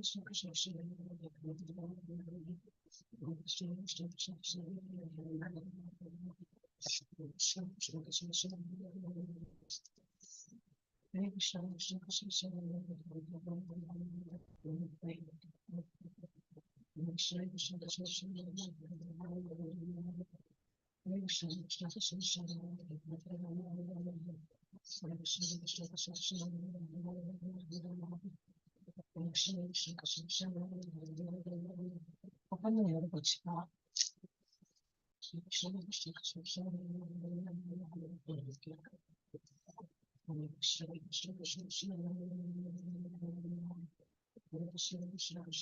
Krishna Krishna Krishna Krishna Krishna Krishna Krishna Krishna Krishna Hare Krishna Krishna Krishna Krishna Krishna Krishna Krishna Krishna Hare Krishna Krishna Krishna Krishna Hare Krishna Krishna Krishna Krishna Krishna Krishna Krishna Krishna போச்சு. Krishna Krishna Krishna Krishna Krishna Krishna Krishna Krishna Krishna Krishna Krishna Krishna.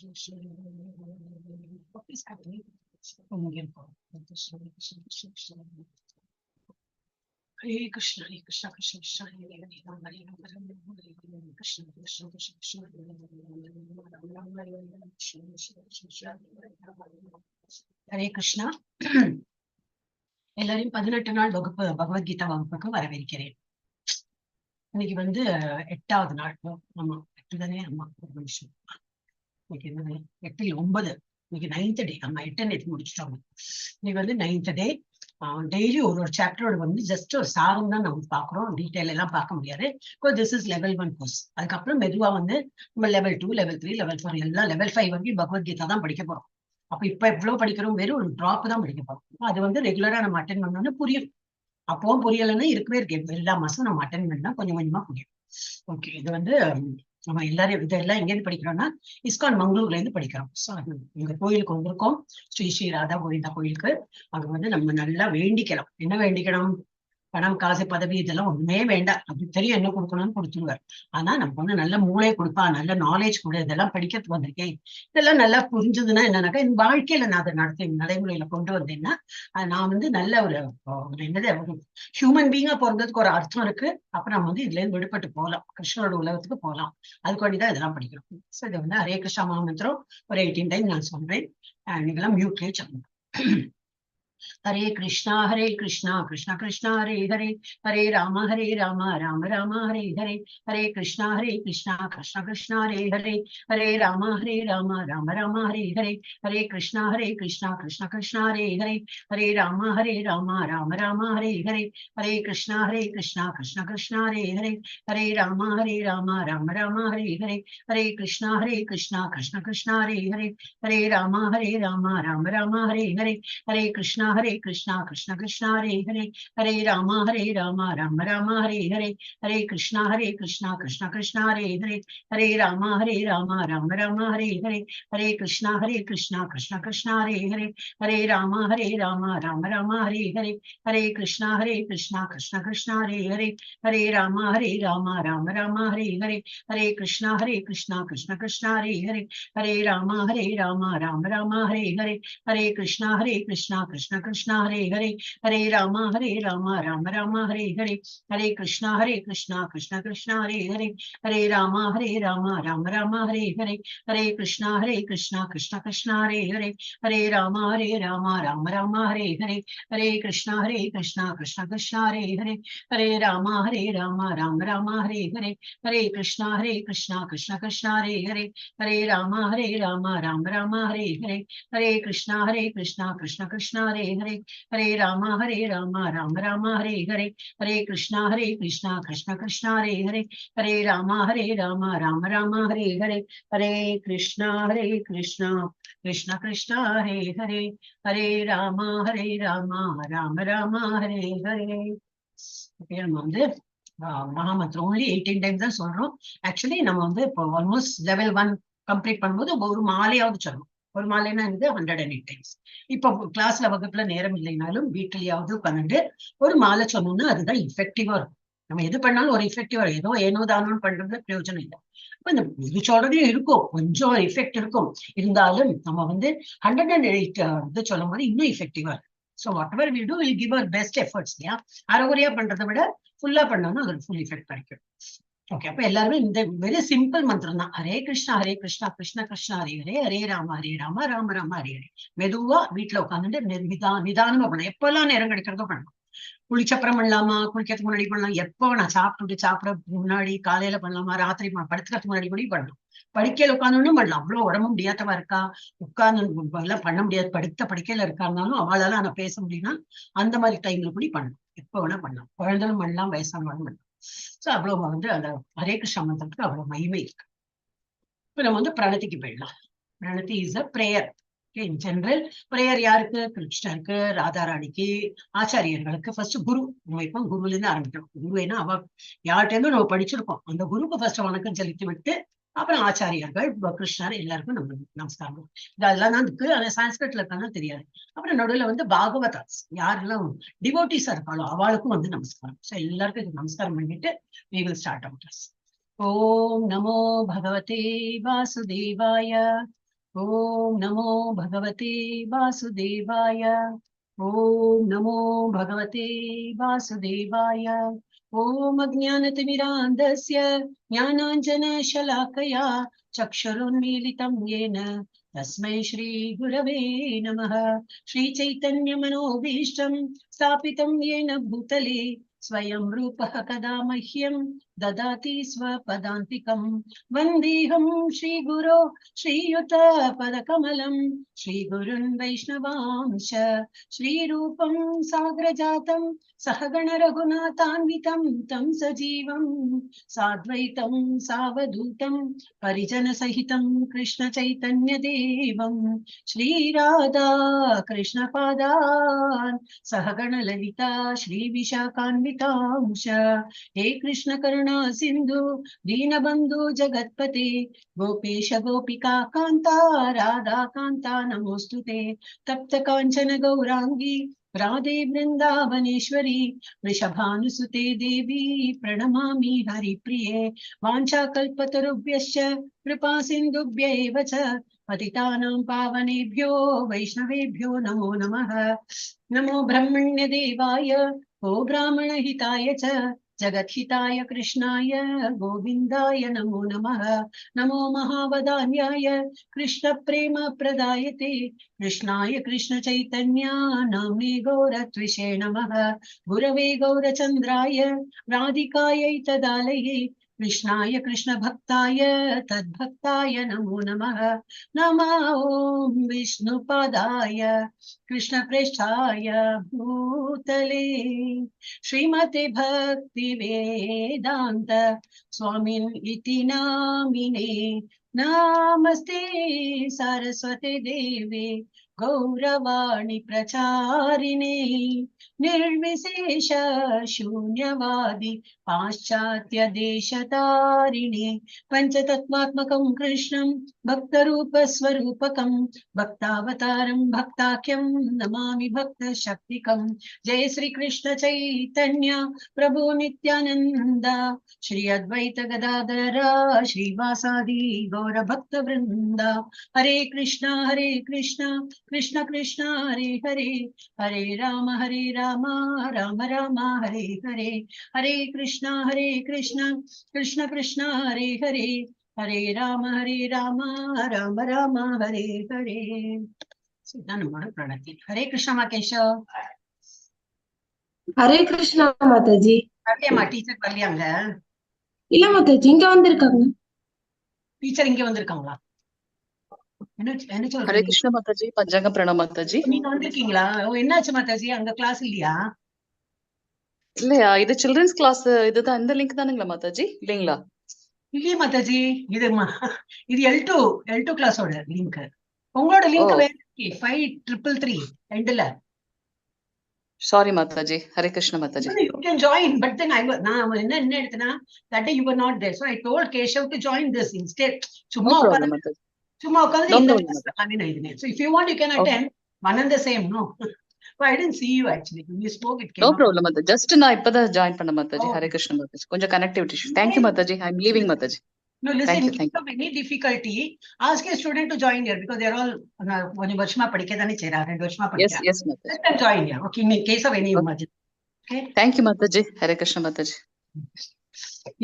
What is happening? Krishna Krishna Krishna Krishna Hare Krishna Hare Krishna Krishna Krishna Hare Hare Rama Hare Rama Rama Rama Hare Hare Krishna Krishna Krishna Krishna Rama Rama Hare Hare Krishna Krishna Krishna Hare Krishna. எல்லாரையும் 18 நாள் வகுப்பு, பகவத்கீதா வகுப்புக்கு வரவேற்கிறேன். இன்னைக்கு வந்து 8வது நாள். ஆமா, 8 தானே? ஆமா, ஒரு நிமிஷம். இன்னைக்கு என்னது? 8 இல்ல, 9. இன்னைக்கு 9th டே. ஆமா, 8 நேற்று முடிச்சிட்டோம். இன்னைக்கு வந்து 9th டே. டெய்லி ஒரு ஒரு சாப்டரோட வந்து ஜஸ்ட் ஒரு சாரம் தான் நம்ம பாக்குறோம். டீட்டெயில் எல்லாம் பார்க்க முடியாது. This is level 1 course. அதுக்கப்புறம் மெதுவா வந்து நம்ம லெவல் 2, லெவல் 3, லெவல் 4 எல்லாம் லெவல் 5 வரைக்கும் பகவத்கீதா தான் படிக்க போறோம். அப்ப இப்ப எவ்வளவு படிக்கிறோம், வெறும் ஒரு டிராப் தான் படிக்க போறோம். அது வந்து ரெகுலரா நம்ம அட்டன் பண்ணோம்னா புரியும். அப்பவும் புரியலைன்னா இருக்கவே இருக்கு. எல்லா மாசம் நம்ம அட்டன் பண்ணா கொஞ்சம் கொஞ்சமா புரியும். ஓகே, இது வந்து நம்ம எல்லாரையும் இதெல்லாம் எங்கேருந்து படிக்கிறோம்னா இஸ்கான் மங்களூர்ல இருந்து படிக்கிறோம். ஸோ எங்க கோயிலுக்கு வந்திருக்கோம், ஸ்ரீ ஸ்ரீ ராதா கோவிந்தா கோயிலுக்கு. அங்க வந்து நம்ம நல்லா வேண்டிக்கலாம். என்ன வேண்டிக்கணும்? பணம், காசு, பதவி இதெல்லாம் ஒண்ணுமே வேண்டாம். அப்படி தெரியும் என்ன கொடுக்கணும்னு கொடுத்துருவார். ஆனா நமக்கு வந்து நல்ல மூளை கொடுப்பா, நல்ல நாலேஜ் கொடு. இதெல்லாம் படிக்கிறதுக்கு வந்திருக்கேன். இதெல்லாம் நல்லா புரிஞ்சதுன்னா என்னன்னாக்கா, என் வாழ்க்கையில நான் அதை நடத்தி நடைமுறையில கொண்டு வந்தேன்னா நான் வந்து நல்ல ஒரு ஒரு என்னது, ஒரு ஹியூமன் பீங்கா பிறந்ததுக்கு ஒரு அர்த்தம் இருக்கு. அப்ப நம்ம வந்து இதுல இருந்து விடுபட்டு போகலாம், கிருஷ்ணரோட உலகத்துக்கு போகலாம். அதுக்கு வேண்டிதான் இதெல்லாம் படிக்கிறோம். ஸோ இதை வந்து ஹரே கிருஷ்ணா மந்திரம் ஒரு 18 டைம் நான் சொல்றேன். நீங்களாம் மியூட்லயே சொல்லுங்க. ஹரே கிருஷ்ணா ஹரே கிருஷ்ணா கிருஷ்ணா கிருஷ்ணா ஹரே ஹரே, ஹரே ராம ஹரே ராம ராம ராம ஹரே ஹரே, ஹரே கிருஷ்ணா ஹரே கிருஷ்ணா கிருஷ்ண கிருஷ்ணா ஹரே ஹரே, ஹரே ராம ஹரே ராம ராம ராம ஹரே ஹரே, ஹரே கிருஷ்ணா ஹரே கிருஷ்ணா கிருஷ்ண கிருஷ்ணா ஹரே ஹரே, ஹரே ராம ஹரே ராம ராம ராம ஹரே ஹரே, ஹரே கிருஷ்ணா ஹரே கிருஷ்ணா கிருஷ்ண கிருஷ்ணா ஹரே ஹரே, ஹரே ராம ஹரே ராம ராம ராம ஹரே ஹரே, ஹரே கிருஷ்ணா ஹரே கிருஷ்ணா கிருஷ்ண கிருஷ்ணா ஹரே ஹரே, ஹரே ராம ஹரே ராம ராம ராம ஹரே ஹரே, ஹரே கிருஷ்ணா ஹரே கிருஷ்ணா கிருஷ்ண கிருஷ்ணா ஹரே ஹரே, ஹரே ராம ஹரே ராம ராம ராம ஹரே ஹரே, ஹரே கிருஷ்ணா ஹரே கிருஷ்ணா கிருஷ்ண கிருஷ்ணா ஹரே ஹரே, ஹரே ராம ஹரே ராம ராம ராம ஹரே ஹரே, ஹரே கிருஷ்ணா ஹரே கிருஷ்ணா கிருஷ்ண கிருஷ்ணா ஹரே ஹரே, ஹரே ராம ஹரே ராம ராம ராம ஹரே ஹரே, ஹரே கிருஷ்ணா ஹரே கிருஷ்ணா கிருஷ்ண கிருஷ்ணா ஹரே ஹரே, ஹரே ராம ஹரே ராம ராம ராம ஹரே ஹரே, ஹரே கிருஷ்ணா ஹரே கிருஷ்ணா கிருஷ்ண கிருஷ்ணா ஹரே ஹரே, ஹரே ராம ஹரே ராம ராம ராம ஹரே ஹரே, ஹரே கிருஷ்ணா ஹரே கிருஷ்ணா கிருஷ்ண கிருஷ்ணா ஹரே ஹரே, ஹரே ராம ஹரே ராம ராம ராம ஹரே ஹரே, ஹரே கிருஷ்ணா ஹரே கிருஷ்ணா கிருஷ்ண கிருஷ்ணா ஹரே ஹரே, ஹரே ராம ஹரே ராம ராம ராம ஹரே ஹரே, ஹரே கிருஷ்ணா ஹரே கிருஷ்ணா கிருஷ்ண கிருஷ்ணா ஹரே ஹரே, ஹரே ராம ஹரே ராம ராம ராம ஹரே ஹரே, ஹரே கிருஷ்ணா ஹரே கிருஷ்ணா கிருஷ்ண கிருஷ்ணா ஹரே ஹரே, ஹரே ராம ஹரே ராம ராம ராம ஹரே ஹரே, ஹரே கிருஷ்ணா ஹரே கிருஷ்ணா கிருஷ்ண கிருஷ்ணா ஹரே ஹரே, ஹரே ராம ஹரே ராம ராம ராம ஹரே ஹரே, ஹரே கிருஷ்ணா ஹரே கிருஷ்ணா கிருஷ்ண கிருஷ்ணா ஹரே ஹரே, ஹரே ராம ஹரே ராம ராம ராம ஹரே ஹரே, ஹரே கிருஷ்ணா ஹரே கிருஷ்ணா கிருஷ்ண கிருஷ்ணா ஹரே ஹரே, ஹரே ராம ஹரே ராம ராம ராம ஹரே ஹரே, ஹரே கிருஷ்ணா ஹரே கிருஷ்ணா கிருஷ்ண கிருஷ்ணா ஹரே ஹரே, ஹரே ராம ஹரே ராம ராம ராம ஹரே ஹரே. ஓகே, நம்ம வந்து மகாமந்திரம் ஓன்லி 18 டைம்ஸ் தான் சொல்றோம். ஆக்சுவலி நம்ம வந்து இப்போ ஆல்மோஸ்ட் லெவல் 1 கம்ப்ளீட் பண்ணும்போது ஒரு மாலையாவது சொல்லணும். ஒரு மாலைன்னா இது 108 டைம்ஸ். இப்போ கிளாஸ்ல வகுப்புல நேரம் இல்லைனாலும் வீட்டிலேயாவது 12 ஒரு மாலை சொன்னோம்னா அதுதான் இஃபெக்டிவா இருக்கும். நம்ம எது பண்ணாலும் ஒரு இஃபெக்டிவா இருக்கும். ஏதோ ஏனோ தானோன்னு பண்றதுல பிரயோஜனம் இல்லை. அப்ப இந்த இது சொல்றதையும் இருக்கும், கொஞ்சம் எஃபெக்ட் இருக்கும். இருந்தாலும் நம்ம வந்து 108 இது சொல்லும் போது இன்னும் இஃபெக்டிவா இருக்கும். So whatever we do will give our best efforts இல்லையா? அரைகுறையா பண்றதை விட ஃபுல்லா பண்ணோம்னா அது ஃபுல் எஃபெக்ட் கிடைக்கும். ஓகே, அப்ப எல்லாருமே இந்த வெரி சிம்பிள் மந்திரம் தான். ஹரே கிருஷ்ணா ஹரே கிருஷ்ணா கிருஷ்ண கிருஷ்ணா ஹரே ஹரே, ஹரே ராம ஹரே ராம ராம ராம ஹரே ஹரே. மெதுவா வீட்டுல உட்காந்துட்டு நிதானமா பண்ணணும். எப்பெல்லாம் நேரம் கிடைக்கிறதோ பண்ணணும். குளிச்சப்புறம் பண்ணலாமா, குளிக்கிறதுக்கு முன்னாடி பண்ணலாம், எப்போ நான் சாப்பிட்டுட்டு சாப்பிட முன்னாடி காலையில பண்ணலாமா, ராத்திரி படுத்துக்கிறதுக்கு முன்னாடி கூட பண்ணலாம். படுக்கையில உட்கார்ந்து பண்ணலாம். அவ்வளவு உடம்பு முடியாதவா இருக்கா, உட்கார்ந்து எல்லாம் பண்ண முடியாது, படுத்த படுக்கையில இருக்காருனாலும் அவளால ஆனா பேச முடியும்னா அந்த மாதிரி டைம்ல கூட பண்ணலாம். எப்ப வேணா பண்ணலாம். குழந்தைகளும் பண்ணலாம், வயசானவங்களும் பண்ணலாம். சோ அவ்வளவு வந்து அந்த ஹரே கிருஷ்ணா மந்திரத்துக்கு அவ்வளவு மகிமை இருக்கு. இப்ப நம்ம வந்து பிரணதிக்கு போயிடலாம். Pranathi is a prayer. In general prayer யாருக்கு? கிருஷ்ணருக்கு, ராதாராணிக்கு, ஆச்சாரியர்களுக்கு. ஃபர்ஸ்ட் குரு. நம்ம இப்போ குருல இருந்து ஆரம்பிக்கிறோம். குரு ஏன்னா அவ யார்கிட்ட இருந்தும் நம்ம படிச்சிருக்கோம். அந்த குருக்கு ஃபர்ஸ்ட் வணக்கம் செலுத்தி விட்டு அப்புறம் ஆச்சாரியர்கள், கிருஷ்ணர் எல்லாருக்கும் நம்ம நமஸ்காரம். இதெல்லாம் தான் இருக்கு. ஆனா சான்ஸ்கிரிட்ல இருக்காங்க தெரியாது. அப்புறம் நடுவுல வந்து பாகவதாஸ் யாரெல்லாம் டிவோட்டிஸா இருக்காளோ அவளுக்கும் வந்து நமஸ்காரம். ஸோ எல்லாருக்கும் இது நமஸ்காரம் பண்ணிட்டு we will start our class. ஓம் நமோ பகவதே வாசுதேவாய. ஓம் நமோ பகவதே வாசுதேவாய. ஓம் நமோ பகவதே வாசுதேவாய. ஓம் அஜ்ஞானதிமிராந்தஸ்ய ஞானாஞ்சனशलाकया चक्षुरुन्मीलितं येन तस्मै श्रीगुरवे नमः. श्रीचैतन्यमनोभीष्टं स्थापितं येन भूतले स्वयं रूपः कदा मह्यं ददाति स्वपदान्तिकं. वन्देऽहं श्रीगुरो श्रीयुतपदकमलं श्रीगुरुन् वैष्णवांश्च. श्रीरूपं साग्रजातं सहगण रघुनाथान्वितं तं सजीवं साद्वैतं सावधूतं परिजनसहितं कृष्ण चैतन्यदेवं. श्रीराधा कृष्णपादान् सहगण ललिता श्रीविशाखान्वितांश्च. हे कृष्ण करुणा सिन्धु दीनबन्धु जगत्पते गोपेश गोपिका कान्ता राधा कान्ता नमोऽस्तु ते. तप्त काञ्चन गौराङ्गी राधे वृन्दावनेश्वरी वृषभानुसुते देवी प्रणमामि हरिप्रिये. वाञ्छाकल्पतरुभ्यश्च कृपा सिन्धुभ्य एव च पतितानां पावनेभ्यो वैष्णवेभ्यो नमो नमः. नमो ब्रह्मण्यदेवाय गोब्राह्मणहिताय च जगद्हिताय कृष्णाय गोविन्दाय नमो नमः. नमो महावदान्याय कृष्ण प्रेम प्रदायते कृष्णाय कृष्ण चैतन्या नाम्ने गौरत्विषे नमः. गुरवे गौरचन्द्राय राधिकायै तदालये कृष्णाय कृष्ण भक्ताय तद्भक्ताय नमो नमः. नमो ॐ विष्णुपादाय कृष्णप्रेष्ठाय भूतले श्रीमते भक्ति वेदान्त स्वामिन् इति नामिने. नमस्ते सरस्वती देवे गौरवाणी प्रचारिणे निर्विशेष शून्यवादी पाश्चात्य देशतारिणे. पंचतत्त्वात्मकं कृष्णं भक्तरूपस्वरूपकं भक्तावतारं भक्ताख्यं नमामि भक्तशक्तिकं. जय श्री कृष्ण चैतन्य प्रभु नित्यानंद श्री अद्वैत गदाधर श्रीवासादि गौर भक्त वृंद. हरे कृष्णा हरे कृष्णा कृष्ण कृष्ण हरे हरे, हरे राम हरे राम राम राम हरे हरे. हरे कृष्णा हरे कृष्णा कृष्ण कृष्ण हरे हरे, हरे राम हरे राम राम राम हरे हरे. இதுதான் நம்மளோட பிரணதி. ஹரே கிருஷ்ணா கேஷவ். ஹரே கிருஷ்ணா மாதாஜி. வரலையாமா? டீச்சர் வரலையாங்க? இல்ல மாதாஜி, இங்க வந்திருக்காங்க. டீச்சர் இங்க வந்திருக்காங்களா? என்ன என்ன ஹரே சொல்றீங்க? கிருஷ்ண மாதாஜி, பஞ்சாங்க பிரணாம் மாதாஜி. நீங்க வந்திருக்கீங்களா? ஓ, என்னாச்சு மாதாஜி? அங்க கிளாஸ் இல்லையா? இல்லையா, இது சில்ட்ரன்ஸ் கிளாஸ் இதுதான். இந்த லிங்க் தானுங்களா மாதாஜி, இல்லைங்களா? இல்லையே மாதாஜி, இது இது எல் டூ கிளாஸோட லிங்க். உங்களோட லிங்க் ஓ. வேற. 5333 ரெண்டுல. Sorry Mataji, Hare Krishna Mataji. You can join, but then I நான் என்ன என்ன எடுத்தேன்னா, that day you were not there, so I told Keshav to join this instead. No சும்மா உட்கார்ந்து ப்ராப்ளம் மாதாஜி. சும்மா உட்கார்ந்து No இந்த problem. Class I mean, so if you want, you can attend. One and the same, no? But I didn't see you actually. When you spoke, it came no up. Problem Mataji, just நான் இப்பதான் join பண்ண Mataji. Oh. Hare Krishna Mataji, கொஞ்சம் connectivity issue. Thank you Mataji, I am leaving Mataji. No, listen, Thank you, if thank you have any difficulty, ask a student to join here because they're all கொஞ்சம் வருஷமா படிக்க தானே செய்றா, 2 வருஷமா S படிக்கிறா. S Mataji. Let them join here, okay, in case of any emergency. Okay? Thank you Mataji, Hare Krishna Mataji.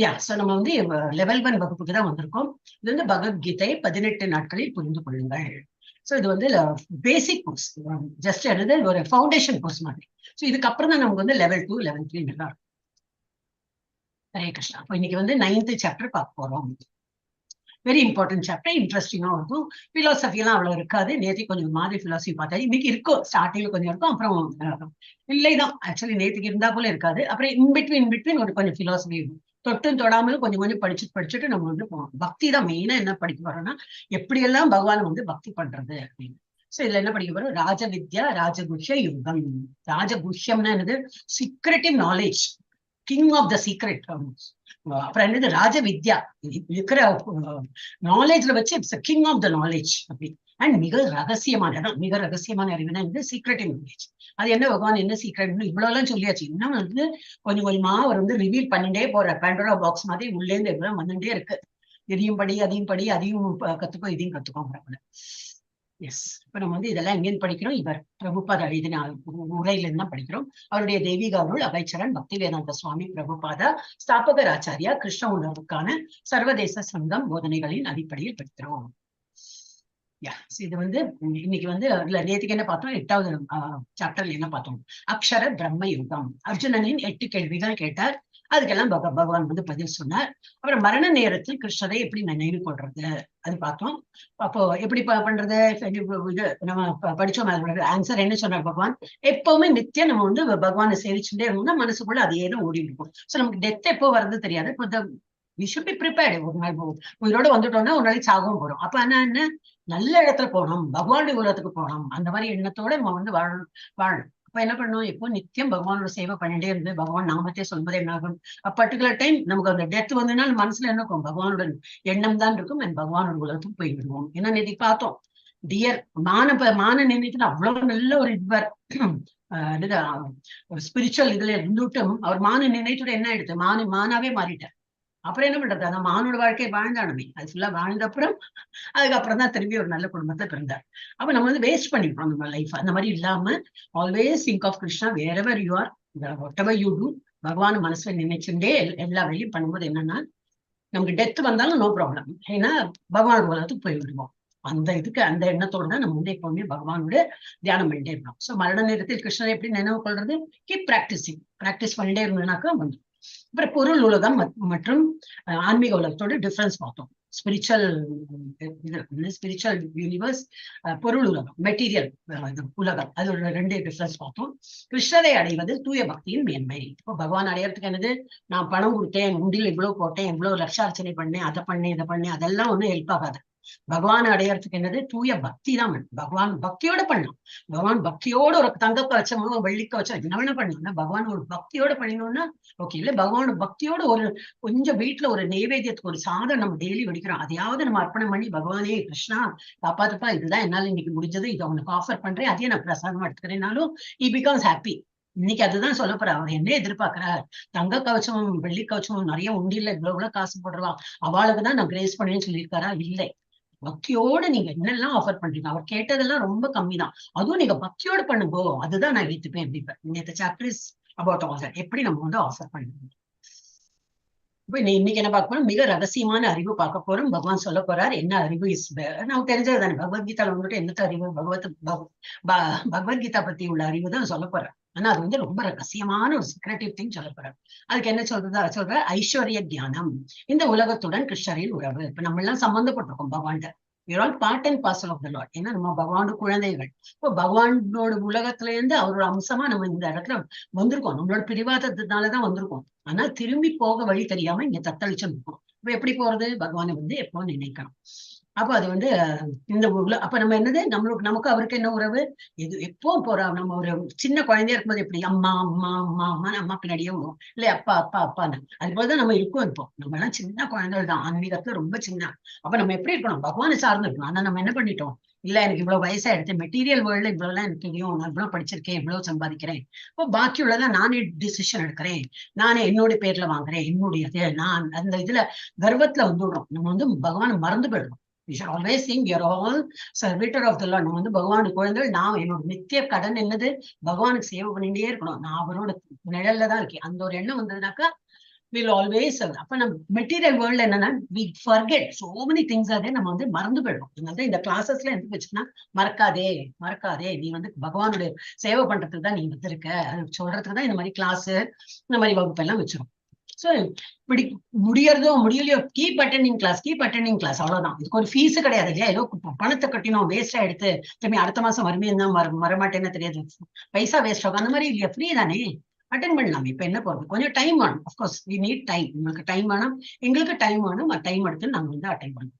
Yeah, so நம்ம வந்து level 1 வகுப்புக்கு தான் வந்திருக்கோம். இது வந்து பகவத்கீதை 18 நாட்களில் புரிந்து கொள்ளுங்கள். ஸோ இது வந்து பேசிக் கோர்ஸ், ஜஸ்ட் என்னது ஒரு ஃபவுண்டேஷன் கோர்ஸ் மாதிரி. ஸோ இதுக்கப்புறம் தான் நமக்கு வந்து லெவல் 2, லெவல் 3 நல்லா இருக்கும். ஹரே கிருஷ்ணா. அப்போ இன்னைக்கு வந்து நைன்த் சாப்டர் பார்க்க போறோம். வெரி இம்பார்ட்டன்ட் சாப்டர், இன்ட்ரெஸ்டிங்காகவும் இருக்கும். பிலாசபி எல்லாம் அவ்வளவு இருக்காது. நேற்று கொஞ்சம் மாதிரி பிலாசபி பார்த்தா இன்னைக்கு இருக்கும். ஸ்டார்டிங்ல கொஞ்சம் இருக்கும், அப்புறம் இல்லைதான். ஆக்சுவலி நேற்றுக்கு இருந்தா போல இருக்காது. அப்புறம் இன்பிட்வீன் இன்பிட்வீன் ஒரு கொஞ்சம் பிலாசபி இருக்கும். தொட்டும் தொடாமலும் கொஞ்சம் கொஞ்சம் படிச்சுட்டு படிச்சுட்டு நம்ம வந்து போகணும். பக்தி தான் மெயினா. என்ன படிக்க போறோம்னா, எப்படியெல்லாம் பகவானை வந்து பக்தி பண்றது அப்படின்னு. சோ இதுல என்ன படிக்க போறோம்? ராஜவித்யா ராஜகுஹ்ய யுகம். ராஜகுஹ்யம்னா என்னது? Secretive knowledge, king of the secret. அப்புறம் என்னது? ராஜவித்யா. இருக்கிற நாலேஜ்ல வச்சு it's king of the knowledge அப்படி. அண்ட் மிக ரகசியமான, மிக ரகசியமான அறிவுனா வந்து சீக்ரெட்டிவ் நாலேஜ். அது என்ன? பகவான் என்ன சீக்ரெட்? இவ்வளவு எல்லாம் சொல்லியாச்சு. இன்னும் வந்து கொஞ்சம் கொஞ்சமா அவர் வந்து ரிவீல் பண்ணிட்டே போறார். பேண்டோரா பாக்ஸ் மாதிரி உள்ளேந்து எவ்வளவு வந்துட்டே இருக்கு. இதையும் படி, அதையும் படி, அதையும் கத்துக்கோ, இதையும் கத்துக்கோங்கிற. எஸ், இப்ப நம்ம வந்து இதெல்லாம் எங்கேருந்து படிக்கிறோம்? இவர் பிரபுபாதா எழுதின உரையில இருந்து தான் படிக்கிறோம். அவருடைய தெய்வீக அருள் அபய்சரண் பக்தி வேதாந்த சுவாமி பிரபுபாதா, ஸ்தாபகர் ஆச்சாரியா, கிருஷ்ண உணர்வுக்கான சர்வதேச சங்கம் போதனைகளின் அடிப்படையில் படிக்கிறோம். யா, இது வந்து இன்னைக்கு வந்து, இல்ல, நேத்துக்கு என்ன பார்த்தோம்? எட்டாவது சாப்டர்ல என்ன பார்த்தோம்? அக்ஷர பிரம்ம யுகம். அர்ஜுனனின் 8 கேள்விகள் கேட்டார். அதுக்கெல்லாம் பகவான் வந்து பதில் சொன்னார். அப்புறம் மரண நேரத்தில் கிருஷ்ணரை எப்படி நினைவு கொள்றது, அது பார்த்தோம். அப்போ எப்படி பண்றது? இது நம்ம படிச்சோம். ஆன்சர் என்ன சொன்னார் பகவான்? எப்பவுமே நித்தியம் நம்ம வந்து பகவானை சேவிச்சுட்டே இருந்தோம்னா மனசுக்குள்ள அதே தான் ஓடி இருக்கும். சோ நமக்கு டெத் எப்போ வருது தெரியாது. We should be prepared. ஒரு நாள் உயிரோட வந்துட்டோம்னா ஒரு நாளைக்கு சாகவும் போறோம். அப்ப என்ன என்ன நல்ல இடத்துல போகணும், பகவானுடைய உலகத்துக்கு போகணும். அந்த மாதிரி எண்ணத்தோட நம்ம வந்து வாழணும் வாழணும். அப்ப என்ன பண்ணணும்? எப்போ நித்தியம் பகவானோட சேவை பண்ணிட்டே இருந்து பகவான் நாமத்தை சொல்வது என்ன ஆகும்? பர்டிகுலர் டைம் நமக்கு அந்த டெத் வந்ததுன்னா மனசுல என்ன இருக்கும்? பகவானோட எண்ணம் தான் இருக்கும். அண்ட் பகவானோட உலகத்துக்கு போய் விடுவோம். ஏன்னா நேற்று பார்த்தோம், டியர் மான மான நினைத்து அவ்வளவு நல்ல ஒரு இதுவர், ஸ்பிரிச்சுவல் இதுல இருந்துட்டும் அவர் மான நினைத்துட என்ன ஆயிடுது? மானாவே மாறிட்டார். அப்புறம் என்ன பண்றது? அந்த மானோட வாழ்க்கையை வாழ்ந்தானுமே, அது ஃபுல்லா வாழ்ந்த அப்புறம் அதுக்கப்புறம் தான் திரும்பி ஒரு நல்ல குடும்பத்தை பிறந்தார். அப்ப நம்ம வந்து வேஸ்ட் பண்ணிடுறோம் நம்ம லைஃப். அந்த மாதிரி இல்லாம always think of Krishna wherever you are, whatever you do. பகவான் மனசுல நினைச்சுட்டே எல்லா வேலையும் பண்ணும்போது என்னன்னா, நமக்கு டெத் வந்தாலும் நோ ப்ராப்ளம். ஏன்னா பகவான் உலகத்துக்கு போய் விடுவோம். அந்த இதுக்கு அந்த எண்ணத்தோட தான் நம்ம வந்து எப்பவுமே பகவானோட தியானம் பண்ணிட்டே இருக்கோம். ஸோ மரண நேரத்தில் கிருஷ்ணரை எப்படி நினைவு கொள்றது? Keep practising. ப்ராக்டிஸ் பண்ணிட்டே இருந்ததுனாக்கா வந்து. அப்புறம் பொருள் உலகம் மற்றும் ஆன்மீக உலகத்தோட டிஃபரன்ஸ் பார்த்தோம். ஸ்பிரிச்சுவல் இது ஸ்பிரிச்சுவல் யூனிவர்ஸ், பொருள் உலகம், மெட்டீரியல் உலகம், அதோட ரெண்டு டிஃபரன்ஸ் பார்த்தோம். கிருஷ்ணரை அடைவது தூய பக்தியின் மேன்மை. இப்போ பகவான் அடையறதுக்கு என்னது? நான் பணம் கொடுத்தேன், உண்டியில் இவ்வளவு போட்டேன், இவ்வளவு லட்சார்ச்சனை பண்ணேன், அதை பண்ணேன், இதை பண்ணேன், அதெல்லாம் ஒண்ணும் ஹெல்ப் ஆகாது. பகவான் அடையறதுக்கு என்னது? தூய பக்தி தான் வேணும். பகவான் பக்தியோட பண்ணணும். பகவான் பக்தியோட ஒரு தங்க கவச்சமோ வெள்ளி கவச்சம் என்ன வேணா பண்ணணும். பகவான் ஒரு பக்தியோட பண்ணினோம்னா ஓகே. இல்ல பகவான் பக்தியோட ஒரு கொஞ்சம் வீட்டுல ஒரு நெய்வேத்தியத்துக்கு ஒரு சாதம் நம்ம டெய்லி வடிக்கிறோம், அதையாவது நம்ம அர்ப்பணம் பண்ணி, பகவானே கிருஷ்ணா காப்பாத்துப்பா, இதுதான் என்னால இன்னைக்கு முடிஞ்சது, இதை உனக்கு ஆஃபர் பண்றேன், அதையும் நான் பிரசாதமா எடுத்துக்கிறேன்னாலும் he becomes happy. இன்னைக்கு அதுதான் சொல்ல போற. அவர் என்ன எதிர்பார்க்கிறார்? தங்க கவச்சமும் வெள்ளி கவச்சமும் நிறைய உண்டியில இவ்வளவு இவ்வளவு காசு போடுறவா அவளுக்கு தான் நான் கிரேஸ் பண்ணேன்னு சொல்லியிருக்காரா? இல்லை. பக்தியோட நீங்க என்னெல்லாம் ஆஃபர் பண்றீங்க, அவர் கேட்டதெல்லாம் ரொம்ப கம்மி தான். அதுவும் நீங்க பக்தியோட பண்ணுங்கோ, அதுதான் நான் ஏத்துப்பேன் அப்படிப்பேன். நேற்று chapter is about all that. எப்படி நம்ம வந்து ஆஃபர் பண்ணுவோம். இப்ப இன்னைக்கு என்ன பார்க்க போறோம்? மிக ரகசியமான அறிவு பார்க்க போறோம். பகவான் சொல்ல போறார் என்ன அறிவு is. நமக்கு தெரிஞ்சது தானே, பகவத்கீதால வந்துட்டு என்னத்த அறிவு? பகவத்கீதா பத்தி உள்ள அறிவு தான் சொல்ல போறார். ஆனா அது வந்து ரொம்ப ரகசியமான ஒரு சீக்ரெட்டிவ் திங் சொல்ல போறார். அதுக்கு என்ன சொல்றதா சொல்ற? ஐஸ்வர்ய தியானம். இந்த உலகத்துடன் கிருஷ்ணரின் உறவு. இப்ப நம்ம எல்லாம் சம்பந்தப்பட்டிருக்கோம் பகவான்கிட்ட. We're all part and parcel of the Lord. ஏன்னா நம்ம பகவானோட குழந்தைகள். இப்போ பகவானோட உலகத்துல இருந்து அவரோட அம்சமா நம்ம இந்த இடத்துல வந்திருக்கோம். நம்மளோட பிடிவாதத்தினாலதான் வந்திருக்கோம். ஆனா திரும்பி போக வழி தெரியாம இங்க தத்தளிச்சு இருக்கோம். இப்ப எப்படி போறது? பகவானை வந்து எப்போ நினைக்கணும். அப்ப அது வந்து இந்த அப்ப நம்ம என்னது, நம்மளுக்கு நமக்கு அவருக்கு என்ன உறவு? எது எப்போ போறோம்? நம்ம ஒரு சின்ன குழந்தையா இருக்கும்போது எப்படி அம்மா அம்மா அம்மா அம்மா அம்மா பின்னாடியே விடுவோம் இல்ல, அப்பா அப்பா அப்பான்னு. அது போலதான் நம்ம இருக்கோம். இப்போ நம்ம எல்லாம் சின்ன குழந்தைகள் தான், ஆன்மீகத்துல ரொம்ப சின்ன. அப்ப நம்ம எப்படி இருக்கணும்? பகவானை சார்ந்து இருக்கணும். ஆனா நம்ம என்ன பண்ணிட்டோம்? இல்ல எனக்கு இவ்வளவு வயசாயிடுச்சு, மெட்டீரியல் வேர்ல்ட்ல இவ்வளவு எல்லாம் எனக்கு தெரியும், நான் இவ்வளவு படிச்சிருக்கேன், இவ்வளவு சம்பாதிக்கிறேன், இப்போ பாக்கி உள்ளதான் நானே டிசிஷன் எடுக்கிறேன், நானே என்னுடைய பேர்ல வாங்குறேன், என்னுடையது நான், அந்த இதுல கர்வத்துல வந்துடுறோம். நம்ம வந்து பகவானை மறந்து போயிடுறோம். We should always think we are all servitor of the Lord. நம்ம வந்து பகவானுக்கு குழந்தைகள். நான் என்னோட நித்திய கடன் என்னது? பகவானுக்கு சேவை பண்ணிட்டே இருக்கணும். நான் அவரோட நிழல்ல தான் இருக்கேன். அந்த ஒரு எண்ணம் வந்ததுனாக்கா will always. அப்ப நம்ம மெட்டீரியல் வேர்ல்ட்ல என்னன்னா we forget so many things. அதே நம்ம வந்து மறந்து போயிடும். அதனால இந்த கிளாஸஸ்ல எதுக்கு வச்சுன்னா, மறக்காதே மறக்காதே, நீ வந்து பகவானுடைய சேவை பண்றதுக்கு தான் நீ வந்திருக்க, அது சொல்றதுக்கு தான் இந்த மாதிரி கிளாஸ், இந்த மாதிரி வகுப்பு எல்லாம் வச்சிரும். ஸோ இப்படி முடியறதோ முடியலையோ, keep attending class, keep attending class, அவ்வளவுதான். இதுக்கு ஒரு ஃபீஸ் கிடையாது இல்லையா? ஏதோ பணத்தை கட்டினோம், வேஸ்டா எடுத்து திரும்பி அடுத்த மாசம் வருமே தான் வரமாட்டேன்னு தெரியாது, பைசா வேஸ்ட் ஆகும். அந்த மாதிரி இல்லையா? ஃப்ரீ தானே, அட்டன் பண்ணலாம். இப்ப என்ன போறது? கொஞ்சம் டைம் வேணும். Of course we need time. உங்களுக்கு டைம் வேணும், எங்களுக்கு டைம் வேணும். டைம் எடுத்து நாங்க வந்து அட்டன் பண்ணுவோம்.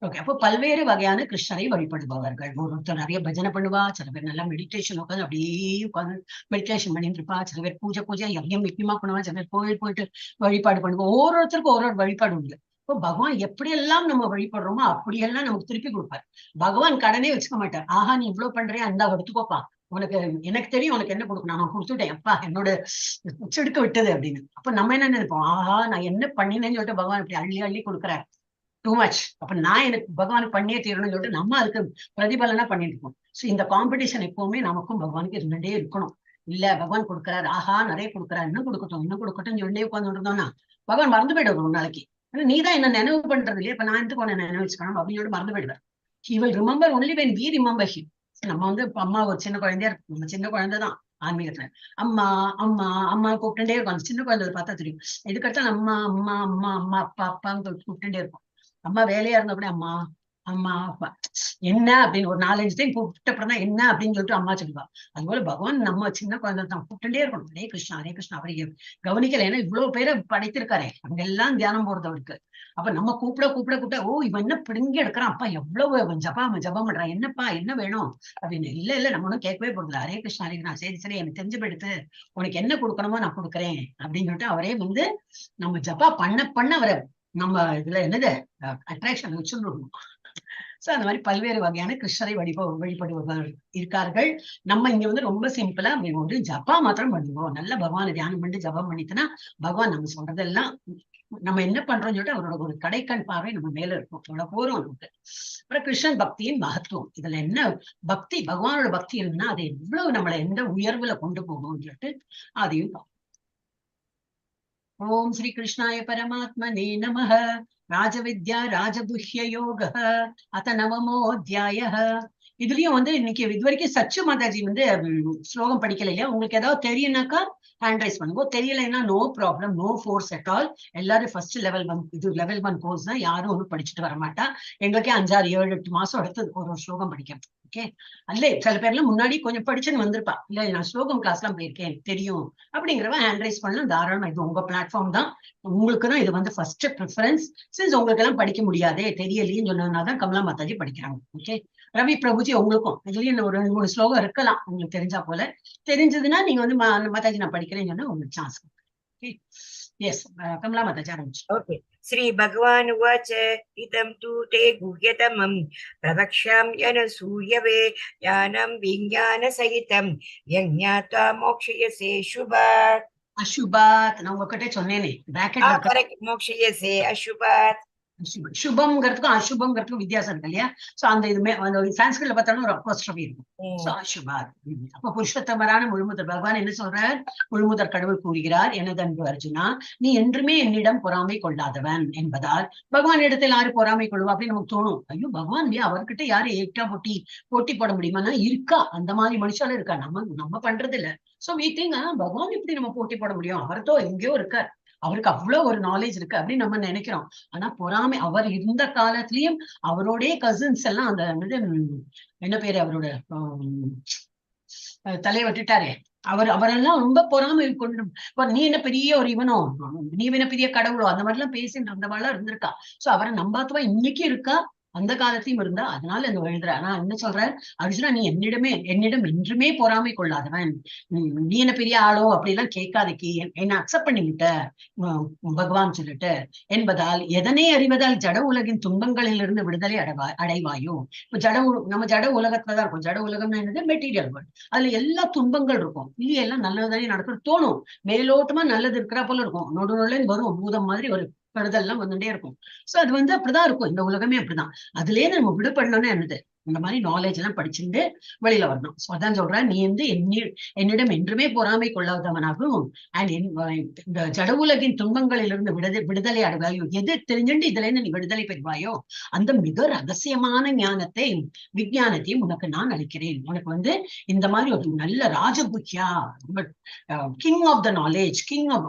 ஓகே, அப்போ பல்வேறு வகையான கிருஷ்ணரை வழிபடுபவர்கள். ஒருத்தர் நிறைய பஜனை பண்ணுவா, சில பேர் நல்லா மெடிடேஷன் உட்காந்து அப்படியே உட்காந்து மெடிடேஷன் பண்ணிட்டு இருப்பா, சில பேர் பூஜை பூஜை யஜ்யம் யஜ்யமா பண்ணுவா, சில பேர் கோயில் போயிட்டு வழிபாடு பண்ணுவா. ஒவ்வொருத்தருக்கும் ஒரு ஒரு வழிபாடு உண்டு. இப்போ பகவான் எப்படியெல்லாம் நம்ம வழிபடுறோமோ அப்படியெல்லாம் நமக்கு திருப்பி கொடுப்பார். பகவான் கடனே வச்சுக்க மாட்டார். ஆஹா, நீ இவ்வளவு பண்றியா, அந்த எடுத்துக்கோப்பா, உனக்கு எனக்கு தெரியும் உனக்கு என்ன கொடுக்கணும், நான் கொடுத்துட்டேன் அப்பா, என்னோட செடுக்க விட்டது அப்படின்னு. அப்ப நம்ம என்ன நினைப்போம்? ஆஹா, நான் என்ன பண்ணினேன்னு சொல்லிட்டு பகவான் இப்படி அள்ளி அள்ளி கொடுக்குறாரு, டூ மச், அப்ப நான் எனக்கு பகவானுக்கு பண்ணியே தீரணும்னு சொல்லிட்டு நம்ம அதுக்கு பிரதிபலனா பண்ணிட்டு இருக்கோம். சோ இந்த காம்படிஷன் எப்பவுமே நமக்கும் பகவானுக்கு இருந்துட்டே இருக்கணும். இல்ல பகவான் கொடுக்குறாரு, ஆஹா நிறைய கொடுக்குறாரு, இன்னும் கொடுக்கட்டும் இன்னும் கொடுக்கட்டும் சொல்லிட்டே உட்கார்ந்து இருந்தோம்னா பகவான் மறந்து போயிடுவார் ஒரு நாளைக்கு. ஆனா நீ தான் என்ன நினைவு பண்றது இல்லையா, இப்ப நான் எதுக்கு உன்னை நினைவு வச்சுக்கணும் அப்படின்னு சொல்லிட்டு மறந்து போயிடுவார். He will remember only when we remember him. நம்ம வந்து இப்ப அம்மா ஒரு சின்ன குழந்தையா இருக்கும், நம்ம சின்ன குழந்தை தான் ஆன்மீகத்துல, அம்மா அம்மா அம்மா கூப்பிட்டுட்டே இருக்கும். அந்த சின்ன குழந்தை பார்த்தா தெரியும், எதுக்கடுத்தாலும் அம்மா அம்மா அம்மா அம்மா அப்பா அப்பான்னு கூப்பிட்டுட்டே இருக்கும். அம்மா வேலையா இருந்த கூட அம்மா அம்மா அப்பா என்ன அப்படின்னு ஒரு நாலஞ்சு டைம் கூப்பிட்ட அப்புறம் தான் என்ன அப்படின்னு சொல்லிட்டு அம்மா சொல்லுவா. அதுபோல பகவான் நம்ம சின்ன குழந்தை தான் கூப்பிட்டுட்டே இருக்கணும், ஹரே கிருஷ்ணா ஹரே கிருஷ்ணா. அவரை கவனிக்கல, ஏன்னா இவ்வளவு பேரை படைத்திருக்காரே, அங்கெல்லாம் தியானம் போறது அவருக்கு. அப்ப நம்ம கூப்பிட கூப்பிட கூப்பிட, ஓ இவன் என்ன பிடுங்கி எடுக்கிறான் அப்பா, எவ்வளவு ஜபம் ஜபம் பண்றான், என்னப்பா என்ன வேணும் அப்படின்னு. இல்ல இல்ல நம்ம ஒன்றும் கேட்கவே போறதில்ல, ஹரே கிருஷ்ணா ஹரே கிருஷ்ணா, சரி சரி எனக்கு தெரிஞ்சு போயிடுத்து, உனக்கு என்ன கொடுக்கணுமோ நான் கொடுக்குறேன் அப்படின்னு சொல்லிட்டு அவரே வந்து நம்ம ஜபா பண்ண பண்ண அவரை நம்ம இதுல என்னது அட்ராக்ஷன் வச்சுருக்கணும். சோ அந்த மாதிரி பல்வேறு வகையான கிருஷ்ணரை வழிபடுபவர்கள் இருக்கார்கள். நம்ம இங்க வந்து ரொம்ப சிம்பிளா வந்து ஜபா மாத்திரம் பண்ணுவோம். நல்ல பகவானை தியானம் பண்ணிட்டு ஜபம் பண்ணிட்டுனா பகவான் நம்ம சொல்றதெல்லாம் நம்ம என்ன பண்றோம்னு சொல்லிட்டு அவரோட ஒரு கடைக்கண் பார்வை நம்ம மேல இருக்கும், அவ்வளவு போறோம் நமக்கு. அப்புறம் கிருஷ்ணன் பக்தியின் மகத்துவம், இதுல என்ன பக்தி, பகவானோட பக்தி இருந்தா அது எவ்வளவு நம்மளை எந்த உயர்வுல கொண்டு போகும்னு சொல்லிட்டு அதையும் பார்ப்போம். ஓம் ஸ்ரீ கிருஷ்ணாய பரமாத்மனே நமஹ. ராஜவித்யா ராஜகுஹ்ய யோக அத நவமோத்யாய. இதுலயும் வந்து இன்னைக்கு இது வரைக்கும் சச்சு மாதாஜி வந்து ஸ்லோகம் படிக்கல இல்லையா? உங்களுக்கு ஏதாவது தெரியும்னாக்கா ஹேண்ட் ரைஸ் பண்ணுங்க. தெரியலைன்னா no problem, no force at all. எல்லாரும் ஃபர்ஸ்ட் லெவல் 1, இது லெவல் 1 கோர்ஸ் தான், யாரும் ஒன்றும் படிச்சுட்டு வர மாட்டா. எங்களுக்கே 5 6 7 8 மாசம் எடுத்தது ஒரு ஒரு ஸ்லோகம் படிக்கிறது. ஓகே, அல்ல சில பேர்லாம் முன்னாடி கொஞ்சம் படிச்சுன்னு வந்திருப்பா, இல்ல நான் ஸ்லோகம் கிளாஸ் எல்லாம் போயிருக்கேன் தெரியும் அப்படிங்கிறவ ஹேண்ட் ரைஸ் பண்ணலாம் தாராளமா. இது உங்க பிளாட்ஃபார்ம் தான், உங்களுக்கு தான் இது வந்து ஃபர்ஸ்ட் ப்ரிஃபரன்ஸ். சின்ஸ் உங்களுக்கு எல்லாம் படிக்க முடியாதே தெரியலையேன்னு சொன்னதுனால தான் கமலா மாதாஜி படிக்கிறாங்க. ஓகே, ரவி பிரபுஜி உங்களுக்கும் இதுலயும் ஒரு 2-3 ஸ்லோகம் இருக்கலாம் உங்களுக்கு தெரிஞ்சா போல. தெரிஞ்சதுன்னா நீங்க வந்து மாதாஜி நான் படிக்கிறேன்னு சொன்னா உங்களுக்கு chance. Okay, yes Kamala Mataji ஆரம்பிச்சு. ஓகே, ஸ்ரீ பகவான் உவாச்ச இதம் தூ தே குஹ்யதமம் பிரவக்ஷ்யாம்யனசூயவே ஞானம் விஞ்ஞான சகிதம் யஞ்ஞாத்வா மோக்ஷயசே சுபாத். அசுபாத் நான் உங்ககிட்ட சொன்னேனே, பிராக்கெட்ல இருக்க. கரெக்ட், மோக்ஷயசே அசுபாத். சுபம்ங்கிறதுக்கும் அசுபம்ங்கிறதுக்கும் வித்தியாசம் இருக்கு இல்லையா? சோ அந்த இதுமே அந்த சான்ஸ்கிரிட்ல பார்த்தாலும் ஒரு அப்போஸ்ட்ரபி இருக்கும். சோ அசுபாத். அப்ப புருஷோத்தமரான முழுமுதற் பகவான் என்ன சொல்றார்? முழுமுதற் கடவுள் கூறுகிறார், எனது அன்பு அர்ஜுனா, நீ என்றுமே என்னிடம் பொறாமை கொள்ளாதவன் என்பதால் பகவான் இடத்தில் யாரு பொறாமை கொள்வா அப்படின்னு நமக்கு தோணும். ஐயோ பகவான் இல்லையா, அவர்கிட்ட யாரு ஏட்டா போட்டி போட்டி போட முடியுமானா இருக்கா, அந்த மாதிரி மனுஷாலும் இருக்கா, நம்ம நம்ம பண்றது இல்ல. சோ we think பகவான் எப்படி நம்ம போட்டி போட முடியும், அவர்தோ எங்கேயோ இருக்கார், அவருக்கு அவ்வளவு ஒரு நாலேஜ் இருக்கு அப்படின்னு நம்ம நினைக்கிறோம். ஆனா பொறாமை அவர் இருந்த காலத்திலயும் அவரோடைய கசின்ஸ் எல்லாம் அந்த என்னது, என்ன பேரு அவரோட தலையை விட்டுட்டாரே அவர், அவரெல்லாம் ரொம்ப பொறாமை கொண்டு, நீ என்ன பெரிய ஒரு இவனோ, நீ என்ன பெரிய கடவுளோ, அந்த மாதிரி எல்லாம் பேசிட்டு இருந்தவாளா இருந்திருக்கா. சோ அவரை நம்பாதவா இன்னைக்கு இருக்கா, அந்த காலத்தையும் இருந்தா. அதனால இந்த எழுதுற. ஆனா என்ன சொல்ற அர்ஜுனா, நீ என்னிடம் என்றுமே பொறாமை கொள்ளாதவன், நீ என்ன பெரிய ஆளோ அப்படிலாம் கேட்காதக்கு, என்னை அக்செப்ட் பண்ணிவிட்ட பகவான் சொல்லிட்டு என்பதால் எதனை அறிவதால் ஜட உலகின் துன்பங்களிலிருந்து விடுதலை அடைவாயோ. இப்ப நம்ம ஜட உலகத்துலதான் இருக்கும். ஜட உலகம்னா என்னது? Material world. அதுல எல்லா துன்பங்கள் இருக்கும். இல்லையே எல்லாம் நல்லதுதானே நடக்கிறது தோணும், மேலோட்டமா நல்லது இருக்கிறா போல இருக்கும், நொடு நொடுன்னு வரும், பூதம் மாதிரி ஒரு கெடுதல்லாம் வந்துட்டே இருக்கும். சோ அது வந்து அப்படிதான் இருக்கும், இந்த உலகமே அப்படிதான். அதுலயே நம்ம விடுபடணும்னா என்னது? இந்த மாதிரி நாலேஜ் எல்லாம் படிச்சுட்டு வெளியில வரணும். ஸோ அதான் சொல்றேன், நீ வந்து என்னிடம் என்றுமே பொறாமை கொள்ளாதவனாகவும் அண்ட் இந்த ஜட உலகின் துன்பங்களிலிருந்து விடுதலை அடைவாயோ, எது தெரிஞ்சுட்டு இதுல இருந்து நீ விடுதலை பெறுவாயோ அந்த மிக ரகசியமான ஞானத்தை விஞ்ஞானத்தையும் உனக்கு நான் அளிக்கிறேன். உனக்கு வந்து இந்த மாதிரி ஒரு நல்ல ராஜகுஹ்யா, king of the knowledge, king of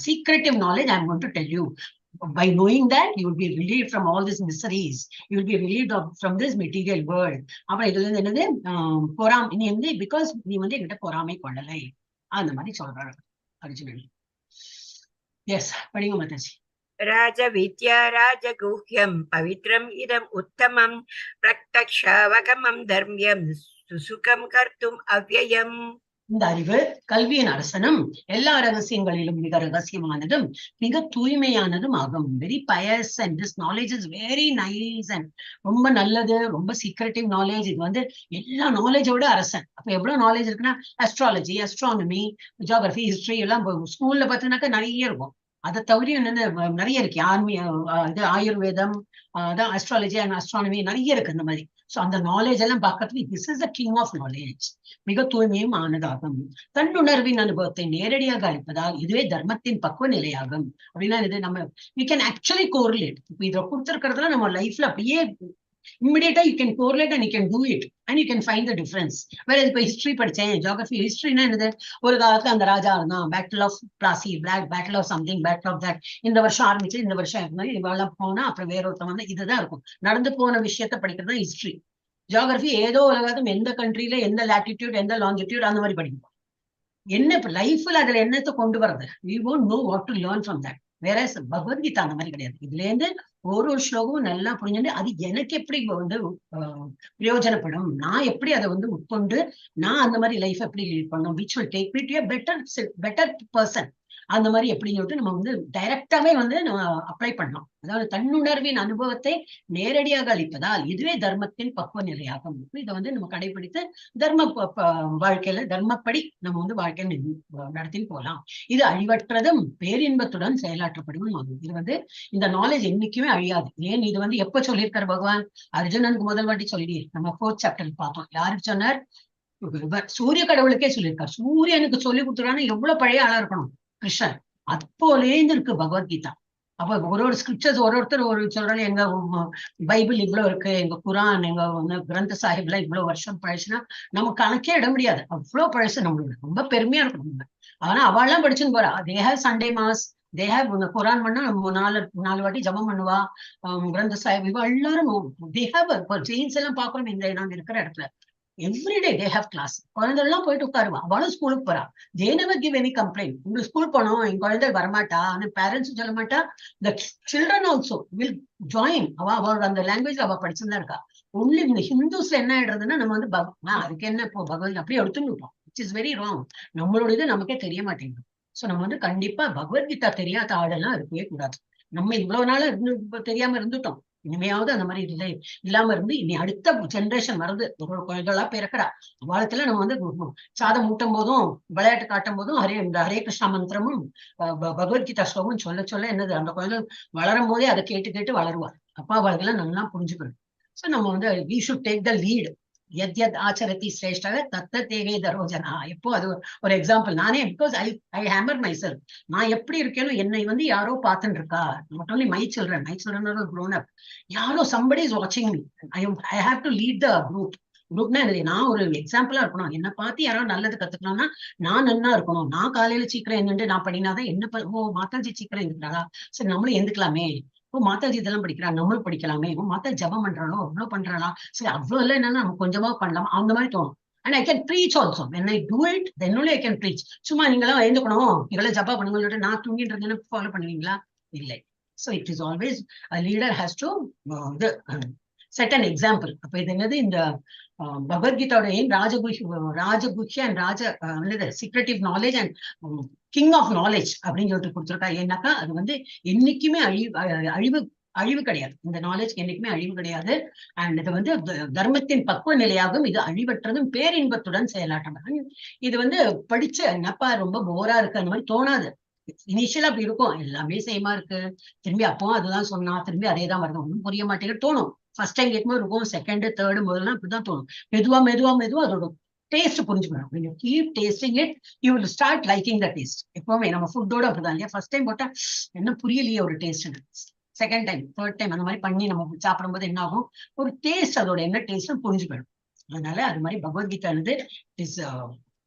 secretive knowledge I am going to tell you. By knowing that, you will be relieved from all these miseries. You will be relieved from this material world. அப்புறம் இதுல இருந்து என்னது நீ வந்து because நீ வந்து என்கிட்ட பொறாமை கொள்ளலை, அந்த மாதிரி சொல்றாரு அர்ஜுனன். எஸ், படிங்க மாதாஜி. राजविद्या राजगुह्यं पवित्रम् इदम् उत्तमं प्रत्यक्षावगमं धर्म्यं सुसुखं कर्तुम् अव्ययम्. இந்த அறிவு கல்வியின் அரசனும் எல்லா ரகசியங்களிலும் மிக ரகசியமானதும் மிக தூய்மையானதும் ஆகும். Very pious and this knowledge is very nice and ரொம்ப நல்லது, ரொம்ப சீக்ரெட்டிவ் நாலேஜ். இது வந்து எல்லா நாலேஜோட அரசன். அப்ப எவ்வளவு நாலேஜ் இருக்குன்னா அஸ்ட்ராலஜி, அஸ்ட்ரானமி, ஜியாகிரபி, ஹிஸ்டரி எல்லாம் ஸ்கூல்ல பார்த்தீங்கன்னாக்கா நிறைய இருக்கும். அதை தவிர என்னென்ன நிறைய இருக்கு, ஆன்மீ இது ஆயுர்வேதம், அதான் அஸ்ட்ராலஜி அண்ட் அஸ்ட்ரானமி நிறைய இருக்கு இந்த மாதிரி. ஸோ அந்த நாலேஜ் எல்லாம் பார்க்கறதுக்கு this is the king of knowledge. மிக தூய்மையும் ஆனதாகும். தன்னுணர்வின் அனுபவத்தை நேரடியாக அளிப்பதால் இதுவே தர்மத்தின் பக்குவ நிலையாகும். அப்படின்னா இது நம்ம we can actually correlate. இப்போ இதை கொடுத்துருக்கிறதுல நம்ம லைஃப்ல அப்படியே இம்மிடியட்டா you can correlate and you can do it and you can find the difference. வேற இப்போ ஹிஸ்டரி படிச்சேன், ஜியாகிரபி, ஹிஸ்டரினா என்னது, ஒரு காலத்துல அந்த ராஜா இருந்தான், Battle of Plassey, black battle of something, battle of that, இந்த வருஷம் ஆரம்பிச்சு இந்த வருஷம் இருந்தா இவெல்லாம் போனா அப்புறம் வேற ஒருத்தன் வந்து இதுதான் இருக்கும். நடந்து போன விஷயத்த படிக்கிறது தான் ஹிஸ்டரி. ஜியாகிரபி ஏதோ ஒரு காலம் எந்த கண்ட்ரில எந்த லாட்டிடியூட் எந்த லாங்கிடியூட் அந்த மாதிரி படிக்கணும். என்ன இப்ப லைஃப்ல அதுல என்னத்தை கொண்டு வர்றது? We won't know what to learn from that. வேற பகவத்கீதா அந்த மாதிரி கிடையாது. இதுல இருந்து ஒரு ஒரு ஸ்லோகமும் நல்லா புரிஞ்சுட்டு அது எனக்கு எப்படி வந்து பிரயோஜனப்படும், நான் எப்படி அதை வந்து உட்கொண்டு நான் அந்த மாதிரி லைஃப் எப்படி லீட் பண்ணும், which will take me to better better person, அந்த மாதிரி எப்படின்னு சொல்லிட்டு நம்ம வந்து டைரக்டாவே வந்து நம்ம அப்ளை பண்ணலாம். அதாவது தன்னுணர்வின் அனுபவத்தை நேரடியாக அளிப்பதால் இதுவே தர்மத்தின் பக்குவ நிலையாகும். இதை வந்து நம்ம கடைபிடித்து தர்ம வாழ்க்கையில தர்மப்படி நம்ம வந்து வாழ்க்கையில நடத்தின்னு போகலாம். இது அழிவற்றதும் பேரின்பத்துடன் செயலாற்றப்படும் ஆகும். இது வந்து இந்த நாலேஜ் என்னைக்குமே அழியாது. ஏன் இது வந்து எப்ப சொல்லியிருக்காரு பகவான்? அர்ஜுனனுக்கு முதல் வாட்டி சொல்லி நம்ம ஃபோர்த் சாப்டர் பார்த்தோம். யாருக்கு சொன்னார்? சூரிய கடவுளுக்கே சொல்லியிருக்கார். சூரியனுக்கு சொல்லி கொடுத்துருக்காங்கன்னா எவ்வளவு பழைய ஆளா இருக்கணும் கிருஷ்ணன். அப்போலேந்து இருக்கு பகவத்கீதா. அப்ப ஒரு ஒரு ஸ்கிரிப்சர்ஸ் ஒரு ஒருத்தர் ஒரு சொல்றாங்க, எங்க பைபிள் இவ்வளவு இருக்கு, எங்க குரான், எங்க வந்து கிரந்த சாஹிப்லாம் இவ்வளவு வருஷம் பழசுனா நம்ம கணக்கே இட முடியாது. அவ்வளவு பழசு நம்மளுக்கு. ரொம்ப பெருமையா இருக்கும் நம்ம. ஆனா அவள்லாம் படிச்சுன்னு போறா. They have Sunday mass, they have Quran பண்ணா நம்ம நாலு நாலு வாட்டி ஜபம் பண்ணுவா. கிரந்த சாஹிப் இவ எல்லாரும் they have. Jains எல்லாம் பாக்குறோம் இந்த நாங்க இருக்கிற இடத்துல. Everyday they have class. குழந்தைலாம் போயிட்டு உட்காருவா, அவளும் ஸ்கூலுக்கு போறா. They never give any complaint. உங்களுக்கு ஸ்கூல் போனோம், என் குழந்தை வரமாட்டா பேரண்ட்ஸும் சொல்ல மாட்டா. The children also will join. அவ அவளோட அந்த லாங்குவேஜ் அவ படிச்சுதான் இருக்கா. ஒன்லி இந்த ஹிந்துஸ்ல என்ன ஆயிடுறதுன்னா நம்ம வந்து அதுக்கு என்ன இப்போ பகவத் அப்படியே எடுத்துன்னு விட்டோம், which is very wrong. நம்மளோட இது நமக்கே தெரிய மாட்டேங்குது. சோ நம்ம வந்து கண்டிப்பா பகவத்கீதா தெரியாத ஆளெல்லாம் இருக்கவே கூடாது. நம்ம இவ்வளவு நாளா இருந்து தெரியாம இருந்துட்டோம். இனிமையாவது அந்த மாதிரி இல்லை இல்லாம இருந்து இனி அடுத்த ஜெனரேஷன் வருது, ஒரு ஒரு குழந்தைகளா பிறக்கிறா, வாழ்க்கையில நம்ம வந்து சாதம் ஊட்டும் போதும் விளையாட்டு காட்டும் போதும் ஹரே இந்த ஹரே கிருஷ்ணா மந்திரமும் பகவத்கீதா ஸ்லோகமும் சொல்ல சொல்ல என்னது அந்த குழந்தை வளரும் போதே அதை கேட்டு கேட்டு வளருவார். அப்பா அவளுக்கெல்லாம் நல்லா புரிஞ்சுக்கணும். சோ நம்ம வந்து we should take the lead. யத் யத் ஆச்சரதி சிரேஷ்டக தத்த தேவேதரோ ஜனா. எப்போ அது ஒரு எக்ஸாம்பிள் நானே, because I hammer myself. நான் எப்படி இருக்கேனோ என்னை வந்து யாரோ பார்த்துட்டு இருக்கா. Not only my children, my children are grown up. யாரோ somebody is watching me. I have to lead the group. குரூப்னா என்னது? நான் ஒரு எக்ஸாம்பிளா இருக்கணும். என்ன பார்த்து யாராவது நல்லது கத்துக்கணும்னா நான் நன்னா இருக்கணும். நான் காலையில சீக்கிரம் என்னண்டு நான் பண்ணினாதான் என்ன ஓ மாதாஜி சீக்கிரம் எந்துக்கிறாளா, சரி நம்மளும் எந்துக்கலாமே, ஓ மாதாஜி இதெல்லாம் படிக்கிறா நம்மளும் படிக்கலாமே, ஓ மாதா ஜபம் பண்றாளோ அவ்வளவு பண்றாளா, சரி அவ்வளவு இல்லை என்னன்னா நம்ம கொஞ்சமா பண்ணலாம் அந்த மாதிரி தோணும். And I can preach also. When I do it, then only I can preach. சும்மா நீங்களாம் எழுந்துக்கணும், நீங்களாம் ஜபா பண்ணுங்க சொல்லிட்டு நான் தூங்கிட்டு இருந்தேன்னு ஃபாலோ பண்ணுவீங்களா? இல்லை. So it is always leader has to இது செட் அன் எக்ஸாம்பிள். அப்ப இது என்னது இந்த பகவத்கீதாவோட ஏன் ராஜகுஹ்ய அண்ட் ராஜ என்னது secretive knowledge and king of knowledge அப்படின்னு சொல்லிட்டு கொடுத்துருக்கா. ஏன்னாக்கா அது வந்து என்னைக்குமே அழிவு அழிவு அழிவு கிடையாது. இந்த நாலேஜ் என்னைக்குமே அழிவு கிடையாது. அண்ட் இது வந்து தர்மத்தின் பக்குவ நிலையாகும். இது அழிவற்றதும் பேரின்பத்துடன் செயலாற்றம். இது வந்து படிச்ச என்னப்பா ரொம்ப போரா இருக்கு அந்த மாதிரி தோணாது. இனிஷியலா அப்படி இருக்கும், எல்லாமே சேமா இருக்கு, திரும்பி அப்போ அதுதான் சொன்னா திரும்பி அதே தான் வருது, ஒன்றும் புரிய மாட்டேங்குது தோணும். ஃபர்ஸ்ட் டைம் கேட்கும்போது இருக்கும், செகண்ட், தேர்டு முதல்ல அப்படிதான் தோணும். மெதுவா மெதுவா மெதுவா அதோட டேஸ்ட் புரிஞ்சுக்கணும். When you keep tasting it, you will start liking the taste. எப்பவுமே நம்ம ஃபுட்டோட அப்படிதான் இல்லையா? ஃபர்ஸ்ட் டைம் போட்டா என்ன, புரியலையே ஒரு taste. Second time, third time அந்த மாதிரி பண்ணி நம்ம சாப்பிடும்போது என்ன ஆகும்? ஒரு டேஸ்ட், அதோட என்ன டேஸ்ட் புரிஞ்சு போயிடும். அதனால அது மாதிரி பகவத்கீதா வந்து is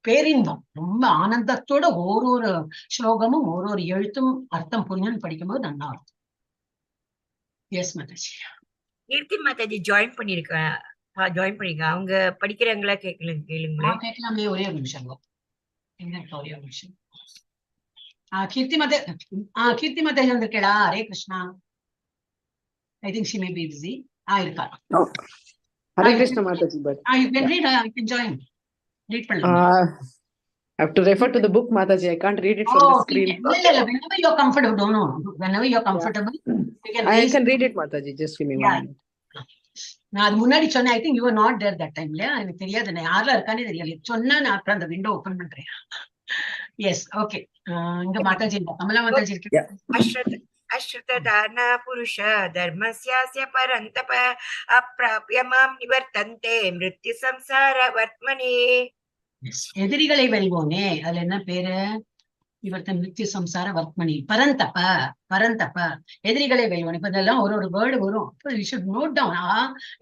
பேரின்பம். ரொம்ப ஆனந்தத்தோட ஒரு ஒரு ஸ்லோகமும் ஒரு ஒரு எழுத்தும் அர்த்தம் புரிஞ்சுன்னு படிக்கும்போது நல்லா இருக்கும். எஸ் மாதாஜி. கீர்த்தி மாதாஜி ஜாயின் பண்ணிருக்கேன், ஜாயின் பண்ணிருக்கேன். அவங்க படிக்கிறாங்களா கேட்கல, கேளுங்களேன். கேட்கலாமே. ஒரே ஒரு நிமிஷம். எங்க இருக்கா? ஒரே ஒரு நிமிஷம். கீர்த்தி மாதா, கீர்த்தி Mataji வந்திருக்கேடா. Hare Krishna. I think she may be busy. இருக்கா. Oh. Hare Krishna Mataji, but You can read, you can join, read பண்ணலாம். I have to refer to the book, Mataji. I can't read it from the screen. இல்ல, whenever you're comfortable, no, whenever you're comfortable, you can I raise. can read it, Mataji. Just give me one minute. நான் அது முன்னாடி சொன்னேன். I think you not there that time, இல்லையா? எனக்கு தெரியாது, நான் யாரெல்லாம் இருக்கானே தெரியல. சொன்னா நான் அப்புறம் அந்த விண்டோ ஓபன் பண்றேன். Yes, okay. இங்க மாதாஜி இருக்கா? கமலா மாதாஜி இருக்கு. Yeah. अश्रद्दधाना पुरुष धर्मस्यास्य परन्तप अप्राप्य मां निवर्तन्ते मृत्यु संसार वर्त्मनि. எதிரிகளை வெல்வோனே, அதுல என்ன பேரு? இவர்த்த மிருத்யு சம்சார வர்த்மனி பரந்தப. பரந்தப, எதிரிகளை வெல்வோனே. இப்ப இதெல்லாம் ஒரு ஒரு வேர்டு வரும். You should note down.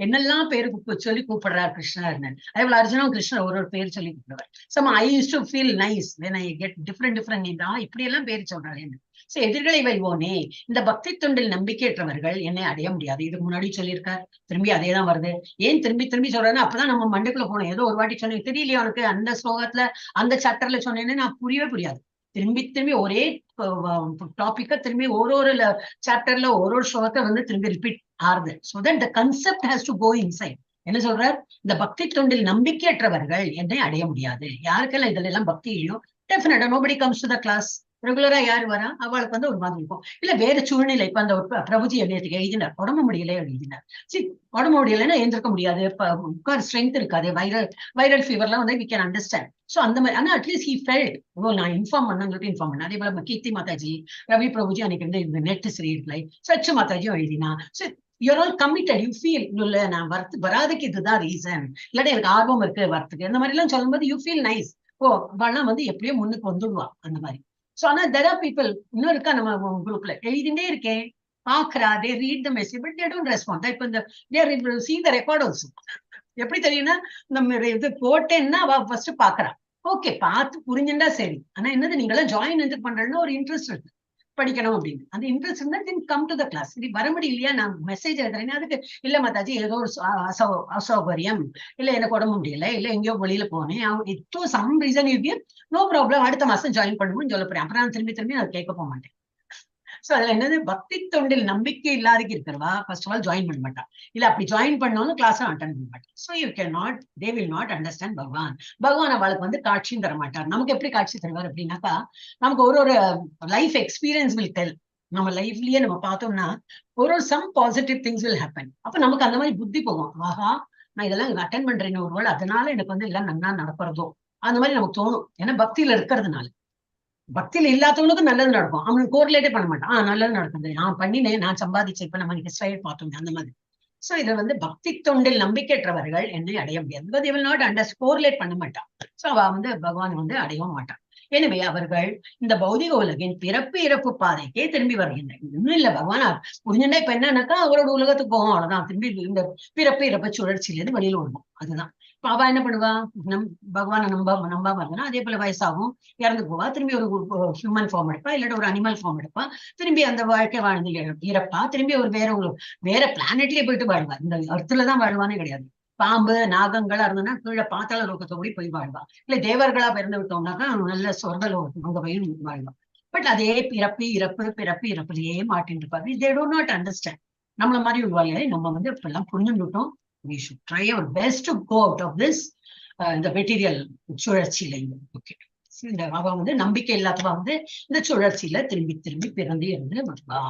என்னெல்லாம் பேரு சொல்லி கூப்பிடுறார் கிருஷ்ணர். அதே போல அர்ஜுனும் கிருஷ்ணர் ஒரு ஒரு பேர் சொல்லி கூப்பிடுவார். So I used to feel nice when I get different different name. இப்படி எல்லாம் பேர் சொல்றாரு என்ன. சோ எதிரிகளை வெல்வோனே, இந்த பக்தி தொண்டில் நம்பிக்கையற்றவர்கள் என்னை அடைய முடியாது. இதுக்கு முன்னாடி சொல்லியிருக்கார், திரும்பி அதே தான் வருது. ஏன் திரும்பி திரும்பி சொல்றேன்னா, அப்பதான் நம்ம மண்டைக்குள்ள போகணும். ஏதோ ஒரு வாட்டி சொன்னேன், தெரியலையே உனக்கு, அந்த ஸ்லோகத்துல அந்த சாப்டர்ல சொன்னேன்னு நான் புரியவே புரியாது. திரும்பி திரும்பி ஒரே டாபிக்க திரும்பி ஒரு ஒரு சாப்டர்ல ஒரு ஒரு ஸ்லோகத்தை வந்து திரும்பி ரிப்பீட் ஆறுது. So that the concept has to go inside. என்ன சொல்றார்? இந்த பக்தி தொண்டில் நம்பிக்கையற்றவர்கள் என்னை அடைய முடியாது. யாருக்கெல்லாம் இதுல எல்லாம் பக்தி இல்லையோ, டெஃபினட்டா nobody comes to the class. ரெகுலரா யாரு வரா? அவளுக்கு வந்து ஒரு மாதிரி இருக்கும். இல்ல வேற சூழ்நிலை. இப்ப அந்த ஒரு பிரபுஜி என்னத்துக்கு எழுதினார், உடம்பு முடியல எழுதினார். சரி, உடம்பு முடியலைன்னா எழுந்திருக்க முடியாது, உட்கார் ஸ்ட்ரென்த் இருக்காது. வைரல் வைரல் ஃபீவர்லாம் வந்து we can understand. So அந்த மாதிரி. ஆனா அட்லீஸ்ட் he felt, ஓ, நான் இன்ஃபார்ம் பண்ணேன்னு சொல்லிட்டு இன்ஃபார்ம் பண்ணேன். அதே போல கீர்த்தி மாதாஜி, ரவி பிரபுஜி அன்னைக்கு வந்து இந்த நெட் சரி சச்சு மாதாஜியும் எழுதினா. So you're all committed, you feel, இல்ல நான் வரத்து வராதுக்கு இதுதான் ரீசன், இல்லாட்டி எனக்கு ஆர்வம் இருக்கு வரத்துக்கு, இந்த மாதிரி எல்லாம் சொல்லும்போது you feel nice. ஓ, அவெல்லாம் வந்து எப்படியோ முன்னுக்கு வந்துடுவா அந்த மாதிரி. சோ ஆனா there are people இன்னும் இருக்கா நம்ம குரூப்ல, எழுதிட்டே இருக்கேன், பாக்குறா, they read the message but they don't respond. இப்ப இந்த they see the record also. எப்படி தெரியும்னா, நம்ம இது போட்டேன்னா அவ ஃபர்ஸ்ட் பாக்குறா. ஓகே, பார்த்து புரிஞ்சுண்டா சரி. ஆனா என்னது, நீங்களாம் ஜாயின் எதுக்கு பண்றேன்னா ஒரு இன்ட்ரெஸ்ட் இருக்கு படிக்கணும் அப்படின்னு. அந்த இன்ட்ரெஸ்ட் இருந்தா then come to the class. இது வர முடியலையா, நான் மெசேஜ் எழுதுறேன்னா அதுக்கு இல்ல மாதாஜி, ஏதோ ஒரு அசௌகரியம், இல்ல எனக்கு உடம்பு முடியல, இல்ல எங்கேயோ வெளியில போனேன், ஏதோ some reason you give, no problem, அடுத்த மாசம் ஜாயின் பண்ணுவோம்னு சொல்ல போறேன். அப்புறம் நான் திரும்பி திரும்பி அதை கேட்க போக மாட்டேன். சோ அதுல என்னது, பக்தி தொண்டில் நம்பிக்கை இல்லாதக்கு இருக்கிறவா ஃபர்ஸ்ட் ஆஃப் ஆல் ஜாயின் பண்ண மாட்டா. இல்ல அப்படி ஜாயின் பண்ணாலும் கிளாஸ் அட்டன் பண்ண மாட்டா. So you can not, they will not understand பகவான். பகவான் அவளுக்கு வந்து காட்சியும் தர மாட்டார். நமக்கு எப்படி காட்சி தருவார் அப்படின்னாக்கா, நமக்கு ஒரு ஒரு லைஃப் எக்ஸ்பீரியன்ஸ் will tell. நம்ம லைஃப்லயே நம்ம பார்த்தோம்னா ஒரு ஒரு some positive things will happen. அப்ப நமக்கு அந்த மாதிரி புத்தி போகும். ஆஹா, நான் இதெல்லாம் அட்டன் பண்றேன்னு ஒரு வேளை அதனால எனக்கு வந்து எல்லாம் நன்னா நடக்கிறதோ, அந்த மாதிரி நமக்கு தோணும். ஏன்னா பக்தியில இருக்கிறதுனால. பக்தியில இல்லாதவனுக்கு நல்லது நடக்கும், அவனுக்கு கோரிலேட்டே பண்ண மாட்டான். நல்லது நடக்குது, நான் பண்ணினேன், நான் சம்பாதிச்சேன். இப்ப நம்ம ஹிஸ்டரி பார்த்தோம் அந்த மாதிரி. சோ இதுல வந்து பக்தி தொண்டில் நம்பிக்கையற்றவர்கள் என்னை அடைய முடியாது. They will not under correlate பண்ண மாட்டான். சோ அவ வந்து பகவான் வந்து அடையவும் மாட்டான். எனவே அவர்கள் இந்த பௌதிக உலகின் பிறப்பு இறப்பு பாதைக்கே திரும்பி வருகின்றனர். இன்னும் இல்ல, பகவான் புரிஞ்சுட்டா இப்ப என்னன்னாக்கா அவரோட உலகத்துக்கு போவோம், அவ்வளவுதான். திரும்பி இந்த பிறப்பு இறப்பு சுழற்சியிலிருந்து வெளியில வருவோம், அதுதான். இப்ப அவ என்ன பண்ணுவா? நம் பகவானை நம்பாம இருந்தா அதே போல வயசாகும், இறந்து போவா. திரும்பி ஒரு ஹியூமன் ஃபார்ம் எடுப்பா, இல்லாட்டி ஒரு அனிமல் ஃபார்ம் எடுப்பா. திரும்பி அந்த வாழ்க்கை வாழ்ந்து இறப்பா. திரும்பி ஒரு வேற பிளானெட்லயே போயிட்டு வாழ்வா. இந்த அர்த்துலதான் வாழ்வானே கிடையாது. பாம்பு நாகங்களா இருந்ததுன்னா கீழே பாத்தாள லோகத்தை போய் போய் வாழ்வா. இல்ல தேவர்களா பிறந்து விட்டோம்னாக்கா நல்ல சொர்க்க லோகத்துக்கு அங்க போய் வாழ்வா. பட் அதே பிறப்பு இறப்பு பிறப்பு இறப்புலயே மாட்டின்னு இருப்பாங்க. They do not understand. நம்மள மாதிரி விடுவாங்க. நம்ம வந்து இப்ப எல்லாம் புரிஞ்சுட்டோம். We should try our best to go out of this இந்த மெட்டீரியல் சுழற்சியில இருந்து. ஓகே, இந்த அவ வந்து நம்பிக்கை இல்லாதவ வந்து இந்த சுழற்சியில திரும்பி திரும்பி பிறந்து இருந்து வருவா.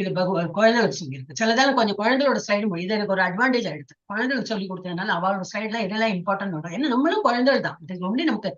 இது குழந்தைகளுக்கு சொல்லியிருக்கு. சிலதெல்லாம் கொஞ்சம் குழந்தையோட ஸ்லைடு, இது எனக்கு ஒரு அட்வான்டேஜ் ஆயிடுது. குழந்தைகளுக்கு சொல்லி கொடுத்ததுனால அவளோட ஸ்லைட்லாம் இதெல்லாம் இம்பார்ட்டன்ட் வரும். ஏன்னா நம்மளும் குழந்தைகள் தான். இது ஒன்லி நமக்கு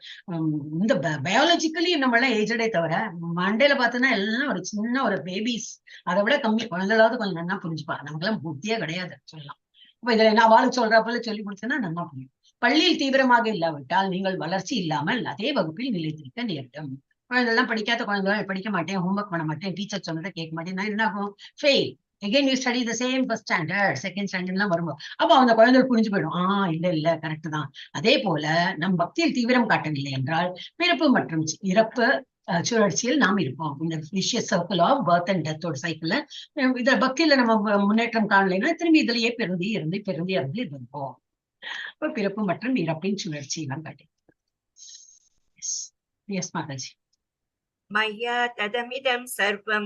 இந்த பயாலஜிக்கலி நம்மளாம் ஏஜடே தவிர மண்டையில பார்த்தோன்னா எல்லாம் ஒரு சின்ன ஒரு பேபிஸ், அதை விட கம்மி. குழந்தைகளாவது கொஞ்சம் நல்லா புரிஞ்சுப்பா, நமக்கெல்லாம் புத்தியே கிடையாது சொல்லலாம். இப்ப இதுல என்ன அவளுக்கு சொல்ற போல சொல்லி கொடுத்தேன்னா நல்லா புரியும். பள்ளியில் தீவிரமாக இல்லாவிட்டால் நீங்கள் வளர்ச்சி இல்லாமல் அதே வகுப்பில் நிலைத்திருக்க நேரிடும். குழந்தைலாம் படிக்காத குழந்தைகள், படிக்க மாட்டேன், ஹோம்ஒர்க் பண்ண மாட்டேன், டீச்சர் சொன்னதை கேட்க மாட்டேன், நான் என்ன ஆகும்? Fail. Again you study the same first standard, second ஸ்டாண்டர்ட்லாம் வரும்போது அப்போ அந்த குழந்தைகள் புரிஞ்சு போயிடும். இல்ல இல்ல கரெக்ட் தான். அதே போல நம் பக்தியில் தீவிரம் காட்டவில்லை என்றால் பிறப்பு மற்றும் இறப்பு சுழற்சியில் நாம் இருப்போம். இந்த vicious circle of birth and டெத்தோட சைக்கிள்ல இத பக்தியில நம்ம முன்னேற்றம் காணலைன்னா திரும்பி இதுலயே பிறந்து இருந்து பிறந்து இறந்து இருப்போம். அப்ப பிறப்பு மற்றும் இறப்பின் சுழற்சி எல்லாம் காட்டி. எஸ் மாதாஜி. मया तदमिदं सर्वं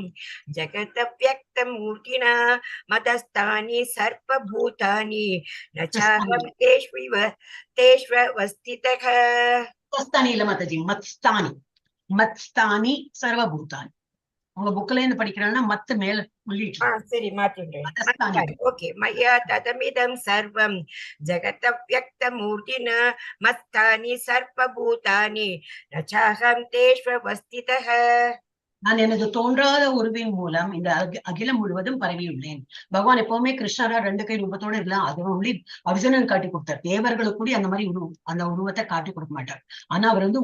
जगदव्यक्तमूर्तिना मतस्थानि सर्वभूतानि न चाहं तेष्विव तेष्वस्थितः. மத்ஸ்தானி இல்ல மாதாஜி, மத்ஸ்தானி. மத்ஸ்தானி சர்வபூதானி. உங்க புக்ல இருந்து படிக்கிறேன்னா மத்து மேல புள்ளிட்டு. சரி, மாத்தின்றேன். மதஸ்தானி. ஓகே. मया तदमिदं सर्वं जगदव्यक्तमूर्तिना मत्स्थानि सर्वभूतानि न चाहं तेष्वस्थितः. நான் எனது தோன்றாத உருவின் மூலம் இந்த அகிலம் முழுவதும் பரவியுள்ளேன். பகவான் எப்பவுமே கிருஷ்ணரா ரெண்டு கை ரூபத்தோட இருக்கலாம். அது ஒன்லி அர்ஜுனன் காட்டி கொடுத்தார். தேவர்களுக்கு கூட அந்த மாதிரி அந்த உருவத்தை காட்டி கொடுக்க மாட்டார். ஆனா அவர் வந்து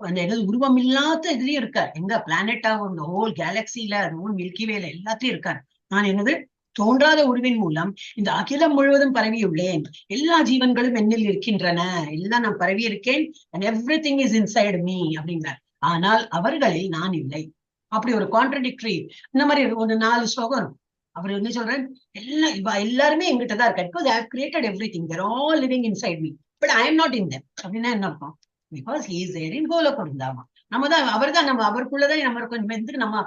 அந்த என்னது உருவம் இல்லாத இதுலயும் இருக்கார். எங்க பிளானட்டாக இந்த ஹோல் கேலக்சில, ஹோல் மில்கி வேல எல்லாத்தையும் இருக்கார். நான் எனது தோன்றாத உருவின் மூலம் இந்த அகிலம் முழுவதும் பரவியுள்ளேன். எல்லா ஜீவன்களும் என்னில் இருக்கின்றன, எல்லாம் நான் பரவி இருக்கேன், and everything is inside me அப்படிங்கிறார். ஆனால் அவர்களில் நான் இல்லை. அப்படி ஒரு கான்ட்ரடிக்டரி இந்த மாதிரி ஒரு 4 ஸ்லோகம் இருக்கும். அவர் என்ன சொல்றாரு, எல்லாம் இவ எல்லாருமே எங்கிட்ட தான் இருக்காரு. Because I have created everything, they're all living inside me, but I am not in them. அப்படின்னா என்ன அர்த்தம்? Because he is there in Goloka Vrindavan. நம்ம தான் அவர் தான் நம்ம அவருக்குள்ளதான் நம்ம கொஞ்சம் வந்து நம்ம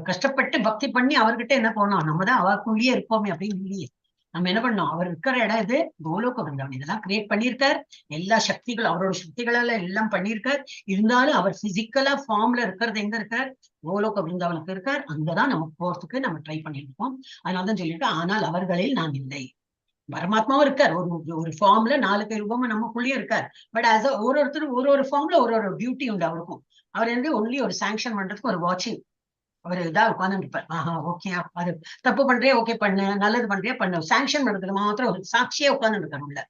கஷ்டப்பட்டு பக்தி பண்ணி அவர்கிட்ட என்ன போனோம், நம்ம தான் அவருக்குள்ளேயே இருப்போமே அப்படின்னு இல்லையே. நம்ம என்ன பண்ணோம், அவர் இருக்கிற இடம் இது கோலோக விருந்தாவன். இதெல்லாம் கிரியேட் பண்ணியிருக்கார், எல்லா சக்திகளும் அவரோட சக்திகளால எல்லாம் பண்ணியிருக்கார். இருந்தாலும் அவர் பிசிக்கலா ஃபார்ம்ல இருக்கிறது எங்க இருக்கார்? கோலோக விருந்தாவனுக்கு இருக்கார். அங்கதான் நம்ம போறதுக்கு நம்ம ட்ரை பண்ணிட்டு இருக்கோம். அதனாலதான் சொல்லியிருக்கோம், ஆனால் அவர்களில் நான் இல்லை. பரமாத்மாவும் இருக்கார் ஒரு ஒரு ஃபார்ம்ல, 4 கை ரூபமும் நமக்குள்ளேயே இருக்கார். பட் ஆஸ் ஒரு ஒருத்தரும் ஒரு ஒரு ஃபார்ம்ல ஒரு ஒரு பியூட்டி உண்டு அவருக்கும். அவர் வந்து ஒன்லி ஒரு சாங்ஷன் பண்றதுக்கு ஒரு வாட்சிங் அவர் இதா உட்கார்ந்து இருப்பார். ஆஹா ஓகே, அது தப்பு பண்றியா ஓகே பண்ணு, நல்லது பண்றியா பண்ணு, சாங்ஷன் பண்றதுக்கு மாத்திரம் ஒரு சாட்சியே உட்கார்ந்து இருக்காரு உள்ள.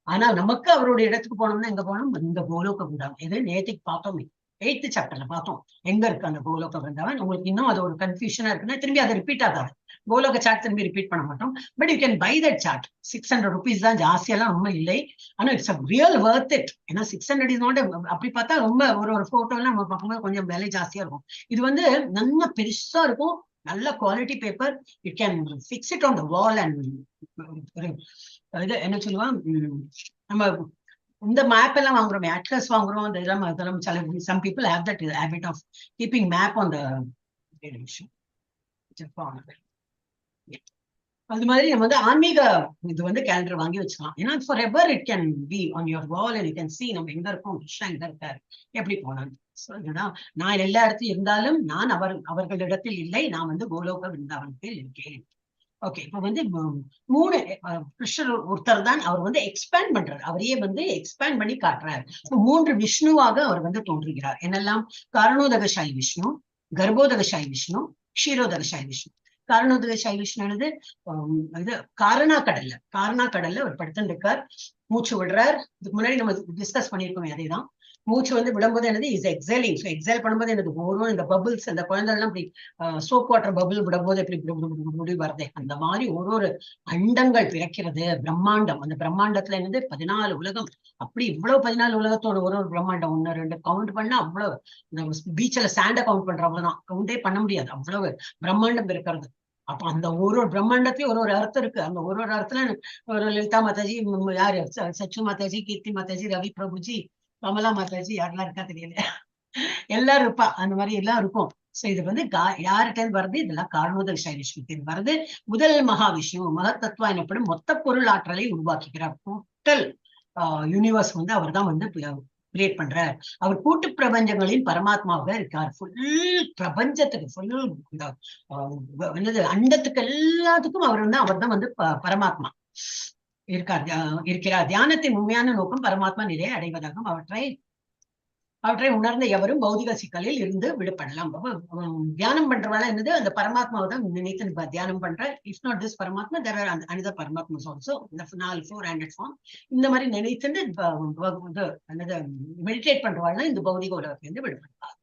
ஆனா நமக்கு அவருடைய இடத்துக்கு போனோம்னா எங்க போனோம்? இந்த கோலோக விருந்தாவன். இது நேத்திக்கு பார்த்தோமே, 8th சாப்டர்ல பார்த்தோம். எங்க இருக்கு அந்த கோலோக விருந்தாவன்? உங்களுக்கு இன்னும் அது ஒரு கன்ஃபியூஷனா இருக்குன்னா திரும்பி அதை ரிப்பீட் ஆகாது. கோலோக சார்ட் திரும்பி ரிப்பீட் பண்ண மாட்டோம். But you can buy that chart. 600 rupees தான், ஜாஸ்தியெல்லாம் ரொம்ப இல்லை. ஆனா it's a real worth it. ஏன்னா 600 is not, அப்படி பார்த்தா ரொம்ப ஒரு ஒரு போட்டோ எல்லாம் நம்ம பார்க்கும்போது கொஞ்சம் விலை ஜாஸ்தியா இருக்கும். இது வந்து நல்ல பெருசா இருக்கும், நல்ல quality paper. You can fix it on the wall and இது என்ன சொல்லுவான், நம்ம இந்த மேப் எல்லாம் வாங்குறோமே, அட்லஸ் வாங்குறோம், அந்த இதெல்லாம் அதெல்லாம் சில some people have that habit of keeping map on the நிமிஷம். அது மாதிரி நம்ம வந்து ஆன்மீக இது வந்து கேலண்டர் வாங்கி வச்சுக்கலாம். ஏன்னா forever it can be on your wall and you can see நம்ம எங்க இருக்கோம், கிருஷ்ணா எங்க இருக்காரு, எப்படி போனான்னு. ஸோ இதுதான், நான் எல்லா இடத்துலயும் இருந்தாலும் நான் அவர்களிடத்தில் இல்லை, நான் வந்து கோலோக விருந்தாவனத்தில் இருக்கேன். ஓகே, இப்ப வந்து 3 கிருஷ்ணர் ஒருத்தர் தான் அவர் வந்து எக்ஸ்பேண்ட் பண்றாரு, அவரையே வந்து எக்ஸ்பேண்ட் பண்ணி காட்டுறாரு. 3 விஷ்ணுவாக அவர் வந்து தோன்றுகிறார். என்னெல்லாம்? காரணோதகசாயி விஷ்ணு, கர்ப்போதகசாயி விஷ்ணு, க்ஷீரோதகசாயி விஷ்ணு. காரணோதகசாயி விஷ்ணுனது இது காரணா கடல்ல, காரணா கடல்ல அவர் படுத்துட்டு இருக்கார், மூச்சு விடுறார். இதுக்கு முன்னாடி நம்ம டிஸ்கஸ் பண்ணியிருக்கோமே அதேதான். மூச்சு வந்து விடும்போது என்னது is exhaling. So exhale பண்ணும்போது என்னது ஒரு இந்த பபிள்ஸ், அந்த குழந்தைலாம் இப்படி சோப் வாட்டர் பபிள் விடும்போது எப்படி இப்படி வருதே, அந்த மாதிரி ஒரு ஒரு அண்டங்கள் பிறக்கிறது. பிரம்மாண்டம், அந்த பிரம்மாண்டத்துல என்னது 14 உலகம். அப்படி இவ்வளவு 14 உலகத்தோட ஒரு ஒரு பிரம்மாண்டம் 1 2 கவுண்ட் பண்ணா அவ்வளவு, இந்த பீச்சில் சாண்டை கவுண்ட் பண்ற அவ்வளவுதான், கவுண்டே பண்ண முடியாது, அவ்வளவு பிரம்மாண்டம் இருக்கிறது. அப்ப அந்த ஒரு ஒரு பிரம்மாண்டத்தையும் ஒரு ஒரு அர்த்தம் இருக்கு. அந்த ஒரு ஒரு அர்த்தத்துல ஒரு லலிதா மாதாஜி, யாரு சச்சு மாதாஜி, கீர்த்தி மாதாஜி, ரவி பிரபுஜி, கமலா மாதாஜி, யாரெல்லாம் இருக்கா தெரியல, எல்லாரும் இருப்பா, அந்த மாதிரி எல்லாம் இருக்கும். சோ இது வந்து யார்கிட்ட வருது? இதெல்லாம் காரணோதகசாயி விஷ்ணு வருது. முதல் மகாவிஷ்ணு மகத்தத்துவா எனப்படும் மொத்த பொருள் ஆற்றலை உருவாக்குகிறார். டோட்டல் யூனிவர்ஸ் வந்து அவர் தான் வந்து கிரியேட் பண்றார். அவர் கூட்டு பிரபஞ்சங்களின் பரமாத்மாவாக இருக்கார். ஃபுல் பிரபஞ்சத்துக்கு, ஃபுல் இந்த என்னது அண்டத்துக்கு எல்லாத்துக்கும் அவர் வந்து அவர் தான் வந்து பரமாத்மா இருக்கார், இருக்கிறார். தியானத்தின் உண்மையான நோக்கம் பரமாத்மா நிலையை அடைவதாகும். அவற்றை அவற்றை உணர்ந்த எவரும் பௌதிக சிக்கலில் இருந்து விடுபடலாம். அப்ப, தியானம் பண்றவள என்னது, அந்த பரமாத்மாவை தான் நினைத்து தியானம் பண்ற. If not this பரமாத்மா, there are another பரமாத்மாஸ் ஆல்சோ. இந்த நாலு ஃபோர் ஹண்ட்ரட் ஃபார்ம் இந்த மாதிரி நினைத்துட்டு இது என்னது மெடிடேட் பண்றவாள்னா இந்த பௌதிக உலகத்திலிருந்து விடுபடுவார்.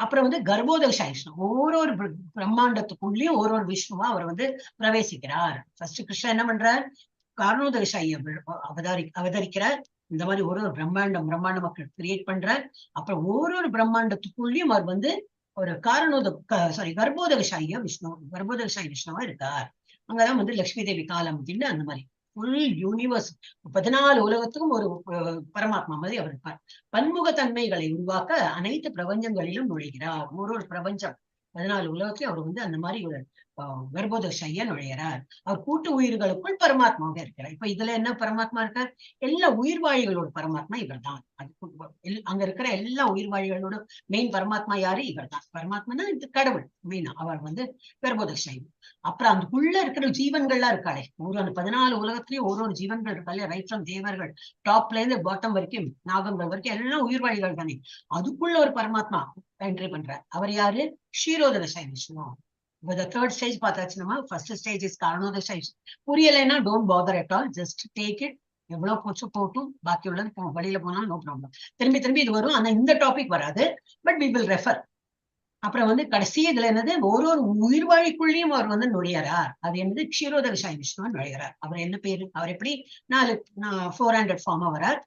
அப்புறம் வந்து கர்ப்போதக விஷ்ணு, ஒரு ஒரு பிரம்மாண்டத்துக்குள்ளேயும் ஒரு ஒரு விஷ்ணுவா அவர் வந்து பிரவேசிக்கிறார். ஃபர்ஸ்ட் கிருஷ்ணா என்ன பண்றார்? காரணோதகசாயி அவதரிக்கிறார். இந்த மாதிரி ஒரு ஒரு பிரம்மாண்டம் பிரம்மாண்டமா கிரியேட் பண்றார். அப்புறம் ஒரு ஒரு பிரம்மாண்டத்துக்குள்ளேயும் அவர் வந்து ஒரு காரணோத சாரி கர்ப்போதகசாயியா விஷ்ணு, கர்ப்போதகசாயி விஷ்ணுவா இருக்கார். அங்கதான் வந்து லட்சுமி தேவி காலம் அப்படின்னு அந்த மாதிரி ஃபுல் யூனிவர்ஸ் 14 உலகத்துக்கும் ஒரு பரமாத்மா மாதிரி அவர் இருப்பார். பன்முக தன்மைகளை உருவாக்க அனைத்து பிரபஞ்சங்களிலும் நுழைகிறார். ஒரு ஒரு பிரபஞ்சம் 14 உலகத்திலும் அவர் வந்து அந்த மாதிரி ஒரு கர்ப்போதகசாயியா நுழைகிறார். அவர் கூட்டு உயிர்களுக்குள் பரமாத்மாவாக இருக்கிறார். இப்ப இதுல என்ன பரமாத்மா இருக்கார்? எல்லா உயிர்வாழிகளோட பரமாத்மா இவர் தான். அங்க இருக்கிற எல்லா உயிர்வாழிகளோட மெயின் பரமாத்மா யாரு? இவர் தான். பரமாத்மானா இது கடவுள் மெயினா. அவர் வந்து கர்ப்போதகசாயி. அப்புறம் அதுக்குள்ள இருக்கிற ஜீவன்கள்லாம் இருக்காளே, ஒரு அந்த 14 உலகத்திலயும் ஒரு ஒரு ஜீவன்கள் இருக்காளே, ரைட் ஃப்ரம் தேவர்கள் டாப்ல இருந்து பாட்டம் வரைக்கும் நாகங்கள் வரைக்கும் எல்லாம் உயிர்வாழிகள் தானே. அதுக்குள்ள ஒரு பரமாத்மா என்ட்ரி பண்றார். அவர் யாரு? க்ஷீரோதகசாயி விஷ்ணு. இப்ப தேர்ட் ஸ்டேஜ் பார்த்தாச்சு நம்ம. First stage is காரணோதகசாயி. புரியலைன்னா don't bother at all, just take it. எவ்வளவு போச்சு போட்டும், பாக்கி உள்ளது வழியில போனாலும் நோ ப்ராப்ளம். திரும்பி திரும்பி இது வரும். ஆனா இந்த டாபிக் வராது, பட் we will refer. அப்புறம் வந்து கடைசி இதுல என்னது, ஒரு ஒரு உயிர்வாழிக்குள்ளேயும் அவர் வந்து நுழையறார். அது என்னது? க்ஷீரோதகசாயி விஷ்ணு நுழையறார். அவர் என்ன பேரு? அவர் எப்படி நாலு 400 ஃபார்மா வரார்.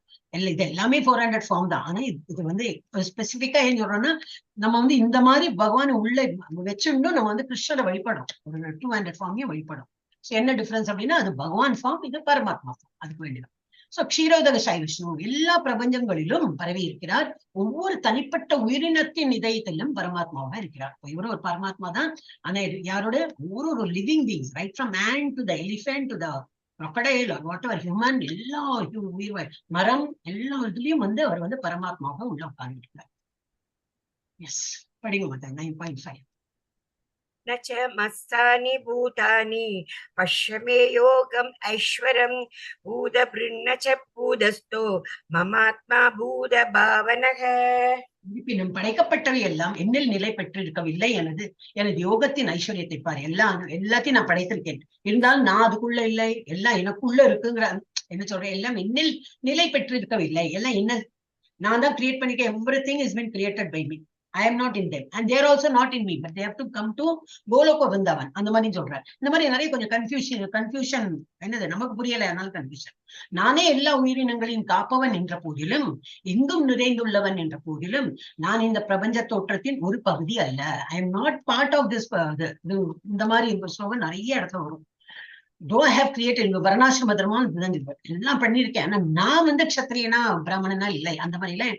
இது எல்லாமே 400 ஃபார்ம் தான். ஆனா இது வந்து ஸ்பெசிபிக்கா ஏன் சொல்றோம்னா, நம்ம வந்து இந்த மாதிரி பகவான் உள்ள வச்சுருந்தோம், நம்ம வந்து கிருஷ்ணரை வழிபடுறோம், ஒரு 200 ஃபார்மையும் வழிபடும். ஸோ என்ன டிஃபரன்ஸ் அப்படின்னா, அது பகவான் ஃபார்ம், இது பரமாத்மா ஃபார்ம். அதுக்கு வேண்டியதான். சோ க்ஷீரோதகசாயி விஷ்ணு எல்லா பிரபஞ்சங்களிலும் பரவி இருக்கிறார். ஒவ்வொரு தனிப்பட்ட உயிரினத்தின் இதயத்திலும் பரமாத்மாவாக இருக்கிறார். இப்ப இவரும் ஒரு பரமாத்மா தான். ஆனா இது யாரோட? ஒரு ஒரு living beings, right from man to the elephant to the crocodile or whatever human, எல்லா உயிர் மரம் எல்லா இதுலயும் வந்து அவர் வந்து பரமாத்மாவாக உள்ள உட்கார்ந்துருக்கார். எஸ், படிங்க மாதா, 9.5. न च मत्स्थानि भूतानि पश्य मे योगम् ऐश्वरम् भूतभृन्न च भूतस्थो ममात्मा भूतभावनः. இருப்பினும் படைக்கப்பட்டவை எல்லாம் என்னில் நிலை பெற்றிருக்கவில்லை. எனது எனது யோகத்தின் ஐஸ்வர்யத்தை பார். எல்லாத்தையும் நான் படைத்திருக்கேன், இருந்தாலும் நான் அதுக்குள்ள இல்லை, எல்லாம் எனக்குள்ள இருக்குங்கிற என்ன சொல்றேன், எல்லாம் என்னில் நிலை பெற்றிருக்கவில்லை. எல்லாம் என்ன நான் தான் கிரியேட் பண்ணிக்க. Everything is been created by me. I am not in them and they're also not in me, but they have to come to Goloka Vrindavan. அந்த மாதிரி சொல்றாரு. இந்த மாதிரி நிறைய கொஞ்சம் கன்ஃபியூஷன் கன்ஃபியூஷன் என்னது நமக்கு புரியல, அதனால கன்ஃபியூஷன். நானே எல்லா உயிரினங்களையும் காப்பவன் என்ற போதிலும், எங்கும் நிறைந்துள்ளவன் என்ற போதிலும், நான் இந்த பிரபஞ்ச தோற்றத்தின் ஒரு பகுதி அல்ல. I am not part of this. இந்த மாதிரி ஸ்லோகம் நிறைய இடத்துல வரும். தோ have created வர்ணாசிரம தர்மம் எல்லாம் பண்ணியிருக்கேன், ஆனா நான் வந்து க்ஷத்ரியனா பிராமணனா இல்லை, அந்த மாதிரி எல்லாம்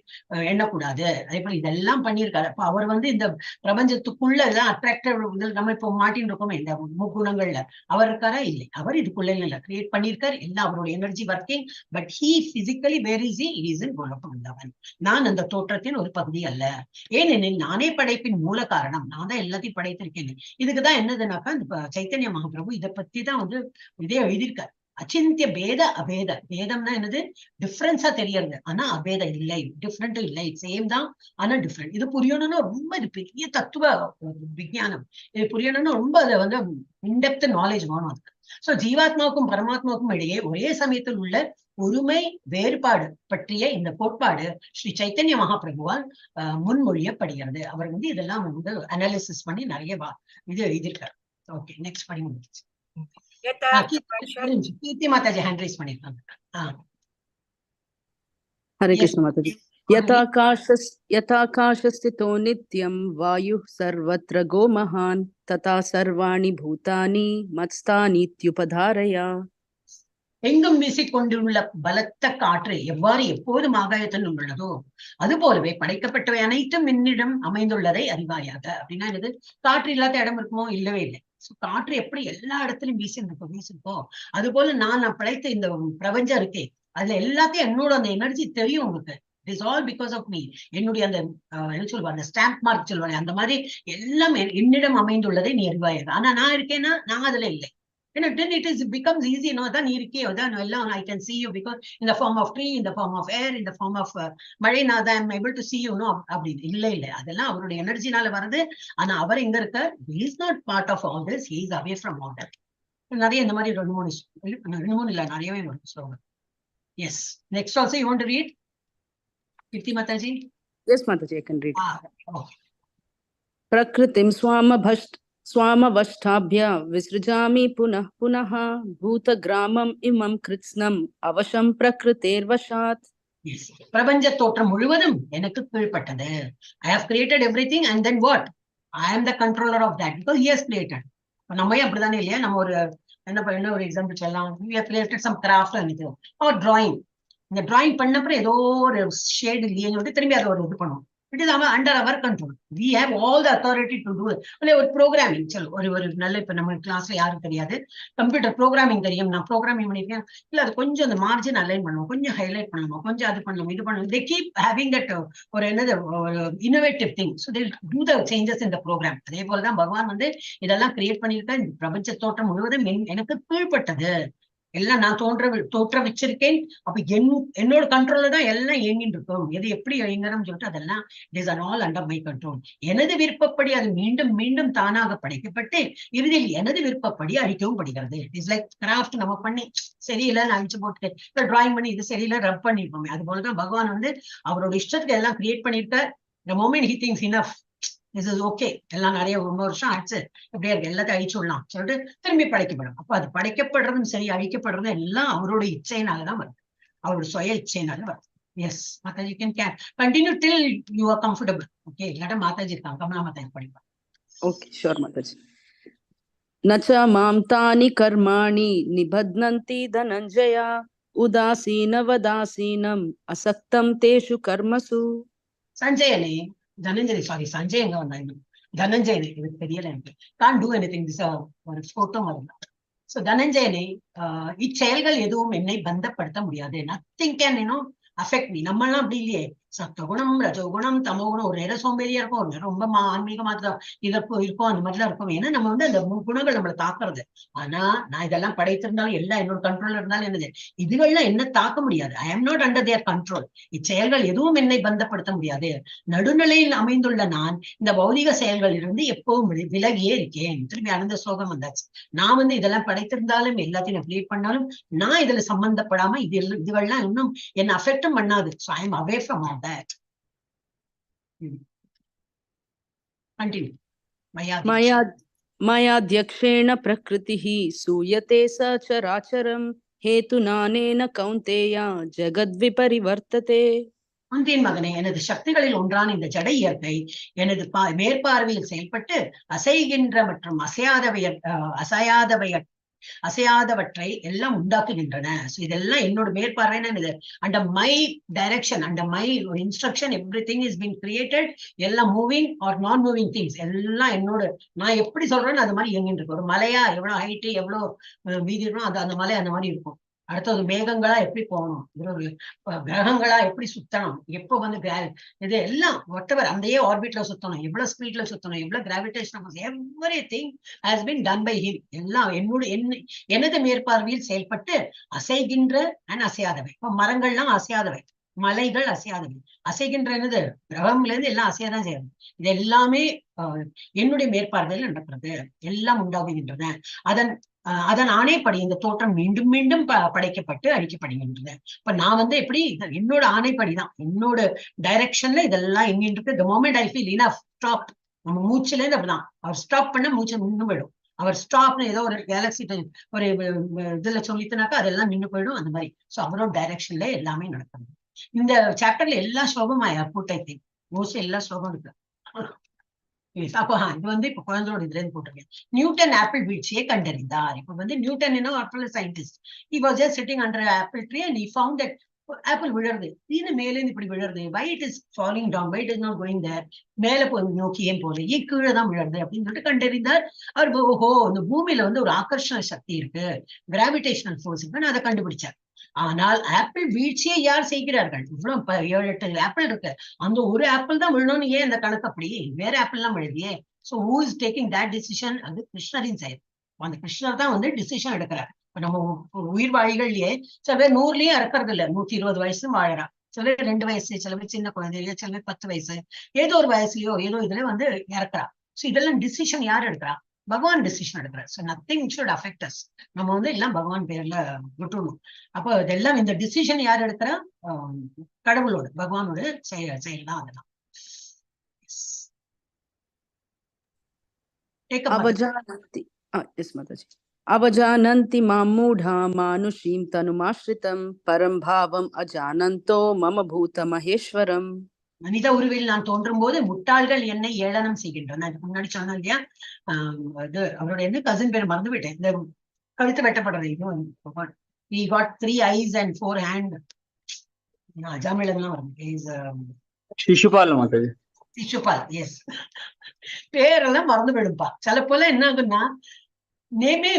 எண்ணக்கூடாது. அதே போல இதெல்லாம் பண்ணியிருக்காரு. அப்ப அவர் வந்து இந்த பிரபஞ்சத்துக்குள்ள எல்லாம் அட்ராக்டிவ் நம்ம இப்போ மாட்டின்னு இருக்கோமே இந்த முக்குணங்கள்ல, அவர் இருக்காரா? இல்லை, அவர் இதுக்குள்ள இல்ல, கிரியேட் பண்ணியிருக்காரு. எல்லாம் அவருடைய energy working, but he physically, where is he? Is in Goloka Vrindavan. நான் அந்த தோற்றத்தின் ஒரு பகுதி அல்ல. ஏனெனில் நானே படைப்பின் மூல காரணம். நான் தான் எல்லாத்தையும் படைத்திருக்கேன். இதுக்குதான் என்னதுனாக்கா, இந்த சைத்தன்ய மகாபிரபு இதை பத்தி தான் வந்து இதே எழுதியிருக்காரு. அச்சிந்திய பேத அபேத. பேதம்னா என்னது? டிஃபரன்ஸா தெரியறது. ஆனா அபேத இல்லை, டிஃப்ரெண்டும் இல்லை, சேம் தான் ஆனா டிஃப்ரெண்ட். இது புரியணும்னா ரொம்ப இது பெரிய தத்துவ விஞ்ஞானம். இது புரியணும்னா ரொம்ப அதை வந்து இன்டெப்த் நாலேஜ் வேணும் அதுக்கு. சோ ஜீவாத்மாவுக்கும் பரமாத்மாவுக்கும் இடையே ஒரே சமயத்தில் உள்ள ஒருமை வேறுபாடு பற்றிய இந்த கோட்பாடு ஸ்ரீ சைத்தன்ய மகாபிரபுவால் முன்மொழியப்படுகிறது. அவர் வந்து இதெல்லாம் வந்து அனாலிசிஸ் பண்ணி நிறைய இது எழுதியிருக்காரு. ஓகே, நெக்ஸ்ட் படி முடிஞ்சிச்சு. यथा கீர்த்தி மாதாஜி ஹேண்ட் ரைஸ் பண்ணிருக்காங்க. हरे Yes. Krishna Mataji. यथाकाशस्थितो नित्यं वायुः सर्वत्र गो महान् तथा सर्वाणि भूतानि मत्स्थानीत्युपधारय. எங்கும் வீசிக்கொண்டுள்ள பலத்த காற்று எவ்வாறு எப்போதும் ஆகாயத்தில் உள்ளதோ, அது போலவே படைக்கப்பட்டவை அனைத்தும் என்னிடம் அமைந்துள்ளதை அறிவாயாக. அப்படின்னா என்னது? காற்று இல்லாத இடம் இருக்குமோ? இல்லவே இல்லை. So, காற்று எப்படி எல்லா இடத்துலயும் வீசிருக்கோ, அது போல நான் நான் படைத்த இந்த பிரபஞ்சம் இருக்கே, அதுல எல்லாத்தையும் என்னோட அந்த எனர்ஜி தெரியும் உங்களுக்கு. It is all because of me. என்னுடைய அந்த என்ன சொல்லுவாங்க, அந்த ஸ்டாம்ப் மார்க் சொல்லுவாங்க, அந்த மாதிரி எல்லாம் என்னிடம் அமைந்துள்ளதை நீ அறிவாயாக. ஆனா நான் இருக்கேன்னா நான் அதுல இல்லை. ஏன்னா then it is becomes easy, no? அதான் நீ இருக்கே, அதான் எல்லாம் I can see you because in the form of tree, in the form of air, in the form of மழை, நான் தான் I'm able to see you, no? அப்படின்னு இல்ல இல்ல, அதெல்லாம் அவருடைய எனர்ஜினால வருது. ஆனா அவர் எங்க இருக்கார்? He is not part of all this. He is away from all that. நிறைய இந்த மாதிரி ரெண்டு மூணு, ரெண்டு மூணு இல்ல, நிறையவே வரும் ஸ்லோகம். Yes, next also you want to read, Keerthi Mataji? Yes, Mataji, I can read. Ah, okay. प्रकृतिं स्वामवष्टाभ्य विसृजामि पुनः पुनः भूतग्रामम् इमं कृत्स्नम् अवशं प्रकृतेर्वशात्. Yes. பிரபஞ்ச தோற்றம் முழுவதும் எனக்கு கீழ்ப்பட்டது. I have created everything and then what? I am the controller of that because he has created. நம்ம ஏன் அப்படிதானே இல்லையா? நம்ம ஒரு என்ன ஒரு எக்ஸாம்பிள் சொல்லலாம்? We have created some craft anything or drawing. இந்த டிராயிங் பண்ணப்பறம் ஏதோ ஒரு ஷேட் இல்லையேன்னு சொல்லிட்டு திரும்பி அதை ஒரு இது பண்ணுவோம். It is under our control. We have all the authority to do. இல்லை ஒரு ப்ரோக்ராமிங் சொல்லு, ஒரு ஒரு நல்ல, இப்ப நம்ம கிளாஸ்ல யாரும் தெரியாது, கம்ப்யூட்டர் ப்ரோக்ராமிங் தெரியும், நான் ப்ரோக்ராமிங் பண்ணிருக்கேன். இல்ல அது கொஞ்சம் அந்த மார்ஜின் அலைன் பண்ணுவோம், கொஞ்சம் ஹைலைட் பண்ணுவோம், கொஞ்சம் அது பண்ணுவோம், இது பண்ணுவோம். They keep having that ஒரு என்னது ஒரு innovative thing, so they do the changes in the program. அதே போலதான் பகவான் வந்து இதெல்லாம் கிரியேட் பண்ணியிருக்கேன். இந்த பிரபஞ்ச தோற்றம் முழுவதும் எனக்கு கீழ்ப்பட்டது. எல்லாம் நான் தோற்ற வச்சிருக்கேன். அப்ப என்னோட கண்ட்ரோல்ல தான் எல்லாம் இயங்கிட்டு இருக்கும். எது எப்படி இயங்கணும்னு சொல்லிட்டு அதெல்லாம் it is all under my control. எனது விருப்பப்படி அது மீண்டும் மீண்டும் தானாக படைக்கப்பட்டு இறுதியில் எனது விருப்பப்படி அழிக்கவும் படுகிறது. It is like craft நம்ம பண்ணி சரியில்லைன்னு அழிச்சு போட்டு, டிராயிங் பண்ணி இது சரியில்லை ரப் பண்ணிருப்போமே, அது போலதான் பகவான் வந்து அவரோட இஷ்டத்துக்கு எல்லாம் கிரியேட் பண்ணியிருக்கார். The moment he thinks enough, this is okay, எல்லாம் நிறைய ரொம்ப வருஷம் ஆச்சு, இப்படியே இருக்கு, எல்லாத்தையும் அழிச்சு விடலாம் சொல்லிட்டு திரும்பி படைக்கப்படும். அப்ப அது படைக்கப்படுறதும் சரி அழிக்கப்படுறதும் எல்லாம் அவரோட இச்சையினாலதான் வருது, அவரோட சுய இச்சையினால வருது. S Mataji, can continue till you are comfortable, okay? இல்லாட்டா மாதாஜி இருக்காங்க, கமலா மாதாஜி படிப்பாங்க. Okay, sure, Mataji. न च मां तानि कर्माणि निबध्नन्ति धनञ्जय उदासीनवदासीनम् असक्तं तेषु कर्मसु. சஞ்சயனே, தனஞ்சயனே, சாரி, சஞ்சய் எங்க வந்தாங்க? தனஞ்சயனே, இது தெரியல எனக்கு. Can do any thing, this ஒரு போட்டோ மாதிரி. ஸோ தனஞ்சயனே, இச்செயல்கள் எதுவும் என்னை பந்தப்படுத்த முடியாது. Nothing can affect me. நம்மெல்லாம் அப்படி இல்லையே. சத்துவகுணம், ரஜோகுணம், தமோகுணம். ஒரு நேரம் சோம்பேறியா இருக்கும், ஒரு நேரம் ரொம்ப ஆன்மீகமா இதற்கு இருக்கும், அந்த மாதிரிலாம் இருக்கும். ஏன்னா நம்ம வந்து அந்த குணங்கள் நம்மளை தாக்குறது. ஆனா நான் இதெல்லாம் படைத்திருந்தாலும், எல்லாம் என்னோட கண்ட்ரோல்ல இருந்தாலும் என்னது இதுகள்லாம் என்ன தாக்க முடியாது. I am not under their control. இச்செயல்கள் எதுவும் என்னை பந்தப்படுத்த முடியாது. நடுநிலையில் அமைந்துள்ள நான் இந்த பௌதிக செயல்களில் இருந்து எப்பவும் விலகியே இருக்கேன். திரும்பி அந்த ஸ்லோகம் வந்தாச்சு. நான் வந்து இதெல்லாம் படைத்திருந்தாலும், எல்லாத்தையும் நான் கிரியேட் பண்ணாலும், நான் இதுல சம்பந்தப்படாம இது இதுகள்லாம் இன்னும் என்ன அஃபெக்டும் பண்ணாது. So I am away from all that. Continue. மயா मयाध्यक्षेण प्रकृतिः सूयते सचराचरं हेतुनानेन कौन्तेय जगद्विपरिवर्तते. குந்தியின் மகனே, எனது சக்திகளில் ஒன்றான இந்த ஜட இயற்கை எனது மேற்பார்வையில் செயல்பட்டு அசைகின்ற மற்றும் அசையாதவை அசையாதவை அசையாதவற்றை எல்லாம் உண்டாக்குகின்றன. ஸோ இதெல்லாம் என்னோட மேற்பார்வைன்னா இது under my direction, under my instruction, everything is been created. எல்லாம் moving or non moving things எல்லாம் என்னோட, நான் எப்படி சொல்றேன்னு அது மாதிரி இயங்கிட்டு இருக்கு. ஒரு மலையா எவ்வளவு ஹைட்டு, எவ்வளவு வீதி இருக்கும், அது அந்த மலை அந்த மாதிரி இருக்கும். அடுத்தது மேகங்களா எப்படி போகணும், ஒரு கிரகங்களா எப்படி சுத்தணும், எப்போ வந்து இது எல்லாம் வாட்டெவர் அந்த ஆர்பிட்ல சுத்தணும், எவ்வளவு ஸ்பீட்ல சுத்தணும், எவ்வளவு gravitation, everything has been done by him. எல்லாம் என்னோட எனது மேற்பார்வையில் செயல்பட்டு அசைகின்ற அண்ட் அசையாதவை. இப்ப மரங்கள்லாம் அசையாதவை, மலைகள் அசையாதவை. அசைகின்ற என்னது கிரகம்ல இருந்து எல்லாம் அசையாதான் செய்யணும். இது எல்லாமே என்னுடைய மேற்பார்வையில் நடக்கிறது, எல்லாம் உண்டாகுகின்றன. அதன் ஆணைப்படி இந்த தோற்றம் மீண்டும் மீண்டும் படைக்கப்பட்டு அழிக்கப்படுகின்றன. இப்ப நான் வந்து எப்படி என்னோட ஆணைப்படிதான், என்னோட டைரக்ஷன்ல இதெல்லாம் எங்கிட்டு இருக்கு. The moment I feel enough, stop. நம்ம மூச்சுல இருந்து அப்படிதான், அவர் ஸ்டாப் பண்ண மூச்சு நின்று போயிடும். அவர் ஸ்டாப்னு ஏதோ ஒரு கேலக்சி ஒரு இதுல சொல்லிட்டுனாக்கா அதெல்லாம் நின்று போயிடும். அந்த மாதிரி சோ அவரோட டைரக்ஷன்ல எல்லாமே நடக்குது. இந்த சாப்டர்ல எல்லா ஸ்லோகம் I put, I think mostly எல்லா ஸ்லோகம் இருக்கு. அப்போ இது வந்து இப்ப குழந்தையோட இதுல இருந்து போட்டிருக்கேன். நியூட்டன் ஆப்பிள் வீழ்ச்சியை கண்டறிந்தார். இப்ப வந்து நியூட்டன் என்ன apple scientist. He was just sitting under apple tree and he found that apple விழருது, இது மேலே இருந்து இப்படி விழருது. Why it is falling down? Why it is not going there? மேல போய் நோக்கி ஏன் போகுது, ஏன் கீழே தான் விழருது அப்படின்னு சொல்லிட்டு கண்டறிந்தார் அவர். ஓஹோ, இந்த பூமியில வந்து ஒரு ஆகர்ஷண சக்தி இருக்கு, கிராவிடேஷனல் ஃபோர்ஸ் இருக்குன்னு அதை கண்டுபிடிச்சார். ஆனால் ஆப்பிள் வீழ்ச்சியை யார் செய்கிறார்கள்? இவ்வளவு 7-8 ஆப்பிள் இருக்கு, அந்த ஒரு ஆப்பிள் தான் விழணும்னு ஏன் அந்த கணக்கு அப்படி? வேற ஆப்பிள் எல்லாம் விழுதியே. So who is taking that decision? அது கிருஷ்ணரின் செயல். அந்த கிருஷ்ணர் தான் வந்து டிசிஷன் எடுக்கிறார். இப்ப நம்ம உயிர் வாழிகள்லயே சில பேர் 100லயும் இறக்குறது இல்ல, 120 வயசும் வாழறா. சில பேர் 2 வயசு, சில பேர் சின்ன குழந்தைங்க, சில பேர் 10 வயசு, ஏதோ ஒரு வயசுலயோ ஏதோ இதுல வந்து இறக்குறா. சோ இதெல்லாம் டிசிஷன் யார் எடுக்கிறா? பகவான் டிசிஷன் எடுக்கிறார். So nothing should affect us. நம்ம வந்து எல்லாம் பகவான் பேர்ல விட்டுடணும். அப்போ இதெல்லாம் இந்த டிசிஷன் யார் எடுக்கிறா? கடவுளோட, பகவானோட செயல் தான் அதெல்லாம். Take up, Mataji. Avajananti. Yes, Mataji. Avajananti mam mudha manushim tanumasritam param bhavam ajananto mama bhuta maheshwaram. மனித உருவில் நான் தோன்றும் போது முட்டாள்கள் என்னை ஏளனம் செய்கின்றன. அதுக்கு முன்னாடி சொன்னேன் இல்லையா, இது அவருடைய என்ன கசின் பேர் மறந்து விட்டேன். இந்த கழுத்து வெட்டப்படுறது இது he got 3 eyes and 4 hand. அஜாமிளதெல்லாம் வரும். Is, Shishupal Mataji. Shishupal, yes. பேரெல்லாம் மறந்து போயிடும்பா. சில போல என்ன ஆகுன்னா நேமே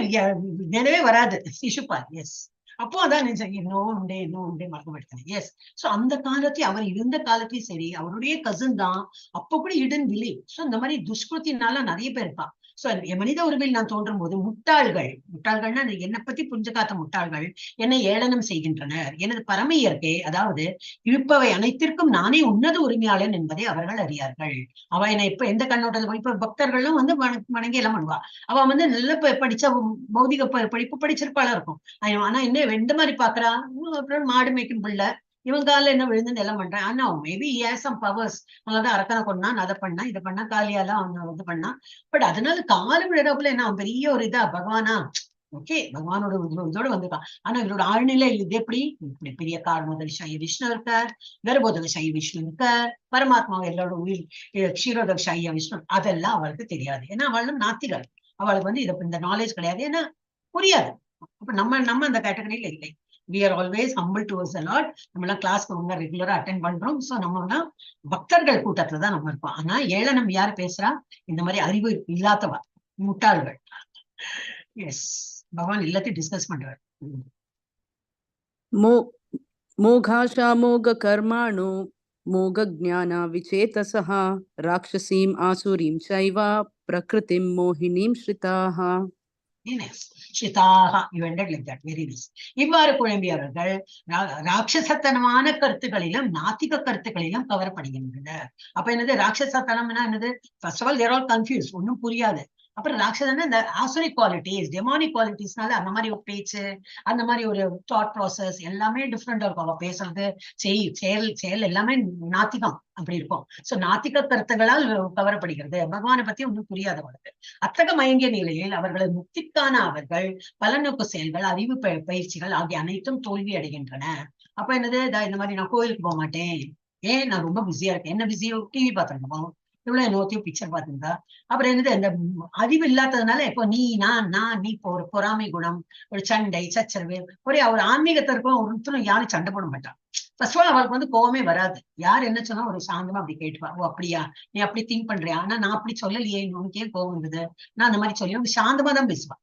நினைவே வராது. சிசுபால், எஸ். அப்போ அதான் நினைச்சேன், இன்னும் உண்டே இன்னும் உண்டே மறந்து போயிட்டேன். எஸ். சோ அந்த காலத்தையும் அவர் இருந்த காலத்தையும் சரி, அவருடைய கசின் தான், அப்போ கூட இடன் பிலீவ். சோ இந்த மாதிரி துஷ்கிருத்தினால நிறைய பேர் இருப்பா. சோ மனித உருவில் நான் தோன்றும் போது முட்டாள்கள், முட்டாள்கள்னா என்னை பத்தி புரிஞ்சுக்காத முட்டாள்கள் என்னை ஏளனம் செய்கின்றனர். எனது பரம இயற்கை, அதாவது இருப்பவை அனைத்திற்கும் நானே உன்னத உரிமையாளன் என்பதை அவர்கள் அறியார்கள். அவ என்னை இப்ப எந்த கண்ணோட்டத்துல, இப்ப பக்தர்களும் வந்து வணங்கி எல்லாம் பண்ணுவா. அவ வந்து நல்ல படிச்ச பௌதிக படிப்பு படிச்சிருப்பாளா இருக்கும். ஆனா என்ன எந்த மாதிரி பாக்குறா? அப்புறம் மாடு மேய்க்கும் பிள்ளை, இவன் காலில் என்ன விழுந்துன்னு எல்லாம் பண்றேன். ஆனா மேபி he some powers, அதனாலதான் அரக்கனை கொன்னான், அதை பண்ணா, இதை பண்ணா, காளியாலாம் அவன் இது பண்ணான். பட் அதனால காலு விழுறப்பல என்ன அவன் பெரிய ஒரு இதா பகவானா? ஓகே, பகவானோட இதோட வந்திருக்கான். ஆனா இவரோட ஆழ்நிலை இது எப்படி? இப்படி பெரிய கார் முதல் சாயி விஷ்ணு இருக்கார், கர்ப்போதக சாயி விஷ்ணு இருக்கார், பரமாத்மா எல்லாரோட உயிர் க்ஷீரோதக சாயியா விஷ்ணு, அதெல்லாம் அவளுக்கு தெரியாது. ஏன்னா அவளும் நாத்திகர், அவளுக்கு வந்து இதை இந்த நாலேஜ் கிடையாது, ஏன்னா புரியாது. அப்ப நம்ம நம்ம அந்த கேட்டகரியில இல்லை. We are always humble towards the Lord. நம்ம எல்லாம் கிளாஸ்க்கு ஒழுங்கா ரெகுலரா அட்டென்ட் பண்றோம். சோ நம்ம எல்லாம் பக்தர்கள் கூட்டத்துல தான் நம்ம இருப்போம். ஆனா ஏளனம் யார் பேசுறா? இந்த மாதிரி அறிவு இல்லாதவா, முட்டாள்கள். எஸ், பகவான் எல்லாத்தையும் டிஸ்கஸ் பண்றாரு. மோகாஷா மோக கர்மாணோ மோக ஜான விசேதசः ராட்சசீம் ஆசுரீம் சைவ பிரகிருதிம் மோகினீம் ஸ்ரிதாஹ. ஸ்ரிதாக, you ended like that, very nice. இவ்வாறு குழம்பியவர்கள் ராட்சசத்தனமான கருத்துக்களிலும் நாத்திக கருத்துக்களிலும் கவரப்படுகின்றனர். அப்ப என்னது ராட்சசத்தனம்னா என்னது? First of all they're all confuse, ஒன்னும் புரியாது. அப்புறம் ராட்சசன்னா இந்த ஆசுரிக் குவாலிட்டிஸ், டெமானிக் குவாலிட்டிஸ்னால அந்த மாதிரி ஒரு பேச்சு, அந்த மாதிரி ஒரு தாட் ப்ராசஸ் எல்லாமே டிஃப்ரெண்டா இருக்கும். அவ பேசுறது செயல் செயல் எல்லாமே நாத்திகம் அப்படி இருக்கும். சோ நாத்திக கருத்துகளால் கவரப்படுகிறது. பகவானை பத்தி ஒன்றும் புரியாதவர்களுக்கு அத்தக மயங்கிய நிலையில் அவர்களது முக்திக்கான அவர்கள் பலநோக்கு செயல்கள், அறிவு பயிற்சிகள் ஆகிய அனைத்தும் தோல்வி அடைகின்றன. அப்ப என்னது, இந்த மாதிரி நான் கோயிலுக்கு போக மாட்டேன், ஏன் நான் ரொம்ப பிஸியா இருக்கேன், என்ன பிஸியோ டிவி பார்த்துருக்கோம், இவ்வளவு நோத்தியும் பிக்சர் பார்த்துருந்தா. அப்புறம் என்னது, இந்த அறிவு இல்லாததுனால இப்போ நீ நான் நான் நீ ஒரு பொறாமை குணம், ஒரு சண்டை சச்சரவு, ஒரே அவர் ஆன்மீகத்திற்கும் ஒருத்தரும் யாரும் சண்டை போட மாட்டான். ஃபர்ஸ்ட் ஆல் அவளுக்கு வந்து கோவமே வராது. யார் என்ன சொன்னா ஒரு சாந்தமா அப்படி கேட்டுவா. ஓ அப்படியா, நீ அப்படி திங்க் பண்றியா, ஆனா நான் அப்படி சொல்லலையே, உனக்கு ஏன் கோவம் வந்தது, நான் அந்த மாதிரி சொல்லி அவங்க சாந்தமா தான் பேசுவா.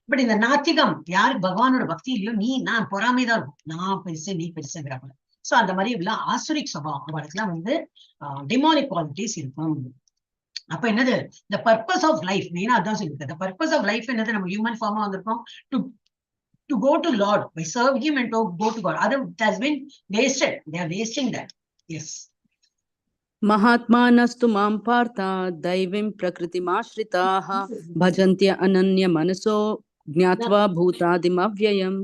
பட் இந்த நாத்திகம் யாரு பகவானோட பக்தி இல்லையோ, நீ நான் பொறாமை தான் இருக்கும், நான் பெருசு நீ பெருசுங்கிறாப்புல. சோ அந்த மாதிரி எல்லாம் ஆசுரிக் சுபாவம் அவளுக்குலாம் வந்து டிமானிக் குவாலிட்டிஸ் இருக்கும். அப்ப என்னது the purpose of life, மெயினா அதான் சொல்லிருக்கு. The purpose of life என்னது, நம்ம ஹியூமன் ஃபார்மா வந்திருக்கோம் to go to Lord, by serve him and to go to God. அது has been wasted, they are wasting that. Yes. महात्मानस्तु मां पार्थ दैवीं प्रकृतिमाश्रिताः भजन्त्य अनन्य मनसो ज्ञात्वा भूतादिमव्ययम्.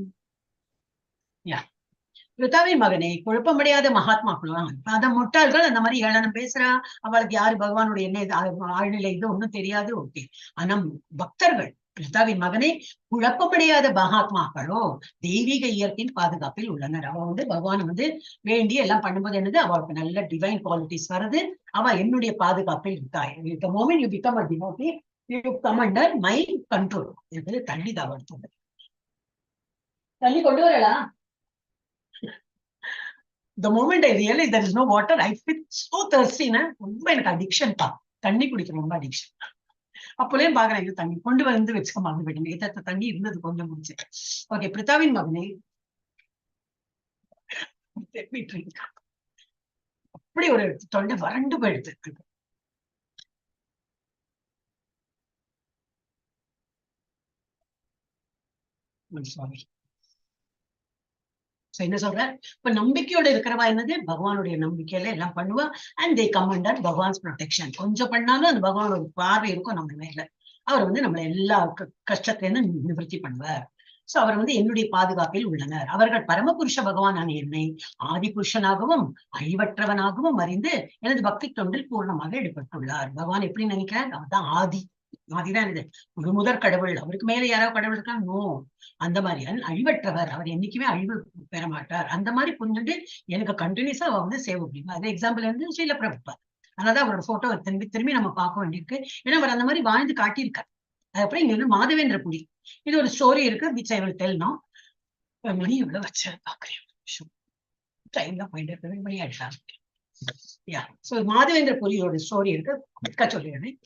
பிருதாவின் மகனே, குழப்பமடையாத மகாத்மாக்களும் அந்த முட்டாள்கள் அந்த மாதிரி ஏளனம் பேசுறா, அவளுக்கு யாரு பகவானுடைய என்ன இது, ஆழ்நிலை இது ஒண்ணும் தெரியாது. ஓகே, ஆனா பக்தர்கள் பிருதாவின் மகனே, குழப்பமடையாத மகாத்மாக்களோ தெய்வீக இயற்கையின் பாதுகாப்பில் உள்ளனர். அவ வந்து பகவான் வந்து வேண்டி எல்லாம் பண்ணும்போது என்னது, அவளுக்கு நல்ல டிவைன் குவாலிட்டிஸ் வருது, அவ என்னுடைய பாதுகாப்பில் இருக்கா. The moment you become a devotee, you come under my control. இது தள்ளி தான் வருது, தள்ளி கொண்டு வரலா. The moment I realize there is no water, I feel so thirsty. Na? ரொம்ப எனக்கு அடிக்ஷன் பா, தண்ணி குடிக்க ரொம்ப அடிக்ஷன். அப்போலே பாக்குறேன், ஐயோ தண்ணி கொண்டு வந்து வச்சுக்க மறந்து போயிட்டேன், எத்த தண்ணி இருந்தது கொஞ்சம் முடிச்சு. ஓகே, பிரித்தாவின் மகனே, Let me drink. அப்படி ஒரு தொண்டை வறண்டு போயிடுது. சாரி. என்ன சொல்ற? இப்ப நம்பிக்கையோட இருக்கிறவா என்னது, பகவானுடைய நம்பிக்கையில எல்லாம் பண்ணுவா. And they come under Bhagavan's protection. கொஞ்சம் பண்ணாலும் அந்த பகவானோட பார்வை இருக்கும் நம்ம மேல. அவர் வந்து நம்மளை எல்லா கஷ்டத்திலிருந்து நிவர்த்தி பண்ணுவார். சோ அவர் வந்து என்னுடைய பாதுகாப்பில் உள்ளனர். அவர்கள் பரமபுருஷ பகவானான என்னை ஆதி புருஷனாகவும் அழிவற்றவனாகவும் அறிந்து எனது பக்தி தொண்டில் பூர்ணமாக ஈடுபட்டுள்ளார். பகவான் எப்படி நினைக்கிறார்? அவர் தான் ஆதி. ஆதிதான் இது ஒரு முதற் கடவுள். அவருக்கு மேல யாராவது கடவுள் இருக்கா? நோ. அந்த மாதிரி அழிவற்றவர். அவர் என்னைக்குமே அழிவு பெற மாட்டார். அந்த மாதிரி புரிஞ்சுட்டு எனக்கு கண்டினியூஸா அவர் வந்து சேவ் முடியும். அது எக்ஸாம்பிள் வந்து ஸ்ரீல பிரபுபாத். அதனாலதான் அவரோட போட்டோ திரும்பி திரும்பி நம்ம பார்க்க வேண்டியிருக்கு. ஏன்னா அவர் அந்த மாதிரி வாழ்ந்து காட்டியிருக்கார். அதுக்கப்புறம் இங்க வந்து மாதவேந்திர புரி, இது ஒரு ஸ்டோரி இருக்கு, which I will tell now. மணி எவ்வளவு வச்சு பாக்குறேன், டைம் தான் போயிட்டு இருக்கு, மணி ஆயிடுச்சா? யா, சோ மாதவேந்திர புரியோட ஸ்டோரி இருக்கு, குயிக்கா சொல்லிடுறேன்.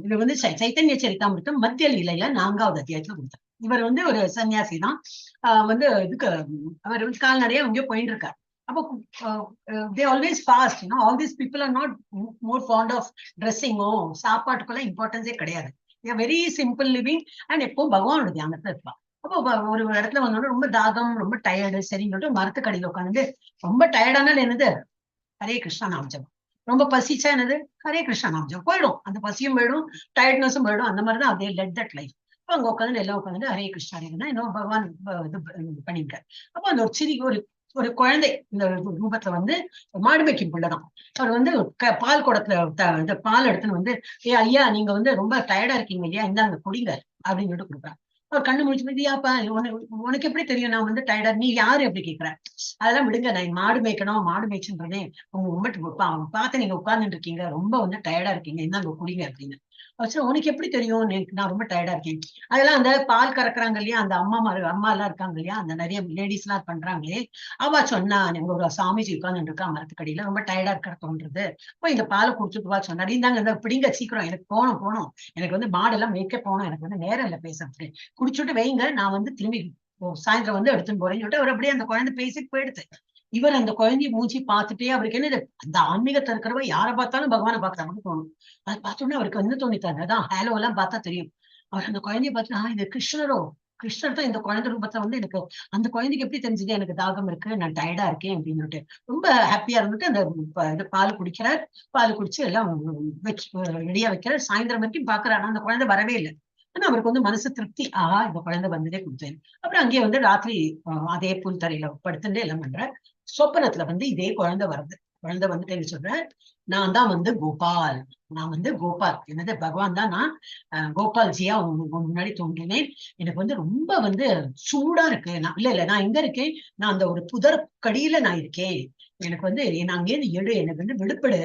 இது வந்து சைத்தன்ய சரிதாமிர்தம் மத்திய லீலையில 4வது அத்தியாயத்துல கொடுத்தார். இவர் வந்து ஒரு சன்னியாசி தான். வந்து இதுக்கு அவர் வந்து கால்நடையா எங்கேயோ போயிட்டு இருக்கார். அப்போ they always fast, you know, all these people are not more fond of ட்ரெஸ்ஸிங்கோ சாப்பாட்டுக்கெல்லாம் இம்பார்ட்டன்ஸே கிடையாது. வெரி சிம்பிள் லிவிங் அண்ட் எப்போ பகவானோட தியானத்துல இருப்பா. அப்போ ஒரு இடத்துல வந்தோடனே ரொம்ப தாகம், ரொம்ப டயர்டு, சரின்னு சொல்லிட்டு மரத்துக்கடியில உட்காந்து ரொம்ப டயர்டானாலும் என்னது ஹரே கிருஷ்ணா நாம ஜபம். ரொம்ப பசிச்சா என்னது ஹரே கிருஷ்ணா நாம ஜபம் போயிடும். அந்த பசியும் போயிடும், டயர்ட்னஸும் போயிடும். அந்த மாதிரிதான் அதே let that life. அப்போ அங்க உட்காந்து எல்லாம் உட்காந்து ஹரே கிருஷ்ணா ஹரே கிருஷ்ணா இன்னும் பகவான் இது பண்ணிருக்காரு. அப்போ அந்த ஒரு சிறி ஒரு ஒரு குழந்தை இந்த ரூபத்துல வந்து மாடு மேய்க்கும் பிள்ளைதான். அவர் வந்து பால் குடத்துல இந்த பால் எடுத்துன்னு வந்து, ஏ ஐயா நீங்க வந்து ரொம்ப டயர்டா இருக்கீங்க இல்லையா, இந்தாங்க குடிங்க அப்படின்னு சொல்லிட்டு கொடுக்குறாங்க. அவர் கண்ணு முழிச்சு போய், யாப்பா உனக்கு எப்படி தெரியும் நான் வந்து டயர்டா, நீ யாரு எப்படி கேக்குற? அதெல்லாம் விடுங்க, நான் மாடு மேய்க்கணும், மாடு மேய்ச்சுன்றதே உங்க ரொம்ப பார்த்து நீங்க உட்கார்ந்துட்டு இருக்கீங்க, ரொம்ப வந்து டயர்டா இருக்கீங்க, இந்தாங்க குடிங்க அப்படின்னு. அவர் சொல்றாரு, உனக்கு எப்படி தெரியும் நான் ரொம்ப டயர்டா இருக்கேன்? அதெல்லாம் அந்த பால் கறக்குறாங்க இல்லையா, அந்த அம்மா அம்மா எல்லாம் இருக்காங்க இல்லையா, அந்த நிறைய லேடிஸ் எல்லாம் பண்றாங்களே, அவ சொன்னா, நீங்க ஒரு சாமிஜி உட்கார்ந்துட்டு இருக்கா மரத்துக்கடியில, ரொம்ப டயர்டா இருக்கிற தோன்றது, போய் இந்த பாலை குடிச்சிட்டு வா சொன்னாரு. இந்தாங்க இந்த பிடிங்க சீக்கிரம், எனக்கு போகணும் போகணும், எனக்கு வந்து மாடெல்லாம் மேய்க்க போகணும், எனக்கு வந்து நேரம் இல்லை பேசுறதுக்கு, குடிச்சுட்டு வைங்க, நான் வந்து திரும்பி சாயந்தரம் வந்து எடுத்துன்னு போறேன்னு சொல்லிட்டு அவர் அப்படியே அந்த குழந்தை பேசிட்டு போயிடுது. இவர் அந்த குழந்தைய மூஞ்சி பார்த்துட்டே அவருக்கு என்னது அந்த ஆன்மீகத்தை இருக்கிறவ யாரை பார்த்தாலும் பகவானை பார்க்கறாங்கன்னு தோணும். அது பார்த்தோன்னே அவருக்கு வந்து தோணித்தாங்க, அதான் ஹேலோ எல்லாம் பார்த்தா தெரியும். அவர் அந்த குழந்தைய பார்த்து, இது கிருஷ்ணரோ, கிருஷ்ணர் தான் இந்த குழந்தை ரூபத்தை வந்து எனக்கு அந்த குழந்தைக்கு எப்படி தெரிஞ்சது எனக்கு தாகம் இருக்கு, நான் டயர்டா இருக்கேன் அப்படின்னு ரொம்ப ஹாப்பியா இருந்துட்டு அந்த இது பால் குடிக்கிறார். பால் குடிச்சு எல்லாம் வச்சு ரெடியா வைக்கிறார். சாயந்தரம் வரைக்கும் பாக்குறாரு, ஆனா அந்த குழந்தை வரவே இல்லை. ஆனா அவருக்கு வந்து மனசு திருப்தி, ஆஹா இந்த குழந்தை வந்ததே கொடுத்தேன். அப்புறம் அங்கேயே வந்து ராத்திரி அதே புல் தரையில படுத்துட்டு எல்லாம் பண்ற. சொப்பனத்துல வந்து இதே குழந்தை வருது. குழந்தை வந்துட்டு என்ன சொல்ற, நான் தான் வந்து கோபால், நான் வந்து கோபால், என்னது பகவான் தான், நான் கோபால்ஜியா உங்க முன்னாடி தோன்றினேன், எனக்கு வந்து ரொம்ப வந்து சூடா இருக்கு, நான் இல்ல இல்ல நான் எங்க இருக்கேன், நான் அந்த ஒரு புதர் கடியில நான் இருக்கேன், எனக்கு வந்து நான் அங்கேருந்து எழு, எனக்கு வந்து விடுபடு,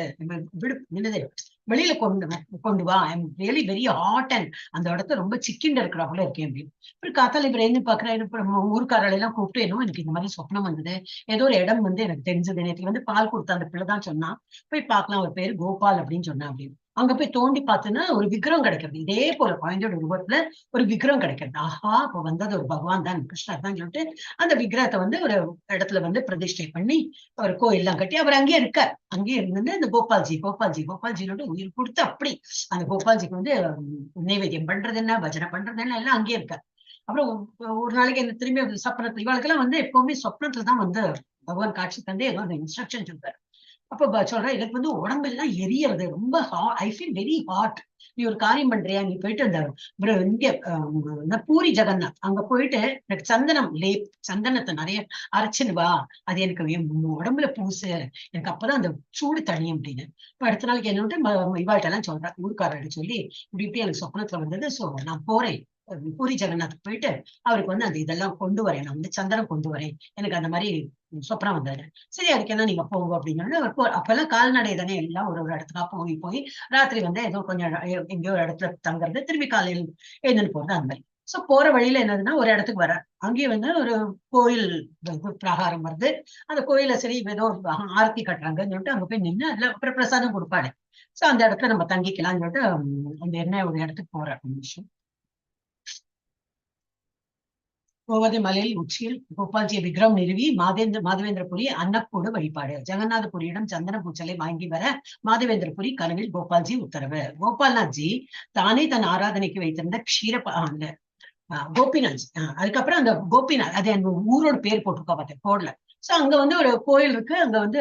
என்னது வெளியில கொண்டு வா, I am really very hot and அந்த இடத்துல ரொம்ப சிக்கிண்டு இருக்கிறாங்களே இருக்கேன் அப்படின்னு. அப்புறம் காத்தால இவர் என்ன பாக்குறாரு, ஊர்க்காரர்கள் எல்லாம் கூப்பிட்டு என்னோ எனக்கு இந்த மாதிரி சொப்னம் வந்தது, ஏதோ ஒரு இடம் வந்து எனக்கு தெரிஞ்சது, நேற்று வந்து பால் கொடுத்த அந்த பிள்ளை தான் சொன்னா, போய் பார்க்கலாம், அவர் பேரு கோபால் அப்படின்னு சொன்னா அப்படின்னு. அங்க போய் தோண்டி பார்த்தோன்னா ஒரு விக்கிரம் கிடைக்கிறது, இதே போல குழந்தையோட ரூபத்துல ஒரு விக்கிரம் கிடைக்கிறது. ஆஹா அப்ப வந்தது ஒரு பகவான் தான், கிருஷ்ணர் தான் சொல்லிட்டு அந்த விக்கிரகத்தை வந்து ஒரு இடத்துல வந்து பிரதிஷ்டை பண்ணி அவர் கோயில்லாம் கட்டி அவர் அங்கேயே இருக்கார். அங்கேயே இருந்து இந்த கோபால்ஜி கோபால்ஜி கோபால்ஜியோட உயிர் கொடுத்து அப்படி அந்த கோபால்ஜிக்கு வந்து நைவேத்தியம் பண்றது என்ன, பஜனை பண்றது என்ன, எல்லாம் அங்கேயே இருக்கார். அப்புறம் ஒரு நாளைக்கு இந்த திரும்பி சப்னத்துல இவளுக்கெல்லாம் வந்து எப்பவுமே சொப்னத்துலதான் வந்து பகவான் காட்சி தந்து ஏதோ ஒரு இன்ஸ்ட்ரக்ஷன் சொல்றாரு. அப்ப சொல்றேன், எனக்கு வந்து உடம்பெல்லாம் எரியறது, ரொம்ப I feel very hot, நீ ஒரு காரியம் பண்றியா, நீ போயிட்டு அந்த இங்க பூரி ஜெகநாத் அங்க போயிட்டு எனக்கு சந்தனம் லேப் சந்தனத்தை நிறைய அரைச்சுன்னு வா, அது எனக்கு உடம்புல பூசு, எனக்கு அப்பதான் அந்த சூடு தணியும் அப்படின்னு. இப்ப அடுத்த நாளைக்கு என்ன இவாள்கிட்ட எல்லாம் சொல்றேன், ஊர்க்காரர்கிட்ட சொல்லி இப்படி இப்படி எனக்கு சொப்னத்துல வந்தது, சோ நான் போறேன் பூரி ஜெகநாத் போயிட்டு அவருக்கு வந்து அந்த இதெல்லாம் கொண்டு வரேன், நான் வந்து சந்தனம் கொண்டு வரேன், எனக்கு அந்த மாதிரி சொப்னம் வந்தாரு. சரி அதுக்கு என்ன நீங்க போங்க அப்படின்னு அவர் அப்பெல்லாம் கால்நடை தானே எல்லாம் ஒரு ஒரு இடத்துக்கா போய் போய் ராத்திரி வந்து ஏதோ கொஞ்சம் எங்கேயோ ஒரு இடத்துல தங்குறது, திரும்பி காலையில் எழுந்துன்னு போறது அந்த மாதிரி. சோ போற வழியில என்னதுன்னா ஒரு இடத்துக்கு வர, அங்கேயே வந்து ஒரு கோயில் பிரகாரம் வருது. அந்த கோயில சரி ஏதோ ஆரத்தி கட்டுறாங்கன்னு சொல்லிட்டு அங்க போய் நின்று அதுல அப்புறம் பிரசாதம் கொடுப்பாரு. சோ அந்த இடத்துல நம்ம தங்கிக்கலாம்னு சொல்லிட்டு அந்த என்ன ஒரு இடத்துக்கு போற நிமிஷம். கோவர்தன மலையில் உச்சியில் கோபால்ஜி விக்கிரகம் நிறுவி மாதவேந்திரபுரி அன்னக்கூடு வழிபாடு. ஜெகநாதபுரியிடம் சந்தன பூச்சலை வாங்கி வர மாதவேந்திரபுரி கனவில் கோபால்ஜி உத்தரவு. கோபால்நாத்ஜி தானே தன் ஆராதனைக்கு வைத்திருந்த க்ஷீர அந்த கோபிநாத், அதுக்கப்புறம் அந்த கோபிநாத், அது எங்க ஊரோட பேர் போட்டிருக்கா பார்த்தேன் போடல. சோ அங்க வந்து ஒரு கோயில் இருக்கு, அங்க வந்து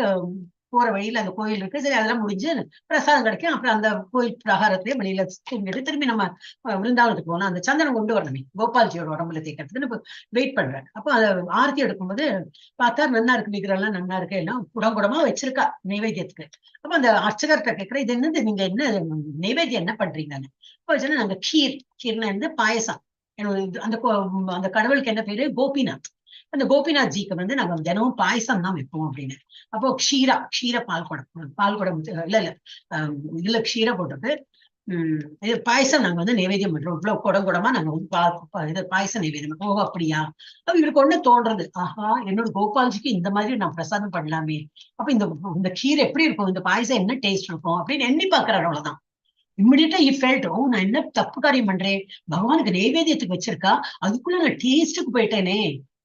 போற வழியில அந்த கோயில் இருக்கு. சரி, அதெல்லாம் முடிஞ்சு பிரசாதம் கிடைக்கும். அப்புறம் அந்த கோயில் பிரகாரத்திலேயே வெளியில தூங்கிட்டு திரும்பி நம்ம விருந்தாவனத்துக்கு போனோம். அந்த சந்தனம் கொண்டு வரணுமே கோபால்ஜியோட உடம்புல தேக்கிறதுக்குன்னு வெயிட் பண்றேன். அப்போ அதை ஆரத்தி எடுக்கும்போது பார்த்தா நல்லா இருக்கு, விக்கிரகம் நல்லா இருக்கு, எல்லாம் குடம் குடமா வச்சிருக்கா நைவேத்தியத்துக்கு. அப்ப அந்த அர்ச்சகர்கிட்ட கேட்கிறேன், இது என்னது, நீங்க என்ன நைவேத்தியம் என்ன பண்றீங்கன்னு. அப்ப சொன்னா, நாங்க கீர், கீர்னா வந்து பாயசம். என்னோட அந்த அந்த கடவுளுக்கு என்ன பேரு, கோபிநாத். அந்த கோபிநாத் ஜிக்கு வந்து நாங்க தினமும் பாயசம் தான் வைப்போம் அப்படின்னு. அப்போ க்ஷீரா, க்ஷீர பால் குடம், பால் குடம் இல்ல இல்ல இதுல க்ஷீரா போட்டிருக்கு. இது பாயசம் நாங்க வந்து நைவேத்தியம் பண்றோம், இவ்வளவு குடம் குடமா நாங்க வந்து இது பாயசம் நைவேத்தியம் பண்றோம். ஓ அப்படியா. அப்ப இவருக்கு ஒண்ணு தோன்றது, ஆஹா என்னோட கோபால்ஜிக்கு இந்த மாதிரி நான் பிரசாதம் பண்ணலாமே, அப்ப இந்த இந்த கீரை எப்படி இருக்கும், இந்த பாயசம் என்ன டேஸ்ட் இருக்கும் அப்படின்னு எண்ணி பாக்குறாரு. அவ்வளவுதான். இம்மிடியட்டா he felt, ஓ நான் என்ன தப்பு காரியம் பண்றேன், பகவானுக்கு நைவேத்தியத்துக்கு வச்சிருக்கா, அதுக்குள்ள நான் டேஸ்ட்டுக்கு போயிட்டேனே,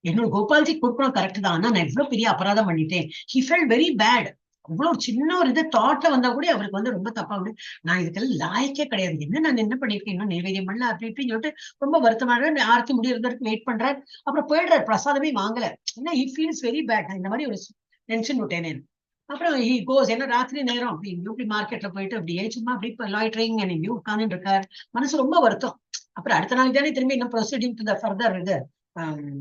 என்னோட கோபால்ஜி கொடுக்கணும் கரெக்ட் தான், ஆனா நான் எவ்வளவு பெரிய அபராதம் பண்ணிட்டேன். He felt very bad. அவ்வளவு ஒரு சின்ன ஒரு இது தாட்ல வந்தா கூட அவருக்கு வந்து ரொம்ப தப்பா வந்து, நான் இதுக்கெல்லாம் லாய்க்கே கிடையாது, என்ன நான் என்ன பண்ணிருக்கேன், இன்னும் நைவேத்தியம் பண்ணல அப்படி இப்படின்னு சொல்லிட்டு ரொம்ப வருத்தமாக ஆரத்தி முடியறதற்கு வெயிட் பண்றாரு. அப்புறம் போயிடுறாரு, பிரசாதமே வாங்கல. ஏன்னா he feels very bad, நான் இந்த மாதிரி ஒரு டென்ஷன் விட்டேனே. அப்புறம் he goes, ஏன்னா ராத்திரி நேரம் அப்படி இங்கேயும் இப்படி மார்க்கெட்ல போயிட்டு அப்படியே சும்மா அப்படி லாய்டரிங் எங்கேயும் உட்கார்ந்துட்டு இருக்காரு. மனசு ரொம்ப வருத்தம். அப்புறம் அடுத்த நாளைக்கு தானே திரும்பி இன்னும் ப்ரொசீடிங் டு the further இது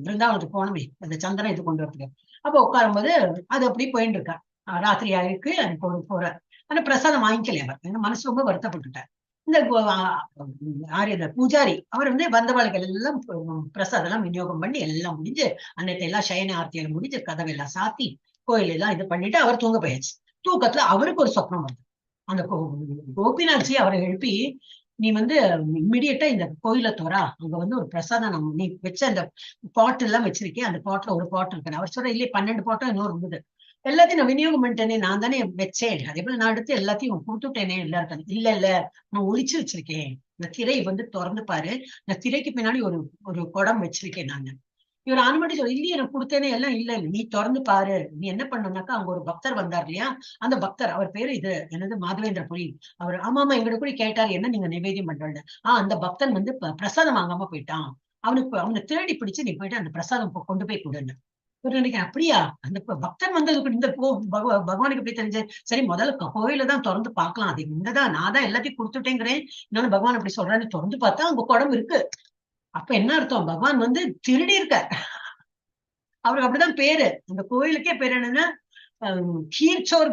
பிருந்தாவனத்துக்கு போகணுமே, அந்த சந்தனம் இது கொண்டு வரதுக்கு. அப்போ உட்காரும்போது அது அப்படி போயிட்டு இருக்கா. ராத்திரி ஆயிருக்கு, அது கொண்டு போறார். ஆனா பிரசாதம் வாங்கிக்கல அவர், ஏன்னா மனசு ரொம்ப வருத்தப்பட்டுட்டார். இந்த ஆரிய பூஜாரி அவர் வந்து வந்தவாளுக்கு எல்லாம் பிரசாதம் எல்லாம் விநியோகம் பண்ணி எல்லாம் முடிஞ்சு அன்னைக்கு எல்லாம் சயன ஆர்த்தியெல்லாம் முடிஞ்சு கதவெல்லாம் சாத்தி கோயில் எல்லாம் இது பண்ணிட்டு அவர் தூங்க போயாச்சு. தூக்கத்துல அவருக்கு ஒரு சொப்னம் வருது. அந்த கோபிநாத்ஜி அவரை எழுப்பி, நீ வந்து இம்மிடியட்டா இந்த கோயிலை தொறா, அங்க வந்து ஒரு பிரசாதம் நம்ம நீ வச்ச அந்த பாட்டு எல்லாம் வச்சிருக்கேன், அந்த பாட்டுல ஒரு பாட்டு இருக்கு. அவர் சொல்ற இல்லையே 12 பாட்டும் இன்னொரு இருந்தது, எல்லாத்தையும் நான் விநியோகம் பண்ணிட்டேனே, நான் தானே வச்சேன், அதே போல நான் எடுத்து எல்லாத்தையும் கொடுத்துட்டேனே எல்லாருக்கும். இல்ல இல்ல நான் ஒளிச்சு வச்சிருக்கேன், இந்த திரை வந்து திறந்து பாரு, இந்த திரைக்கு பின்னாடி ஒரு ஒரு குடம் வச்சிருக்கேன் நானு. இவர் அனுமதி சொல்ல, இல்லையே எனக்கு கொடுத்தேனே எல்லாம், இல்ல இல்ல நீ திறந்து பாரு, நீ என்ன பண்ணனாக்கா அங்க ஒரு பக்தர் வந்தார் இல்லையா, அந்த பக்தர் அவர் பேரு இது என்னது மாதவேந்திர புரி, அவர் ஆமா ஆமா எங்கிட்ட கூட கேட்டாரு என்ன நீங்க நிவேதியம் பண்றேன்னு. அந்த பக்தன் வந்து பிரசாதம் வாங்காம போயிட்டான், அவனுக்கு அவனை தேடி பிடிச்சு நீ போயிட்டு அந்த பிரசாதம் கொண்டு போய் கொடுன்னு. ஒரு நினைக்கிறேன் அப்படியா, அந்த பக்தன் வந்ததுக்கு இந்த பகவானுக்கு எப்படி தெரிஞ்ச, சரி முதல்ல கோயில தான் திறந்து பாக்கலாம், அது இங்கதான் நான் தான் எல்லாத்தையும் கொடுத்துட்டேங்கிறேன், இன்னொன்னு பகவான் அப்படி சொல்றேன்னு திறந்து பார்த்தா அங்க குடம் இருக்கு. அப்ப என்ன அர்த்தம், பகவான் வந்து திருடி இருக்கார். அவருக்கு அப்படிதான் பேரு, அந்த கோயிலுக்கே பேரு என்னன்னா கீர்ச்சோர்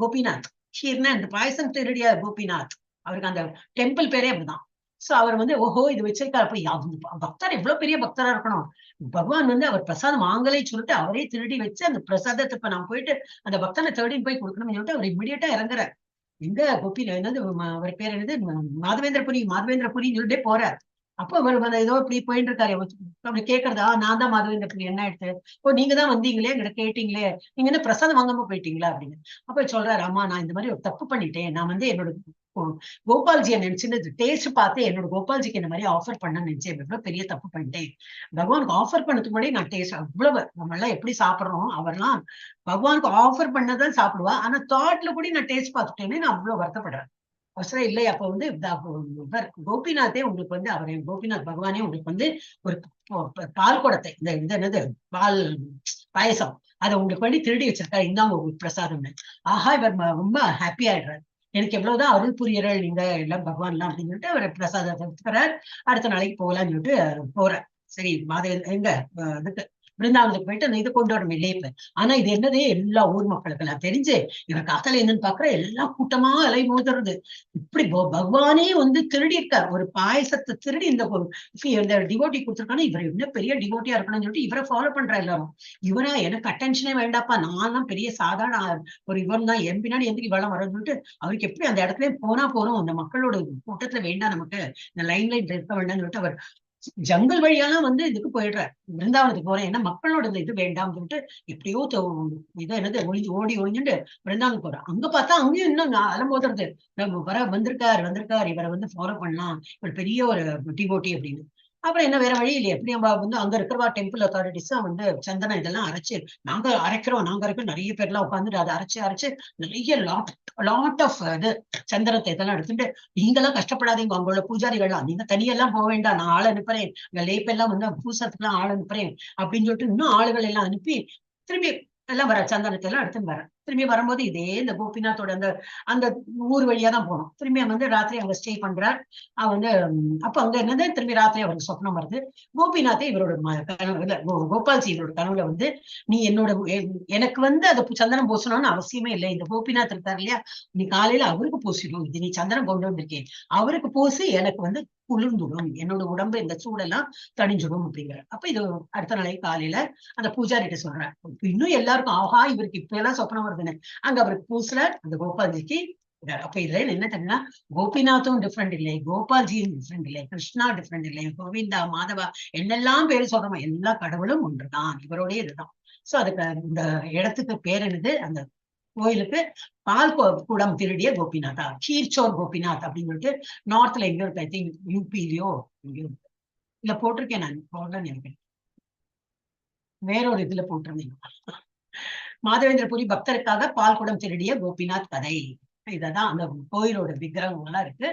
கோபிநாத். கீர்னா இந்த பாயசம் திருடிய கோபிநாத், அவருக்கு அந்த டெம்பிள் பேரே அப்படிதான். சோ அவர் வந்து ஓஹோ இது வச்சிருக்காரு, அப்ப பக்தர் எவ்வளவு பெரிய பக்தரா இருக்கணும், பகவான் வந்து அவர் பிரசாதம் வாங்கலே சொல்லிட்டு அவரே திருடி வச்சு அந்த பிரசாதத்தை இப்ப நான் போயிட்டு அந்த பக்தனை தேடின்னு போய் கொடுக்கணும்னு சொல்லிட்டு அவர் இம்மிடியட்டா இறங்குறார். எங்க கோபி என்னது அவர் பேர் என்னது மாதவேந்திரபுரி, மாதவேந்திரபுரின்னு சொல்லிட்டே போறார். அப்போ அவர் வந்து ஏதோ இப்படி போயிட்டு இருக்காரு, அப்படி கேக்குறதா, நான் தான் மாதவேந்திரபுரி, என்ன ஆயிடுத்து, ஓ நீங்க தான் வந்தீங்களே எங்கிட்ட கேட்டீங்களே, நீங்க என்ன பிரசாதம் வாங்காம போயிட்டீங்களா அப்படின்னு. அப்ப சொல்றாரு, ஆமா நான் இந்த மாதிரி ஒரு தப்பு பண்ணிட்டேன், நான் வந்து என்னோட கோபால்ஜியை நினைச்சுன்னு டேஸ்ட் பார்த்து என்னோட கோபால்ஜிக்கு இந்த மாதிரி ஆஃபர் பண்ண நினைச்சேன், எவ்வளவு பெரிய தப்பு பண்ணிட்டேன், பகவானுக்கு ஆஃபர் பண்ணதுக்கு முன்னாடி நான் டேஸ்ட் அவ்வளவு நம்ம எல்லாம் எப்படி சாப்பிடுறோம், அவர்லாம் பகவானுக்கு ஆஃபர் பண்ணதான் சாப்பிடுவா, ஆனா தாட்ல கூட நான் டேஸ்ட் பார்த்துட்டேன்னு நான் அவ்வளவு வருத்தப்படுறேன். அவசரம் இல்லை. அப்ப வந்து இவர் கோபிநாத்தே உங்களுக்கு வந்து அவர் கோபிநாத் பகவானே உங்களுக்கு வந்து ஒரு பால் குடத்தை இந்த இந்த என்னது பால் பாயசம் அதை உங்களுக்கு வேண்டி திருடி வச்சிருக்காரு, இந்தாங்க உங்களுக்கு பிரசாதம்னு. ஆஹா இவர் ரொம்ப ஹாப்பி ஆயிடுறாரு, எனக்கு எவ்வளவுதான் அருள் புரியறள் நீங்க எல்லாம் பகவான் எல்லாம் அப்படின்னு சொல்லிட்டு அவர் பிரசாதத்தை எடுத்துக்கிறார். அடுத்த நாளைக்கு போகலாம்னு சொல்லிட்டு போறார். சரி மாதே எங்க இதுக்கு பிருந்தாவனத்துக்கு போயிட்டு அந்த இது கொண்டு வரணும் இல்லையே இப்ப. ஆனா இது என்னது எல்லா ஊர் மக்களுக்கு எல்லாம் தெரிஞ்சு இவர் காத்தால என்னன்னு பாக்குற எல்லாம் கூட்டமா அலை மோதுறது. இப்படி பகவானே வந்து திருடி இருக்கார், ஒரு பாயசத்தை திருடி இந்த இந்த டிவோட்டி கொடுத்துருக்கானே, இவர் என்ன பெரிய டிவோட்டியா இருக்கணும்னு சொல்லிட்டு இவரை ஃபாலோ பண்ற எல்லாரும். இவரா எனக்கு அட்டென்ஷனே வேண்டாப்பா, நான் பெரிய சாதாரண ஒரு இவன் தான், என் பின்னாடி எந்திரி வளம் வரணும்னு சொல்லிட்டு அவருக்கு எப்படி அந்த இடத்துல போனா போறோம், அந்த மக்களோட கூட்டத்துல வேண்டாம், நமக்கு இந்த லைன் லைன் இருக்க வேண்டாம்னு சொல்லிட்டு அவர் ஜங்கல் வழியெல்லாம் வந்து இதுக்கு போயிடுறாரு, பிருந்தாவனத்துக்கு போறேன், ஏன்னா மக்களோட இது வேண்டாம்னு சொல்லிட்டு எப்படியோ இதை என்னது ஒளிஞ்சு ஓடி ஒளிஞ்சுட்டு பிருந்தாவனத்துக்கு போறான். அங்க பார்த்தா அங்கேயும் இன்னும் அலமோதுறது, நம்ம வர வந்திருக்காரு வந்திருக்காரு, இவரை வந்து ஃபாலோ பண்ணலாம், இவர் பெரிய ஒரு டிவோட்டி அப்படின்னு. அப்புறம் என்ன வேற வழி இல்லையே, எப்படி நம்ம வந்து அங்க இருக்கிறவா டெம்பிள் அத்தாரிட்டிஸ் தான் வந்து சந்தனம் இதெல்லாம் அரைச்சு நாங்க அரைக்கிறோம், நாங்க அரைக்கிறோம், நிறைய பேர்லாம் உட்காந்துட்டு அதை அரைச்சு அரைச்சு நிறைய லாட் லாட் ஆஃப் இது சந்தனத்தை இதெல்லாம் எடுத்துட்டு, நீங்கெல்லாம் கஷ்டப்படாதீங்க, அவங்களோட பூஜாரிகள்லாம் நீங்க தனியெல்லாம் போக வேண்டாம், நான் ஆள் அனுப்புறேன், அங்க லேப்பெல்லாம் வந்து பூசத்துக்குலாம் ஆள் அனுப்புறேன் அப்படின்னு சொல்லிட்டு இன்னும் ஆளுகள் எல்லாம் அனுப்பி திரும்பி எல்லாம் வர சந்தனத்தை எல்லாம் எடுத்துன்னு வர. திரும்பி வரும்போது இதே இந்த கோபிநாத்தோட அந்த அந்த ஊர் வழியா தான் போகணும். திரும்பி வந்து ராத்திரி அங்க ஸ்டே பண்றார். அவன் வந்து அப்ப அங்க என்னது திரும்பி ராத்திரி அவருக்கு சொப்னம் வருது. கோபிநாத்தே இவரோட கனவுல, கோபால்ஜி இவரோட கனவுல வந்து நீ என்னோட எனக்கு வந்து அதை சந்தனம் பூசணும்னு அவசியமே இல்லை, இந்த கோபிநாத் இருக்கார் இல்லையா, நீ காலையில அவருக்கு பூசிடும், இது நீ சந்தனம் கொண்டு வந்திருக்கேன், அவருக்கு பூசி எனக்கு வந்து குளிர்ந்துடும், என்னோட உடம்பு இந்த சூடெல்லாம் தணிஞ்சிடும் அப்படிங்கிற. அப்ப இது அடுத்த நாளைக்கு காலையில அந்த பூஜாரிட்ட சொல்றேன். இன்னும் எல்லாருக்கும் ஆஹா இவருக்கு இப்ப எல்லாம் சொப்னம் வருதுன்னு அங்க அவருக்கு பூசல அந்த கோபால்ஜிக்கு. அப்ப இதுல என்ன தெரியும்னா கோபிநாத்தும் டிஃப்ரெண்ட் இல்லை, கோபால்ஜியும் டிஃப்ரெண்ட் இல்லை, கிருஷ்ணா டிஃப்ரெண்ட் இல்லை, கோவிந்தா மாதவா என்னெல்லாம் பேரு சொல்றோமோ எல்லா கடவுளும் ஒன்றுதான், இவருடைய இதுதான். சோ அதுக்கு இந்த இடத்துக்கு பேர் என்னது, அந்த கோயிலுக்கு பால் குடம் திருடிய கோபிநாதா, கீர்ச்சோர் கோபிநாத் அப்படின்னு சொல்லிட்டு நார்த்ல எங்கேயோ இருக்கு, I think யூபிலயோ எங்கேயோ இருக்கு. இல்ல போட்டிருக்கேன் நான், போடலன்னு நினைக்கிறேன், வேறொரு இதுல போட்டிருந்தேன். மாதவேந்திரபுரி பக்தருக்காக பால் குடம் திருடிய கோபிநாத் கதை, இததான் அந்த கோயிலோட விக்கிரகம் எல்லாம் இருக்கு.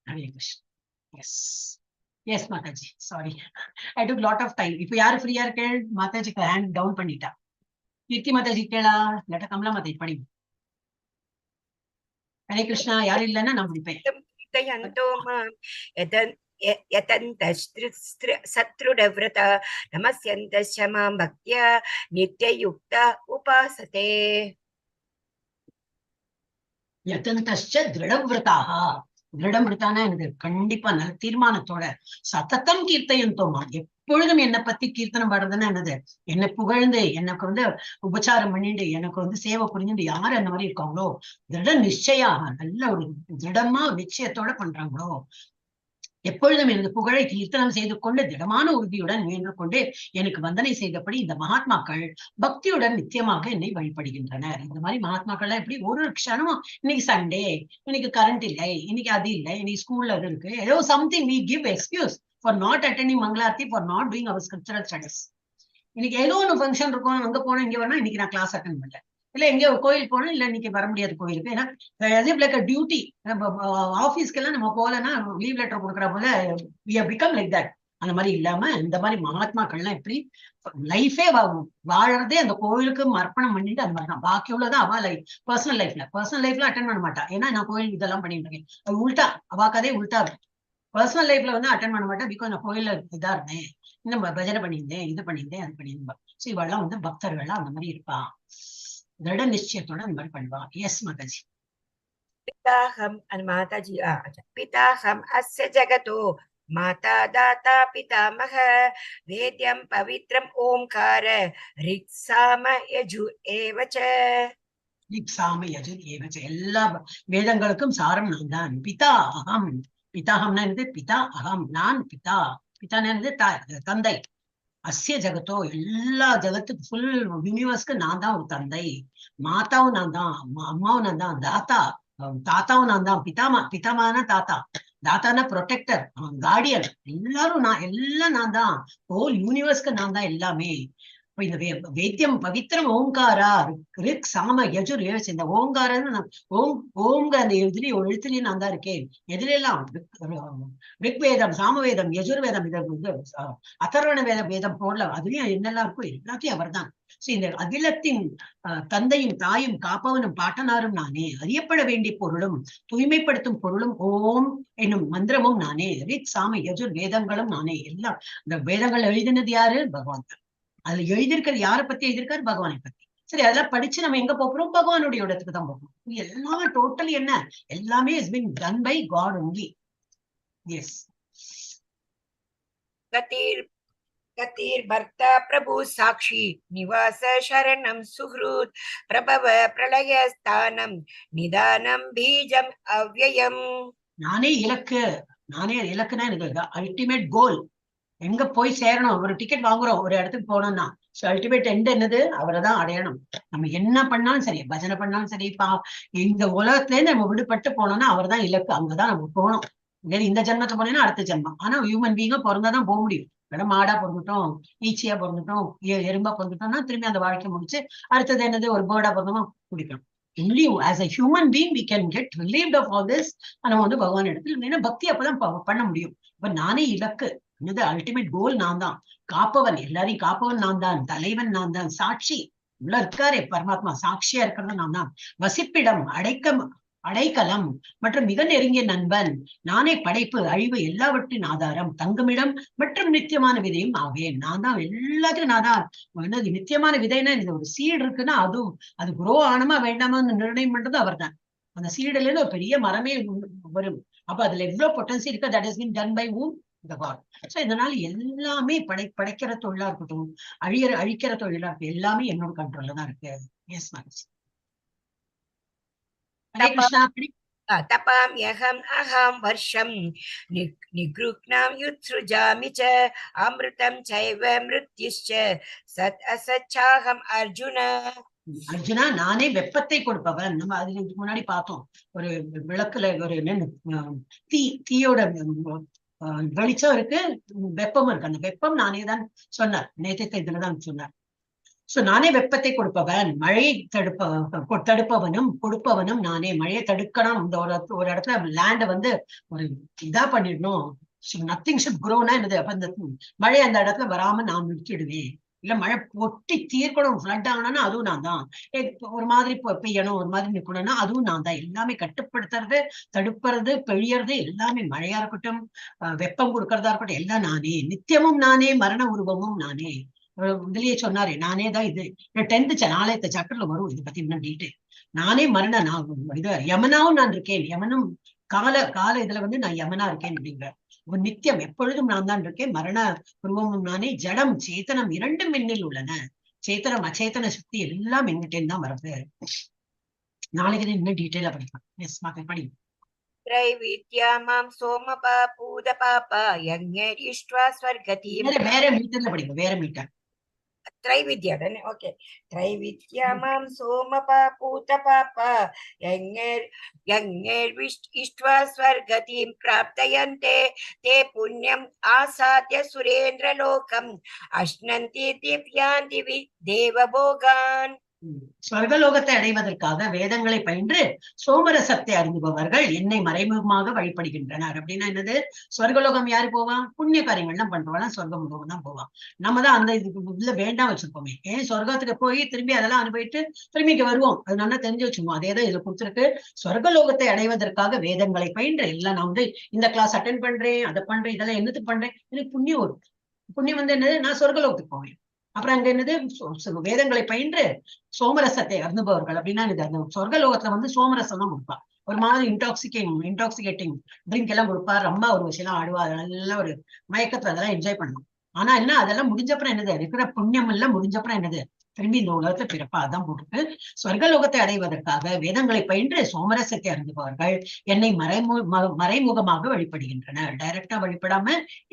Hare Krishna. S S Mataji, sorry I took lot of time. இப்ப யாரு ஃப்ரீயா இருக்கேன்? மாதாஜிக்கு ஹேண்ட் டவுன் பண்ணிட்டா. கீர்த்தி மாதாஜி கேளா, இல்லாட்டா கமலா மாதாஜி படி. ஹரே கிருஷ்ணா. யாரும் இல்லைன்னா நான் முடிப்பேன். कीर्तयन्तो मां यतन्तः सत्रुडव्रता नमस्यन्तश्च मां भक्त्या नित्ययुक्ता उपासते. யதந்தश्च திருடவிரதாக, திருடமிருத்தானா எனக்கு கண்டிப்பா நல்ல தீர்மானத்தோட சததம் கீர்த்தயந்தோமா, எப்பொழுதும் என்னை பத்தி கீர்த்தனம் பாடுறதுன்னா என்னது, என்னை புகழ்ந்து எனக்கு வந்து உபச்சாரம் பண்ணிட்டு எனக்கு வந்து சேவை புரிஞ்சுட்டு யாரு அந்த மாதிரி இருக்காங்களோ, திருட நிச்சயாக நல்ல ஒரு திருடமா நிச்சயத்தோட பண்றாங்களோ, எப்பொழுதும் எனது புகழை கீர்த்தனம் செய்து கொண்டு திடமான உறுதியுடன் முயன்று கொண்டு எனக்கு வந்தனை செய்தபடி இந்த மகாத்மாக்கள் பக்தியுடன் நித்தியமாக என்னை வழிபடுகின்றனர். இந்த மாதிரி மகாத்மாக்கள்லாம் எப்படி ஒரு க்ஷணமும் இன்னைக்கு சண்டே, இன்னைக்கு கரண்ட் இல்லை, இன்னைக்கு அது இல்லை, இன்னைக்கு ஸ்கூல்ல அது இருக்கு, ஏதோ something we give excuse for not attending Mangalarti, for not doing our scriptural studies. இன்னைக்கு ஏதோ ஒன்று ஃபங்க்ஷன் இருக்கும், அங்க போனோம் இங்க வரணும், இன்னைக்கு நான் கிளாஸ் அட்டன் பண்ணல, இல்ல எங்கேயோ கோயில் போனோம், இல்ல இன்னைக்கு வர முடியாது கோயிலுக்கு, ஏன்னா லைக் அ டியூட்டி. நம்ம ஆபீஸ்க்கெல்லாம் நம்ம போகலன்னா லீவ் லெட்டர் கொடுக்குற போல we have become like that. அந்த மாதிரி இல்லாம இந்த மாதிரி மகாத்மாக்கள்லாம் எப்படி லைஃபே வாழறதே அந்த கோயிலுக்கு அர்ப்பணம் பண்ணிட்டு அந்த மாதிரி தான். பாக்கி உள்ளதான் அவ லைஃப், பர்சனல் லைஃப்ல அட்டன் பண்ண மாட்டா, ஏன்னா நான் கோயில் இதெல்லாம் பண்ணிட்டு இருக்கேன். அது உல்டா, அவா கதை உல்டா இருக்கும். பர்சனல் லைஃப்ல வந்து அட்டன் பண்ண மாட்டேன், because நான் கோயில்ல இதா இருந்தேன், இன்னும் பஜனை பண்ணியிருந்தேன், இது பண்ணியிருந்தேன், அது பண்ணியிருந்தேன். ஸோ இவெல்லாம் வந்து பக்தர்கள்லாம் அந்த மாதிரி இருப்பா, திருட நிச்சயத்தோட அந்த மாதிரி பண்ணுவா. எஸ் மாதாஜி. पिताहम् माताजी अच्छा, पिताहम् अस्य जगतो माता दाता पितामह वेद्यं पवित्रम् ओंकार ऋक्साम यजुः एव च. சாம யஜுர் ஏவச்ச, எல்லா வேதங்களுக்கும் சாரம் நான் தான். பிதா அகம், பிதாஹம்னா என்னது? பிதா அகம், நான் பிதா. பிதானா என்னது? தந்தை. அஸ்ய ஜகத்தோ, எல்லா ஜகத்துக்கு ஃபுல் யூனிவர்ஸ்க்கு நான் தான் ஒரு தந்தை. மாதாவும் நான் தான், அம்மாவும் நான் தான், தாத்தா தாத்தாவும் நான் தான், பிதாமா, பிதாமானா தாத்தா, தாத்தானா ப்ரொடெக்டர், கார்டியன், எல்லாரும் நான், எல்லாம் நான் தான். ஹோல் யூனிவர்ஸ்க்கு நான் தான் எல்லாமே. இப்ப இந்த வேத்தியம் பவித்திரம் ஓங்காரா ரிக் சாம யஜுர் ஏவச்ச, இந்த ஓங்காரன்னு நான் ஓம் ஓம்ங்க அந்த இதுலயும் ஒரு எழுத்துலயும் நான் தான் இருக்கேன். எதுல எல்லாம் ரிக்வேதம், சாமவேதம், யஜுர்வேதம், இதை வந்து அதர்வண வேதம், வேதம் போடல, அதுலயும் என்னெல்லாம் இருக்கோ எல்லாத்தையும் அவர்தான். சோ இந்த அகிலத்தின் தந்தையும் தாயும் காப்பவனும் பாட்டனாரும் நானே, அறியப்பட வேண்டிய பொருளும் தூய்மைப்படுத்தும் பொருளும் ஓம் என்னும் மந்திரமும் நானே, ரிக் சாம யஜுர் வேதங்களும் நானே. எல்லாம் இந்த வேதங்கள் எழுதினது யாரு? பகவான் தான். அதுல எழுதியிருக்கிறது யாரை பத்தி எழுதியிருக்காரு? பகவானை பத்தி. சரி, அதெல்லாம் படிச்சு நம்ம எங்க போறோம்? பகவானுடைய இடத்துக்கு தான் போகணும். எல்லாமே டோட்டலி என்ன, எல்லாமே is been done by God only. Yes. गतिर् गतिर्भर्ता प्रभु साक्षी निवास शरणं सुहृत् प्रभव प्रलयस्थानं निदानं बीजम् अव्ययम्. நானே இலக்கு, நானே இலக்குன்னா எனக்கு அல்டிமேட் கோல், எங்க போய் சேரணும்? ஒரு டிக்கெட் வாங்குறோம் ஒரு இடத்துக்கு போனோம்னா, சோ அல்டிமேட் எண்ட் என்னது? அவரை தான் அடையணும். நம்ம என்ன பண்ணாலும் சரி, பஜனை பண்ணாலும் சரி, இந்த உலகத்துல இருந்து நம்ம விடுபட்டு போனோம்னா அவர் தான் இலக்கு, அங்கதான் நம்ம போகணும். வேற இந்த ஜென்மத்தை போனேன்னா அடுத்த ஜென்மம். ஆனா ஹியூமன் பீங்கா பிறந்தாதான் போக முடியும். வேற மாடா பிறந்துட்டோம், ஈச்சியா பிறந்துட்டோம், எறும்பா பிறந்துட்டோம்னா திரும்பி அந்த வாழ்க்கை முடிச்சு அடுத்தது என்னது, ஒரு பேர்டா பிறந்தோமா குடிக்கணும். Only as a human being we can get relieved of all this. நம்ம வந்து பகவான் இடத்துல ஏன்னா பக்தி அப்பதான் பண்ண முடியும். இப்ப நானே இலக்கு, என்னது அல்டிமேட் கோல் நான் தான், காப்பவன், எல்லாரையும் காப்பவன் நான் தான், தலைவன் நான் தான், சாட்சி உள்ள இருக்காரே பரமாத்மா, சாட்சியா இருக்கிறது நான் தான், வசிப்பிடம், அடைக்கலம் மற்றும் மிக நெருங்கிய நண்பன் நானே, படைப்பு அழிவு எல்லாவற்றின் ஆதாரம், தங்குமிடம் மற்றும் நித்தியமான விதையும் ஆவேன். நான் தான் எல்லாத்துக்கும் நான் தான். என்னது நித்தியமான விதைன்னா, இந்த ஒரு சீடு இருக்குன்னா அதுவும் அது குரோ ஆனமா வேண்டாமான்னு நிர்ணயம் பண்றது அவர் தான். அந்த சீடுல இருந்து ஒரு பெரிய மரமே வரும். அப்ப அதுல எவ்வளவு பொட்டன்சி இருக்கு, that is been done by whom? The God. So இதனால எல்லாமே படைக்கிற தொழிலா இருக்கட்டும், அழிக்கிற தொழிலா இருக்கட்டும், எல்லாமே என்னோட கண்ட்ரோல்ல தான் இருக்கு. எஸ் மாதாஜி. ஹரே கிருஷ்ணா. तपाम्यहम् अहं वर्षं निगृह्णाम्युत्सृजामि च अमृतं चैव मृत्युश्च सत् असच्चाहम् अर्जुन. அர்ஜுனா, நானே வெப்பத்தை கொடுப்பவன். நம்ம அதுக்கு இதுக்கு முன்னாடி பார்த்தோம், ஒரு விளக்குல ஒரு என்ன, தீயோட வெளிச்சம் இருக்கு, வெப்பமும் இருக்கு. அந்த வெப்பம் நானே தான் சொன்னார், நேற்று இதுலதான் சொன்னார். சோ நானே வெப்பத்தை கொடுப்பவன், மழையை தடுப்பவனும் கொடுப்பவனும் நானே. மழையை தடுக்கணும், இந்த ஒரு ஒரு இடத்துல லேண்ட வந்து ஒரு இதா பண்ணிடணும், நத்திங் should க்ரோனா என்னது, அப்ப அந்த மழை அந்த இடத்துல வராம நான் நிறுத்திடுவேன். இல்ல மழை பொட்டி தீர்க்கணும், ஃப்ளட் ஆகணும்னா அதுவும் நான் தான். ஒரு மாதிரி பெய்யணும், ஒரு மாதிரி நிக்கணும்னா அதுவும் நான் தான். எல்லாமே கட்டுப்படுத்துறது, தடுப்புறது, பெய்யறது எல்லாமே, மழையா இருக்கட்டும், வெப்பம் கொடுக்கறதா இருக்கட்டும், எல்லாம் நானே. நித்தியமும் நானே, மரண உருவமும் நானே. இதுலயே சொன்னாரே, நானே தான் இது. டென்த் நாளைத்த சாப்டர்ல வரும் இதை பத்தி இன்னும் டீட்டெயில். நானே மரண, நான் இது யமனாவும் நான் இருக்கேன். யமனும் கால கால இதுல வந்து நான் யமனா இருக்கேன் அப்படிங்கிற ஒரு நித்தியம் எப்பொழுதும் நான் தான் இருக்கேன். மரண உருவமும் நானே. ஜடம் சேத்தனம் இரண்டும் என்னில் உள்ளன. சேத்தனம் அச்சேதன சக்தி எல்லாம் என்கிட்ட தான் வருது. நாளைக்கு இது இன்னும் டீட்டெயிலா படிக்கலாம். எஸ் மாதா, படி. त्रैविद्या मां सोमपा पूतपापा यज्ञैरिष्ट्वा स्वर्गतिं வேற வேற மீட்டர்ல படிங்க, வேற மீட்டர். त्रैविद्या தானே? ஓகே. त्रैविद्या मां सोमपा पूतपापा यज्ञैर्विष्ट्वा स्वर्गतिं प्राप्तयन्ते ते पुण्यम् आसाद्य सुरेन्द्रलोकम् अश्नन्ति दिव्यान् दिवि देवभोगान्. ஸ்வர்கலோகத்தை அடைவதற்காக வேதங்களை பயின்று சோமரசத்தை அருந்துபவர்கள் என்னை மறைமுகமாக வழிபடுகின்றனர். அப்படின்னா என்னது, ஸ்வர்கலோகம் யாரு போவா? புண்ணிய காரியங்கள்லாம் பண்றவங்க சொர்க்கம் லோகம் தான் போவான். நம்ம தான் அந்த இதுக்கு உள்ள வேண்டாம் வச்சிருப்போமே. ஏன் சொர்க்கத்துக்கு போய் திரும்பி அதெல்லாம் அனுபவிட்டு திரும்பி இங்க வருவோம், அது நல்லா தெரிஞ்சு வச்சுக்கோம். அதே தான் இதுல கொடுத்துருக்கு. ஸ்வர்கலோகத்தை அடைவதற்காக வேதங்களை பயின்று எல்லாம் நான் வந்து இந்த கிளாஸ் அட்டன் பண்றேன், அதை பண்றேன், இதெல்லாம் என்னத்துக்கு பண்றேன், எனக்கு புண்ணியம் வரும். புண்ணியம் வந்து என்னது, நான் சொர்க்கலோகத்துக்கு போவேன். அப்புறம் அங்க என்னது, வேதங்களை பயின்று சோமரசத்தை அருந்துபவர்கள் அப்படின்னா இது அந்த சொர்க்கலோகத்துல வந்து சோமரசம் தான் கொடுப்பா. ஒரு மாதிரி இன்டாக்சிகேட்டிங் ட்ரிங்க் எல்லாம் கொடுப்பா. ரொம்ப ஒரு விஷயம் ஆடுவா, நல்ல ஒரு மயக்கத்துல அதெல்லாம் என்ஜாய் பண்ணணும். ஆனா என்ன, அதெல்லாம் முடிஞ்சப்புறம் என்னது, இருக்கிற புண்ணியம் எல்லாம் முடிஞ்சப்புறம் என்னது, திரும்பி இந்த உலகத்துல பிறப்பா. அதான் போட்டுருக்கு. சொர்க்கலோகத்தை அடைவதற்காக வேதங்களை பயின்று சோமரசத்தை அருந்துபவர்கள் என்னை மறைமுகமாக வழிபடுகின்றனர். டைரக்டா வழிபடாம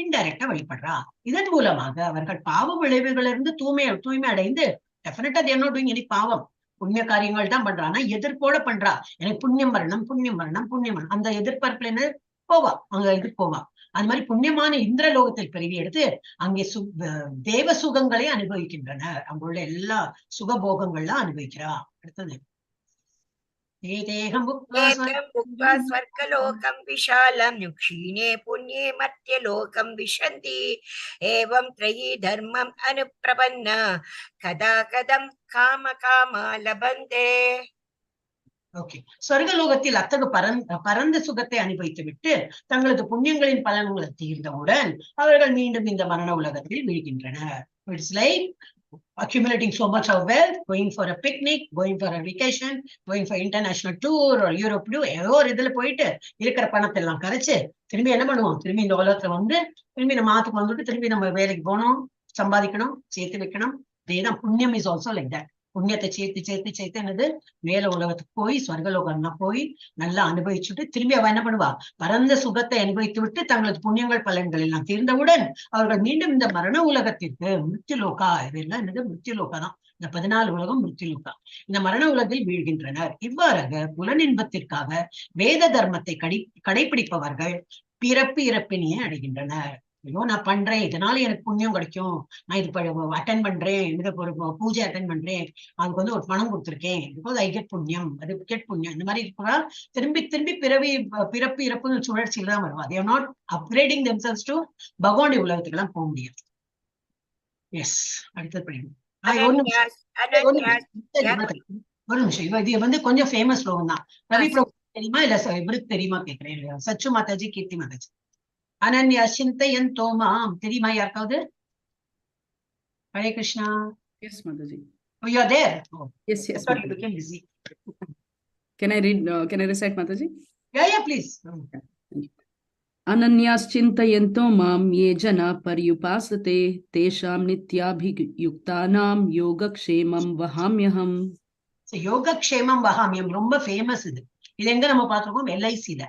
இன்டைரக்டா வழிபடுறா. இதன் மூலமாக அவர்கள் பாவ விளைவுகளிலிருந்து தூய்மை அடைந்து, டெஃபினட்டா they not doing any பாவம், புண்ணிய காரியங்கள் தான் பண்றா. ஆனா எதிர்ப்போட பண்றா. எனக்கு புண்ணியம் வரணும், புண்ணியம் வரணும், புண்ணியம் வரணும், அந்த எதிர்பார்ப்புல என்ன போவா, அங்க இது போவா. அந்த மாதிரி புண்ணியமான இந்திரலோகத்தில் பிறவி எடுத்து அங்கே தேவ சுகங்களை அனுபவிக்கின்றனர். அங்குள்ள எல்லா சுகபோகங்கள்லாம் அனுபவிக்கிறா. அடுத்தது தேகம் புக்த்வா एतं भुक्त्वा स्वर्गलोकं विशालं क्षीणे पुण्ये मर्त्यलोकं विशन्ति एवं त्रयी धर्मम् अनुप्रपन्ना कदा कदं काम कामा लभन्ते. ஓகே, சொர்க்கலோகத்தில் அத்தகு பரந்த சுகத்தை அனுபவித்து விட்டு தங்களது புண்ணியங்களின் பலன்களை தீர்ந்தவுடன் அவர்கள் மீண்டும் இந்த மரண உலகத்தில் வீழ்கின்றனர். It's like accumulating so much of wealth, going for a picnic, going for a vacation, going for international tour or Europe tour, ஏதோ ஒரு இதுல போயிட்டு இருக்கிற பணத்தை எல்லாம் கரைச்சு திரும்பி என்ன பண்ணுவோம், திரும்பி இந்த உலகத்துல வந்து திரும்பி நம்ம ஆத்துக்கு வந்துட்டு திரும்பி நம்ம வேலைக்கு போகணும், சம்பாதிக்கணும், சேர்த்து வைக்கணும். இதேதான் புண்ணியம் is also like that. புண்ணியத்தை சேர்த்து சேர்த்து சேர்த்து என்னது மேல உலகத்துக்கு போய் ஸ்வர்கலோகம்லாம் போய் நல்லா அனுபவிச்சுட்டு திரும்பி அவ என்ன பண்ணுவா, பரந்த சுகத்தை அனுபவித்து விட்டு தங்களது புண்ணியங்கள் பலன்கள் எல்லாம் தீர்ந்தவுடன் அவர்கள் மீண்டும் இந்த மரண உலகத்திற்கு மிருத்யுலோகா, இதெல்லாம் என்னது மிருத்யுலோகா தான். இந்த 14 உலகம் மிருத்யுலோகா. இந்த மரண உலகில் வீழ்கின்றனர். இவ்வாறாக புலனின்பத்திற்காக வேத தர்மத்தை கடைபிடிப்பவர்கள் பிறப்பு இறப்பினையே அடைகின்றனர். ஐயோ நான் பண்றேன், இதனால எனக்கு புண்ணியம் கிடைக்கும், நான் இது அட்டன் பண்றேன், இது ஒரு பூஜை அட்டன் பண்றேன், அதுக்கு வந்து ஒரு பணம் கொடுத்துருக்கேன், because I get புண்ணியம், அது கெட் புண்ணியம். இந்த மாதிரி இருக்கிறா திரும்பி திரும்பி பிறப்பு இறப்பு சுழற்சியில தான் வருவா. They are not upgrading themselves to பகவானுடைய உலகத்துக்கு எல்லாம் போக முடியாது. எஸ், அடுத்தது படிங்க. ஒரு நிமிஷம், ஒரு நிமிஷம், ஒரு நிமிஷம். இது வந்து கொஞ்சம் ஃபேமஸ் ஸ்லோகம் தான். ரவி பிரபு தெரியுமா இல்ல இவருக்கு தெரியுமா கேக்குறேன். சச்சு மாதாஜி, கீர்த்தி மாதாஜி. அனன்யா சிந்தயந்தோ மாம் தெரியுமா யாருக்காவது? Hare Krishna. Yes, Mataji. Oh, you're there. Oh, Yes, I thought you Mataji. became busy. Can I read, can I recite, Mataji? Yeah, please. अनन्याश्चिन्तयन्तो मां ये जना पर्युपासते तेषां नित्याभियुक्तानां योगक्षेमं वहाम्यहम्. So, யோகக்ஷேமம் வஹாம்யஹம் ரொம்ப ஃபேமஸ் இது. இது எங்க நம்ம பார்த்திருக்கோம்? எல்ஐசில.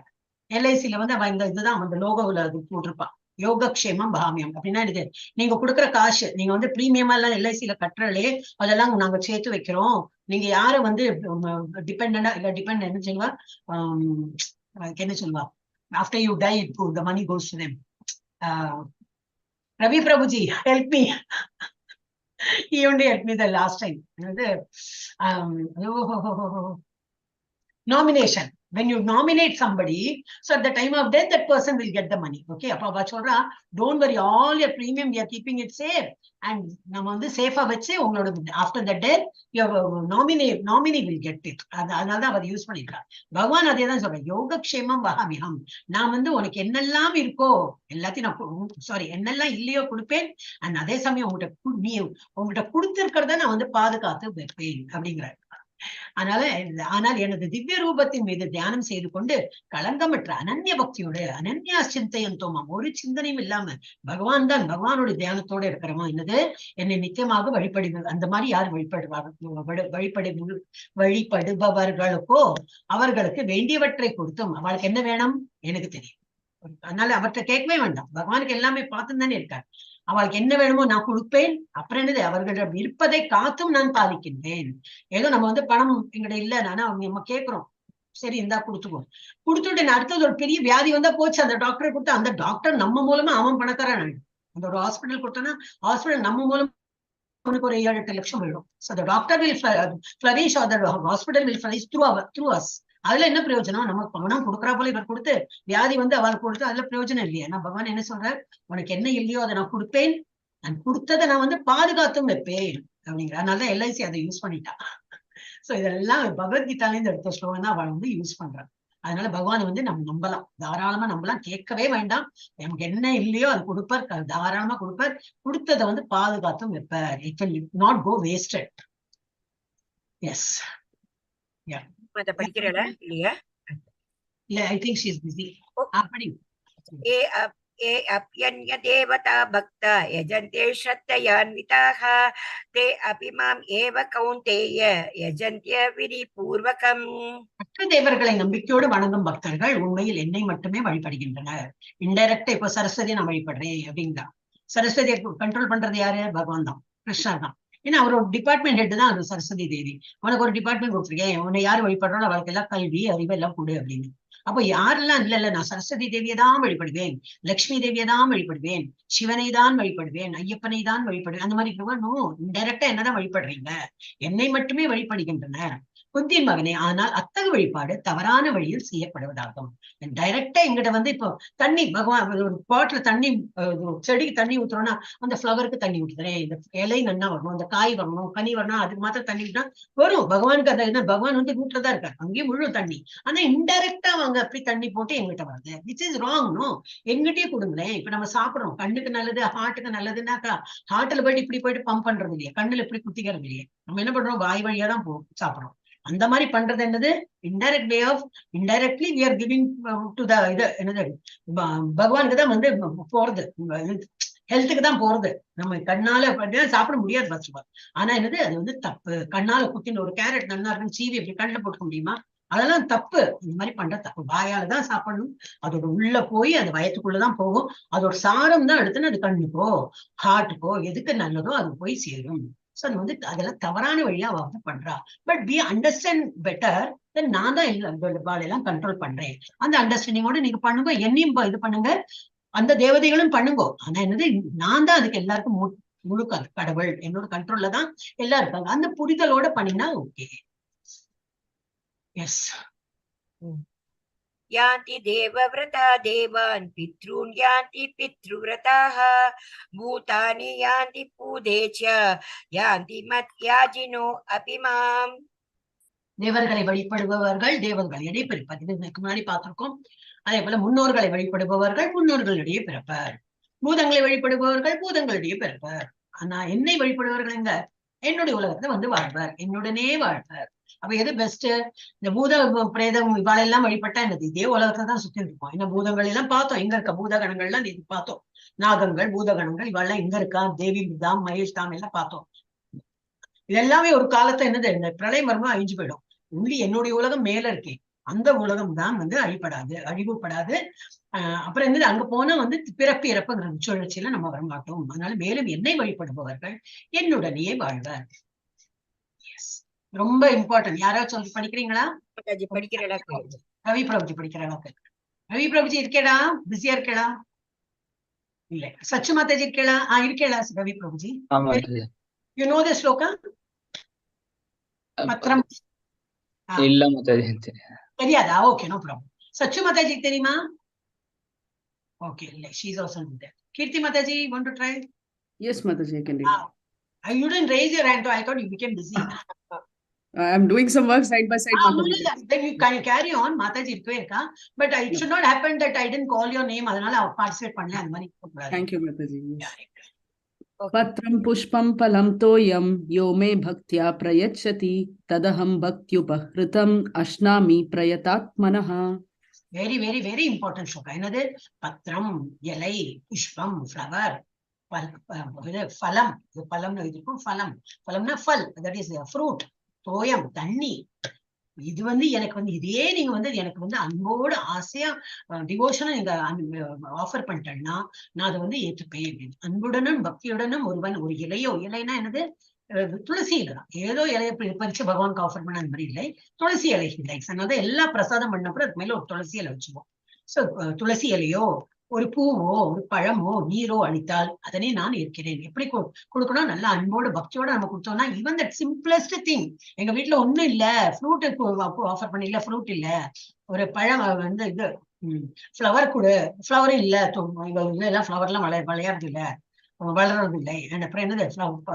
எல்ஐசில வந்து அவன் இந்த இதுதான் அந்த லோகோல அது போட்டிருப்பான், யோகக்ஷேமம் வஹாம்யஹம். அப்படின்னா இது நீங்க கொடுக்குற காசு, நீங்க வந்து பிரீமியமா எல்லாம் எல்ஐசில கட்டுறலே, அதெல்லாம் நாங்க சேர்த்து வைக்கிறோம். நீங்க யாரை வந்து டிபெண்டா இல்ல டிபெண்ட் என்ன சொல்லுவா, அதுக்கு என்ன சொல்லுவா, after you die the money goes to them. Ravi Prabhuji, help me. He only helped me the last time. அது nomination. When you nominate somebody, so at the time of death that person will get the money, okay? அப்ப அவ சொல்றா, don't worry, all your premium we are keeping it safe and நம்ம வந்து சேஃபா வச்சு உங்களோட after the death your nominee will get it. அது அதனால தான் அவர் யூஸ் பண்ணிருக்கா. பகவான் அதே தான் சொல்றேன், யோகக்ஷேமம் வஹாமிஹம். நான் வந்து உனக்கு என்னெல்லாம் இருக்கோ எல்லாத்தையும் நான் சாரி, என்னெல்லாம் இல்லையோ கொடுப்பேன். அண்ட் அதே சமயம் உங்கள்கிட்ட நீ உங்கள்கிட்ட கொடுத்திருக்கிறத நான் வந்து பாதுகாத்து வைப்பேன் அப்படிங்கிறார். அதனால ஆனால் எனது திவ்ய ரூபத்தின் மீது தியானம் செய்து கொண்டு களங்கமற்ற அனன்ய பக்தியோடு, அனன்யா சிந்தயந்தோமாம், ஒரு சிந்தனையும் இல்லாம பகவான் தான், பகவானுடைய தியானத்தோட இருக்கிறவன் என்னது என்னை நித்தியமாக வழிபடுவது. அந்த மாதிரி யார் வழிபடுவார், வழிபடுபவர்களுக்கோ அவர்களுக்கு வேண்டியவற்றை கொடுத்தும், அவளுக்கு என்ன வேணும் எனக்கு தெரியும், அதனால அவற்றை கேட்கவே வேண்டாம், பகவானுக்கு எல்லாமே பார்த்து தானே இருக்கார். அவளுக்கு என்ன வேணுமோ நான் கொடுப்பேன். அப்புறம் என்னது, அவர்களிடம் இருப்பதை காத்தும் நான் பாலிக்கின்றேன். ஏதோ நம்ம வந்து பணம் எங்கிட்ட இல்ல, ஆனா அவங்க நம்ம கேட்கிறோம், சரி இந்தா கொடுத்துக்கோ, கொடுத்துட்டு அடுத்தது ஒரு பெரிய வியாதி வந்தா போச்சு, அந்த டாக்டர் கொடுத்தா அந்த டாக்டர் நம்ம மூலமா அவன் பணக்காரன் ஆயிடும். அந்த ஒரு ஹாஸ்பிட்டல் கொடுத்தோன்னா ஹாஸ்பிட்டல் நம்ம மூலம் அவனுக்கு ஒரு 7-8 லட்சம் போயிடும். So the doctor will flourish or the hospital will flourish through us. அதுல என்ன பிரயோஜனம்? நம்ம பணம் கொடுக்குறா போல இவர் கொடுத்து வியாதி வந்து அவள் கொடுத்து அதுல பிரயோஜனம் இல்லையா? நான் பகவான் என்ன சொல்றார், உனக்கு என்ன இல்லையோ அதை நான் கொடுப்பேன், நான் கொடுத்ததை நான் வந்து பாதுகாத்தும் வைப்பேன் அப்படிங்கிற. அதனாலதான் எல்ஐசி அதை யூஸ் பண்ணிட்டா. சோ இதெல்லாம் பகவத்கீதால இருந்து எடுத்த ஸ்லோகம் தான் அவள் வந்து யூஸ் பண்றான். அதனால பகவானை வந்து நம்ம நம்பலாம், தாராளமா நம்பலாம், கேட்கவே வேண்டாம். நமக்கு என்ன இல்லையோ அது கொடுப்பார், தாராளமா கொடுப்பார். கொடுத்ததை வந்து பாதுகாத்தும் வைப்பார். It will not go wasted. Yes. அத படிக்கிறல இல்லையா? இல்ல, I think she is busy. அப்படி ये अप्यन्यदेवता भक्ता यजन्ते श्रद्धयान्विताः ते अपि माम् एव कौन्तेय यजन्त्यविधिपूर्वकम्. மற்ற தேவர்களை நம்பிக்கையோடு வணங்கும் பக்தர்கள் உண்மையில் என்னை மட்டுமே வழிபடுகின்றனர். இன்டைரக்டா இப்போ சரஸ்வதியை நான் வழிபடுறேன் அப்படிங்களா? சரஸ்வதியை கண்ட்ரோல் பண்றது யாரு? பகவான் தான், கிருஷ்ணர் தான். ஏன்னா அவரோட டிபார்ட்மெண்ட் ஹெட் தான் அது சரஸ்வதி தேவி. உனக்கு ஒரு டிபார்ட்மெண்ட் கொடுத்துருக்கேன், உன்னை யாரு வழிபடுறாலும் அவளுக்கு எல்லாம் கல்வி அறிவு எல்லாம் கொடு அப்படின்னு. அப்போ யாரெல்லாம் இல்ல இல்ல நான் சரஸ்வதி தேவியை தான் வழிபடுவேன், லக்ஷ்மி தேவியை தான் வழிபடுவேன், சிவனை தான் வழிபடுவேன், ஐயப்பனை தான் வழிபடுவேன், அந்த மாதிரி இருக்கிறவங்க நோ, இன்டைரக்டா என்னதான் வழிபடுறீங்க, என்னை மட்டுமே வழிபடுகின்றனர். குந்தியின் மகனே, ஆனால் அத்தகு வழிபாடு தவறான வழியில் செய்யப்படுவதாகும். டைரக்டா எங்கிட்ட வந்து இப்போ தண்ணி பகவான் ஒரு பாட்ல தண்ணி செடிக்கு தண்ணி ஊத்துறோம்னா அந்த ஃப்ளவருக்கு தண்ணி ஊத்துறேன், இந்த இலை நன்னா வரணும், அந்த காய் வரணும், கனி வரணும், அதுக்கு மாத்திரம் தண்ணி ஊற்றினா வரும். பகவானுக்கு அந்த என்ன, பகவான் வந்து வீட்டுல தான் இருக்காரு, அங்கேயும் முழு தண்ணி. ஆனா இன்டைரக்டா அவங்க அப்படி தண்ணி போட்டு எங்கிட்ட வருது, which is wrong. No, எங்கிட்டயே கொடுங்களேன். இப்ப நம்ம சாப்பிடுறோம், கண்ணுக்கு நல்லது ஹார்ட்டுக்கு நல்லதுன்னாக்கா ஹார்ட்ல போயிட்டு இப்படி போயிட்டு பம்ப் பண்றது இல்லையா, கண்ணுல இப்படி குத்திக்கிறது இல்லையே, நம்ம என்ன பண்றோம், வாய் வழியா தான் சாப்பிடுறோம். அந்த மாதிரி பண்றது என்னது, indirect way of indirectly we are giving to the இது என்னது பகவானுக்கு தான் வந்து போறது, ஹெல்த்துக்கு தான் போறது. நம்ம கண்ணால சாப்பிட முடியாது ஃபர்ஸ்ட் ஆஃப் ஆல். ஆனா என்னது அது வந்து தப்பு. கண்ணால குத்தின ஒரு கேரட் நல்லா இருக்குன்னு சீவி அப்படி கண்ணுல போட்டுக்க முடியுமா? அதெல்லாம் தப்பு. இந்த மாதிரி பண்ற தப்பு. வாயால தான் சாப்பிடணும், அதோட உள்ள போய் அது வயத்துக்குள்ளதான் போகும், அதோட சாரம் தான் எடுத்துன்னு அது கண்ணுக்கோ ஹார்ட்டுக்கோ எதுக்கு நல்லதோ அது போய் சேரும். சோ அது வந்து அதெல்லாம் தவறான வழியா அவ வந்து பண்றா. But we understand better, நான் தான் எல்லாம் கண்ட்ரோல் பண்றேன். அந்த அண்டர்ஸ்டாண்டிங்கோட நீங்க பண்ணுங்க, என்னையும் இது பண்ணுங்க, அந்த தேவதைகளும் பண்ணுங்க. ஆனா என்னது, நான் தான் அதுக்கு எல்லாருக்கும் முழுக்க கடவுள், என்னோட கண்ட்ரோல்ல தான் எல்லாம் இருக்காங்க. அந்த புரிதலோட பண்ணினா ஓகே. எஸ். यान्ति देवव्रता देवान्, पितॄन् यान्ति पितृव्रताः, भूतानि यान्ति पूधे च, यान्ति मद्याजिनो अपि माम्. தேவர்களை வழிபடுபவர்கள் தேவர்களிடையே பிறப்பர். இது இதுக்கு முன்னாடி பார்த்திருக்கோம். அதே போல முன்னோர்களை வழிபடுபவர்கள் முன்னோர்களிடையே பிறப்பர். பூதங்களை வழிபடுபவர்கள் பூதங்களிடையே பிறப்பர். ஆனா என்னை வழிபடுபவர்கள் எங்க? என்னுடைய உலகத்துல வந்து வாழ்வர், என்னுடனே வாழ்வர். அப்ப எது பெஸ்ட்? இந்த பூத பிரேதம் இவாளெல்லாம் வழிபட்டா என்னது, இதே உலகத்துல தான் சுத்தி இருப்போம். என்ன பூதங்கள் எல்லாம் பார்த்தோம், எங்க இருக்க பூதகணங்கள் எல்லாம் இது பார்த்தோம். நாகங்கள், பூதகணங்கள் இவாளெல்லாம் எங்க இருக்கா, தேவி தாம், மகேஷ் தாம் எல்லாம் பார்த்தோம். இது எல்லாமே ஒரு காலத்தை என்னது, இந்த பிரளயம் வரும்போது அழிஞ்சு போயிடும். ஒன்லி என்னுடைய உலகம் மேல இருக்கே, அந்த உலகம் தான் வந்து அழிபடாது, அழிவுபடாது. அப்புறம் என்னது, அங்க போனா வந்து பிறப்பு இறப்புங்கிற சுழற்சியில நம்ம வரமாட்டோம். அதனால மேலும் என்னை வழிபடுபவர்கள் என்னுடனேயே வாழ்வர். எஸ், ரொம்ப இம்பார்ட்டன்ட். யாராவது சொல்லி படிக்கிறீங்களா? மாதாஜி, படிக்கிற அளவுக்கு. ரவி பிரபுஜி படிக்கிற அளவுக்கு. ரவி பிரபுஜி இருக்கேடா? பிஸியா இருக்கேடா? இல்ல. சச்சு மாதாஜி இருக்கேளா? ஆஹ், இருக்கேளா ரவி பிரபுஜி? ஆ Mataji. You know the shloka? பத்ரம். இல்ல மாதாஜி. தெரியாதா? Okay, no problem. சச்சு மாதாஜி தெரியுமா? ஓகே, இல்ல, she is also there. Keerthi Mataji, want to try? Yes, Mataji, I can read. Ah, you didn't raise your hand, so I thought you became busy. I'm doing some work side by side, Ah, Mataji. no, then you can carry on. Mataji இருக்கவே இருக்கா. But it should not happen that I didn't call your name. அதனால அவ participate பண்ணல, அந்த மாதிரி இருக்கக்கூடாது. Thank you, Mataji. Yes. Okay. पत्रं पुष्पं फलं तोयं यो मे भक्त्या प्रयच्छति, तदहं भक्त्युपहृतम् अश्नामि प्रयतात्मनः. Very very very important shloka. என்னது? பத்திரம் இலை, புஷ்பம் ஃப்ளவர், இது ஃபலம், இது பலம்னு இருக்கும். ஃபலம், ஃபலம்னா ஃபல், that is fruit. தோயம் தண்ணி. இது வந்து எனக்கு வந்து இதே நீங்க வந்து எனக்கு வந்து அன்போடு ஆசையா டிவோஷனா நீங்க ஆஃபர் பண்ணிட்டேன்னா நான் அதை வந்து ஏற்றுப்பேன் அப்படின்னு. அன்புடனும் பக்தியுடனும் ஒருவன் ஒரு இலையோ, இலைனா என்னது? துளசி இலை தான். ஏதோ இலையை பறிச்சு பகவானுக்கு ஆஃபர் பண்ண அந்த மாதிரி இல்லை. துளசி இலை லைக்ஸ். அதனால எல்லா பிரசாதம் பண்ணப்பறம் அதுக்கு மேல ஒரு துளசி இலை வச்சுக்குவோம். சோ துளசி இலையோ, ஒரு பூவோ, ஒரு பழமோ, நீரோ அளித்தால் அதனை நான் ஏற்கிறேன். எப்படி கொடுக்கணும்? நல்லா அன்போடு பக்தியோட நம்ம கொடுத்தோம்னா, ஈவன் that simplest thing. எங்க வீட்டுல ஒண்ணும் இல்ல, ஃப்ரூட் ஆஃபர் பண்ணல, ஃப்ரூட் இல்ல, ஒரு பழம் வந்து இது ஃப்ளவர் கொடு, ஃப்ளவரும் இல்ல, எங்க எல்லாம் ஃப்ளவர் எல்லாம் வளையறது இல்ல, வளர்றது இல்லை. அப்புறம் என்னது,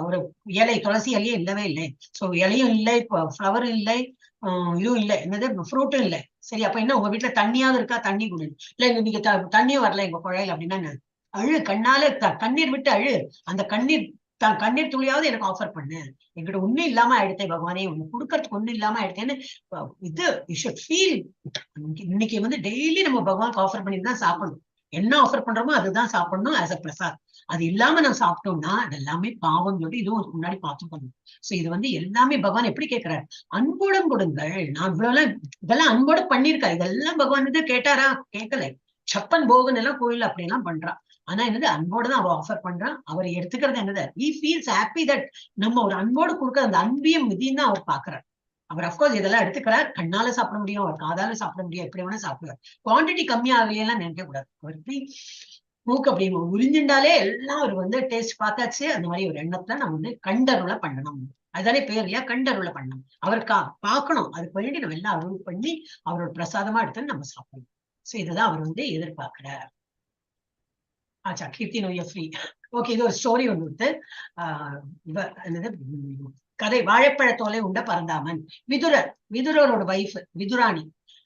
ஒரு இலை, துளசி இலையும் இல்லவே இல்லை. ஸோ இலையும் இல்லை, ஃப்ளவரும் இல்லை, இதுவும் இல்லை, என்னது, ஃப்ரூட்டும் இல்லை. சரி, அப்ப என்ன, உங்க வீட்டுல தண்ணியாவது இருக்கா? தண்ணி கொடு. இல்ல, இன்னைக்கு தண்ணியும் வரல எங்க குழாயில அப்படின்னா என்ன? அழு, கண்ணால கண்ணீர் விட்டு அழு. அந்த கண்ணீர் கண்ணீர் துளியாவது எனக்கு ஆஃபர் பண்ணு. என்கிட்ட ஒண்ணும் இல்லாம ஆயிடுத்தே பகவானே, ஒண்ணு கொடுக்கறதுக்கு ஒண்ணும் இல்லாம ஆயிடுத்தேன்னு இது you should feel. இன்னைக்கு வந்து டெய்லி நம்ம பகவானுக்கு ஆஃபர் பண்ணி தான் சாப்பிடணும். என்ன ஆஃபர் பண்றோமோ அதுதான் சாப்பிடணும் ஆஸ் அ பிரசாத். அது இல்லாம நான் சாப்பிட்டோம்னா அது எல்லாமே பாவம் சொல்லி இதுவும் முன்னாடி பார்த்துக்கணும். சோ இது வந்து எல்லாமே பகவான் எப்படி கேட்கிறார்? அன்புடன் கொடுங்கள். நான் இவ்வளவு இதெல்லாம் அன்போட பண்ணிருக்கேன். இதெல்லாம் பகவான் வந்து கேட்டாரா? கேட்கல. சப்பன் போகன் எல்லாம் கோயில் அப்படி எல்லாம் பண்றான். ஆனா என்னது, அன்போடு தான் அவர் ஆஃபர் பண்றான். அவர் எடுத்துக்கிறது என்னது, he feels happy that நம்ம ஒரு அன்போடு கொடுக்குற அந்த அன்பியம் இதையும் தான் அவர் பாக்குறார். அவர் அப்கோர்ஸ் இதெல்லாம் எடுத்துக்கிறார். கண்ணால சாப்பிட முடியும், அவர் காதால சாப்பிட முடியும், எப்படி வேணா சாப்பிடுவார். குவான்டிட்டி கம்மியாகலையெல்லாம் நினைக்க கூடாது. அவர் எப்படி மூக்கு அப்படி உறிஞ்சிண்டாலே எல்லாம் அவர் வந்து டேஸ்ட் பார்த்தாச்சு. அந்த மாதிரி ஒரு எண்ணத்துல நம்ம வந்து கண்டருளை பண்ணணும். அதுதானே பேர் இல்லையா? கண்டருளை பண்ணணும். அவர் பார்க்கணும். அதுக்கு வேண்டி நம்ம எல்லாம் அருள் பண்ணி அவரோட பிரசாதமா எடுத்து நம்ம சாப்பிடணும். சோ இதுதான் அவர் வந்து எதிர்பார்க்கிறார். ஆச்சா, கீர்த்தி நோய ஃப்ரீ. ஓகே, இது ஒரு ஸ்டோரி ஒன்று இருக்கு. இவ என்னது, கதை, வாழைப்பழத்தோலை உண்ட பரந்தாமன். விதுரர், விதுரரோட வைஃப் விதுராணி.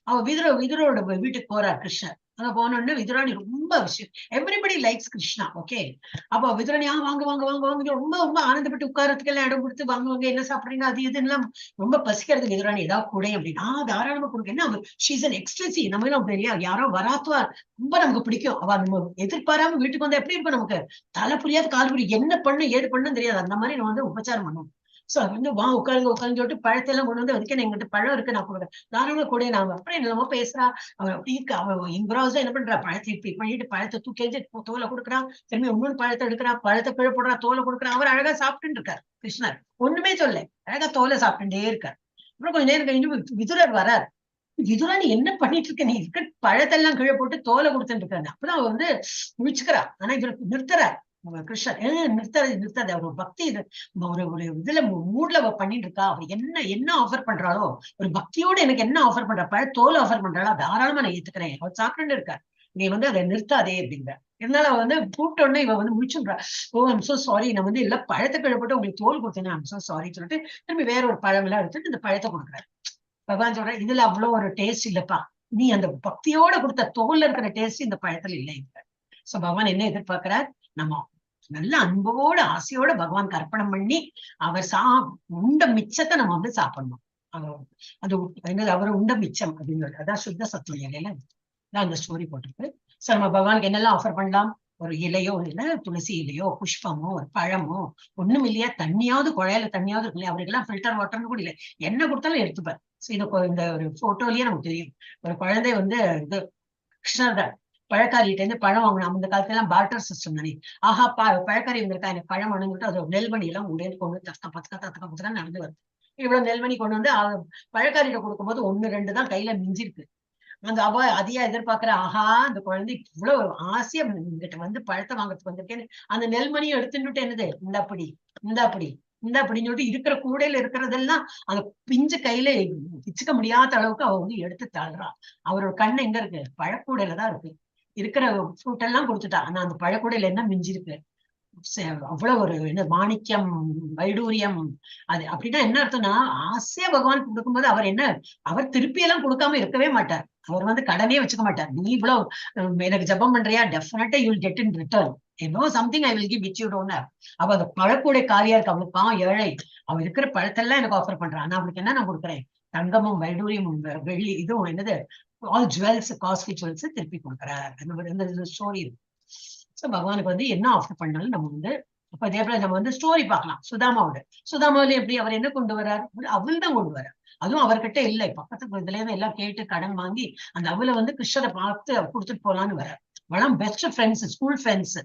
அவ விதுரரோட வீட்டுக்கு போறார் கிருஷ்ணர். அங்க போனோடனே விதுராணி ரொம்ப விஷயம், everybody likes Krishna, okay. அப்போ விதுராணி, ஆ வாங்க வாங்க வாங்க வாங்க, ரொம்ப ரொம்ப ஆனந்தப்பட்டு உட்காரத்துக்கு எல்லாம் இடம் கொடுத்து, வாங்க வாங்க, என்ன சாப்பிடுறீங்க, அது இதுன்னு ரொம்ப பசிக்கிறது விதுராணி, ஏதாவது கூட அப்படின்னா தாராளமா கொடுக்க. என்ன, ஷீஸ் அன் எக்ஸ்டசி. நம்ம எல்லாம் அப்படி இல்லையா? யாரோ வராத்துவா ரொம்ப நமக்கு பிடிக்கும். அவ நம்ம எதிர்பாராம வீட்டுக்கு வந்தா எப்படி இருக்கும் நமக்கு? தலை புரியாது, கால் புரியாது, என்ன பண்ணு ஏது பண்ணுன்னு தெரியாது. அந்த மாதிரி நம்ம வந்து உபச்சாரம் பண்ணுவோம். சோ அது வந்து வா உட்காருங்க உட்காருன்னு சொல்லிட்டு பழத்தை எல்லாம் கொண்டு வந்து, அதுக்கே எங்கிட்ட பழம் இருக்கு நான் கொடுக்குறேன், தாராளமா கூட. நான் அப்புறம் என்னமோ பேசுறா. அவ அப்படி அவ என்க்ராஸா என்ன பண்றா, பழத்தை இப்படி பண்ணிட்டு பழத்தை தூக்கி எறிஞ்சு தோலை கொடுக்குறான். திரும்பி இன்னொரு பழத்தை எடுக்கிறா, பழத்தை கீழே போடுறா, தோலை கொடுக்குறா. அவர் அழகா சாப்பிட்டுட்டு இருக்காரு. கிருஷ்ணர் ஒண்ணுமே சொல்ல அழகா தோலை சாப்பிட்டுட்டே இருக்காரு. அப்புறம் கொஞ்ச நேரம் கழிஞ்சு விதுரர் வரார். விதுரா நீ என்ன பண்ணிட்டு இருக்க, நீ இருக்க பழத்தெல்லாம் கீழே போட்டு தோலை கொடுத்துட்டு இருக்காரு. அப்பதான் அவர் வந்து முழிச்சுக்கிறா. ஆனா இவர் நிறுத்துறார் கிருஷ்ணர். நிறுத்தாது நிறுத்தாது, அவர் பக்தி இது ஒரு ஒரு இதுல மூட்ல அவ பண்ணிட்டு இருக்கா. அவர் என்ன என்ன ஆஃபர் பண்றாளோ, ஒரு பக்தியோட எனக்கு என்ன ஆஃபர் பண்றா, பழ தோல் ஆஃபர் பண்றாளோ தாராளமா நான் ஏத்துக்கிறேன். அவர் சாப்பிட்டு இருக்கார், நீ வந்து அதை நிறுத்தாதே அப்படிங்கிற. இருந்தாலும் அவ வந்து கூப்பிட்ட உடனே இவ வந்து முழிச்சுன்றா. ஓ I'm so sorry, நான் வந்து எல்லாம் பழத்தை கீழே போட்டு உங்களுக்கு தோல் கொடுத்தேன், I'm so sorry சொல்லிட்டு திரும்பி வேற ஒரு பழம் எல்லாம் எடுத்துட்டு இந்த பழத்தை கொடுக்குறாரு. பகவான் சொல்ற, இதுல அவ்வளவு ஒரு டேஸ்ட் இல்லப்பா, நீ அந்த பக்தியோட கொடுத்த தோல்ல இருக்கிற டேஸ்ட் இந்த பழத்துல இல்லை. சோ பகவான் என்ன எதிர்பார்க்கிறார், நம்ம நல்ல அன்போட ஆசையோட பகவான் அர்ப்பணம் பண்ணி அவர் உண்ட மிச்சத்தை நம்ம வந்து சாப்பிடணும். அது என்னது, அவர் உண்ட மிச்சம் அப்படின்னு சொல்லி, அதான் சுத்த சத்துவ இலையில அதான் அந்த ஸ்டோரி போட்டிருக்கு. சோ நம்ம பகவானுக்கு என்னெல்லாம் ஆஃபர் பண்ணலாம், ஒரு இலையோ இல்ல துளசி இலையோ புஷ்பமோ ஒரு பழமோ, ஒண்ணும் இல்லையா தண்ணியாவது, குழாயில தண்ணியாவது இருக்கு இல்லையா, அவருக்கெல்லாம் ஃபில்டர் வாட்டர்னு கூட இல்லை, என்ன கொடுத்தாலும் எடுத்துப்பார். ஸோ இது இந்த ஒரு போட்டோலயே நமக்கு தெரியும். ஒரு குழந்தை வந்து இது கிருஷ்ணர் தான் பழக்காரிகிட்ட இருந்து பழம் வாங்கணும். அந்த காலத்துல எல்லாம் பார்ட்டர் சிஸ்டம் தானே. ஆஹா பழக்காரி வந்திருக்கா, எனக்கு பழம் வேணும்னு அது நெல்மணி எல்லாம் உடனே கொண்டு தக்க பத்தக்க தக்க பத்தக்க நடந்து வருது. இவ்வளவு நெல்மணி கொண்டு வந்து பழக்காரிகிட்ட கொடுக்கும்போது 1 2 தான் கையில மிஞ்சிருக்கு. அந்த அவ அதையா எதிர்பார்க்கிற, ஆஹா அந்த குழந்தை இவ்வளவு ஆசையா இங்கிட்ட வந்து பழத்தை வாங்குறதுக்கு வந்திருக்கேன்னு அந்த நெல்மணியும் எடுத்துட்டு என்னது இந்தாப்படி இந்தாப்படி இந்த அப்படின்னு சொல்லிட்டு இருக்கிற கூடையில இருக்கிறதெல்லாம் அந்த பிஞ்சு கையில பிச்சுக்க முடியாத அளவுக்கு அவ வந்து எடுத்து தள்ளுறா. அவரோட கண்ணு எங்க இருக்கு, பழக்கூடையில தான் இருக்கு. இருக்கிற ஃப்ரூட் எல்லாம் கொடுத்துட்டா. ஆனா அந்த பழக்கூடையில என்ன மிஞ்சிருக்கு, அவ்வளவு ஒரு என்ன மாணிக்கம் வைடூரியம். அது அப்படின்னா என்ன அர்த்தம்னா, ஆசையா பகவான் கொடுக்கும்போது அவர் என்ன, அவர் திருப்பி எல்லாம் கொடுக்காம இருக்கவே மாட்டார். அவர் வந்து கடனே வச்சுக்க மாட்டார். நீ இவ்வளவு எனக்கு ஜபம் பண்றியா, டெஃபினட்டா you will get in return, என்னோ something I will give which you don't have. அவ அந்த பழக்கூடை காலியா இருக்கு, அவளுக்கு பாவம் ஏழை, அவ இருக்கிற பழத்தெல்லாம் எனக்கு ஆஃபர் பண்றான். ஆனா அவளுக்கு என்ன நான் கொடுக்குறேன், தங்கமும் வைடூரியமும் வெள்ளி இதுவும் என்னது ஆல் ஜுவல்ஸ் காஸ்ட்லி ஜுவல்ஸ் திருப்பி கொடுக்குறார். அந்த மாதிரி அந்த ஸ்டோரி இருக்கு. ஸோ பகவானுக்கு வந்து என்ன ஆஃபர் பண்ணாலும் நம்ம வந்து அப்ப அதே போல நம்ம வந்து ஸ்டோரி பார்க்கலாம். சுதாமாவோட சுதாமாவில எப்படி அவர் என்ன கொண்டு வர்றார், அவள் தான் கொண்டு வர்றார். அதுவும் அவர்கிட்ட இல்லை, பக்கத்துக்கு இதுல இருந்து எல்லாம் கேட்டு கடன் வாங்கி அந்த அவளை வந்து கிருஷ்ணரை பார்த்து கொடுத்துட்டு போலான்னு வர்றார். வளம் பெஸ்ட் ஃப்ரெண்ட்ஸ், ஸ்கூல் ஃப்ரெண்ட்ஸ்.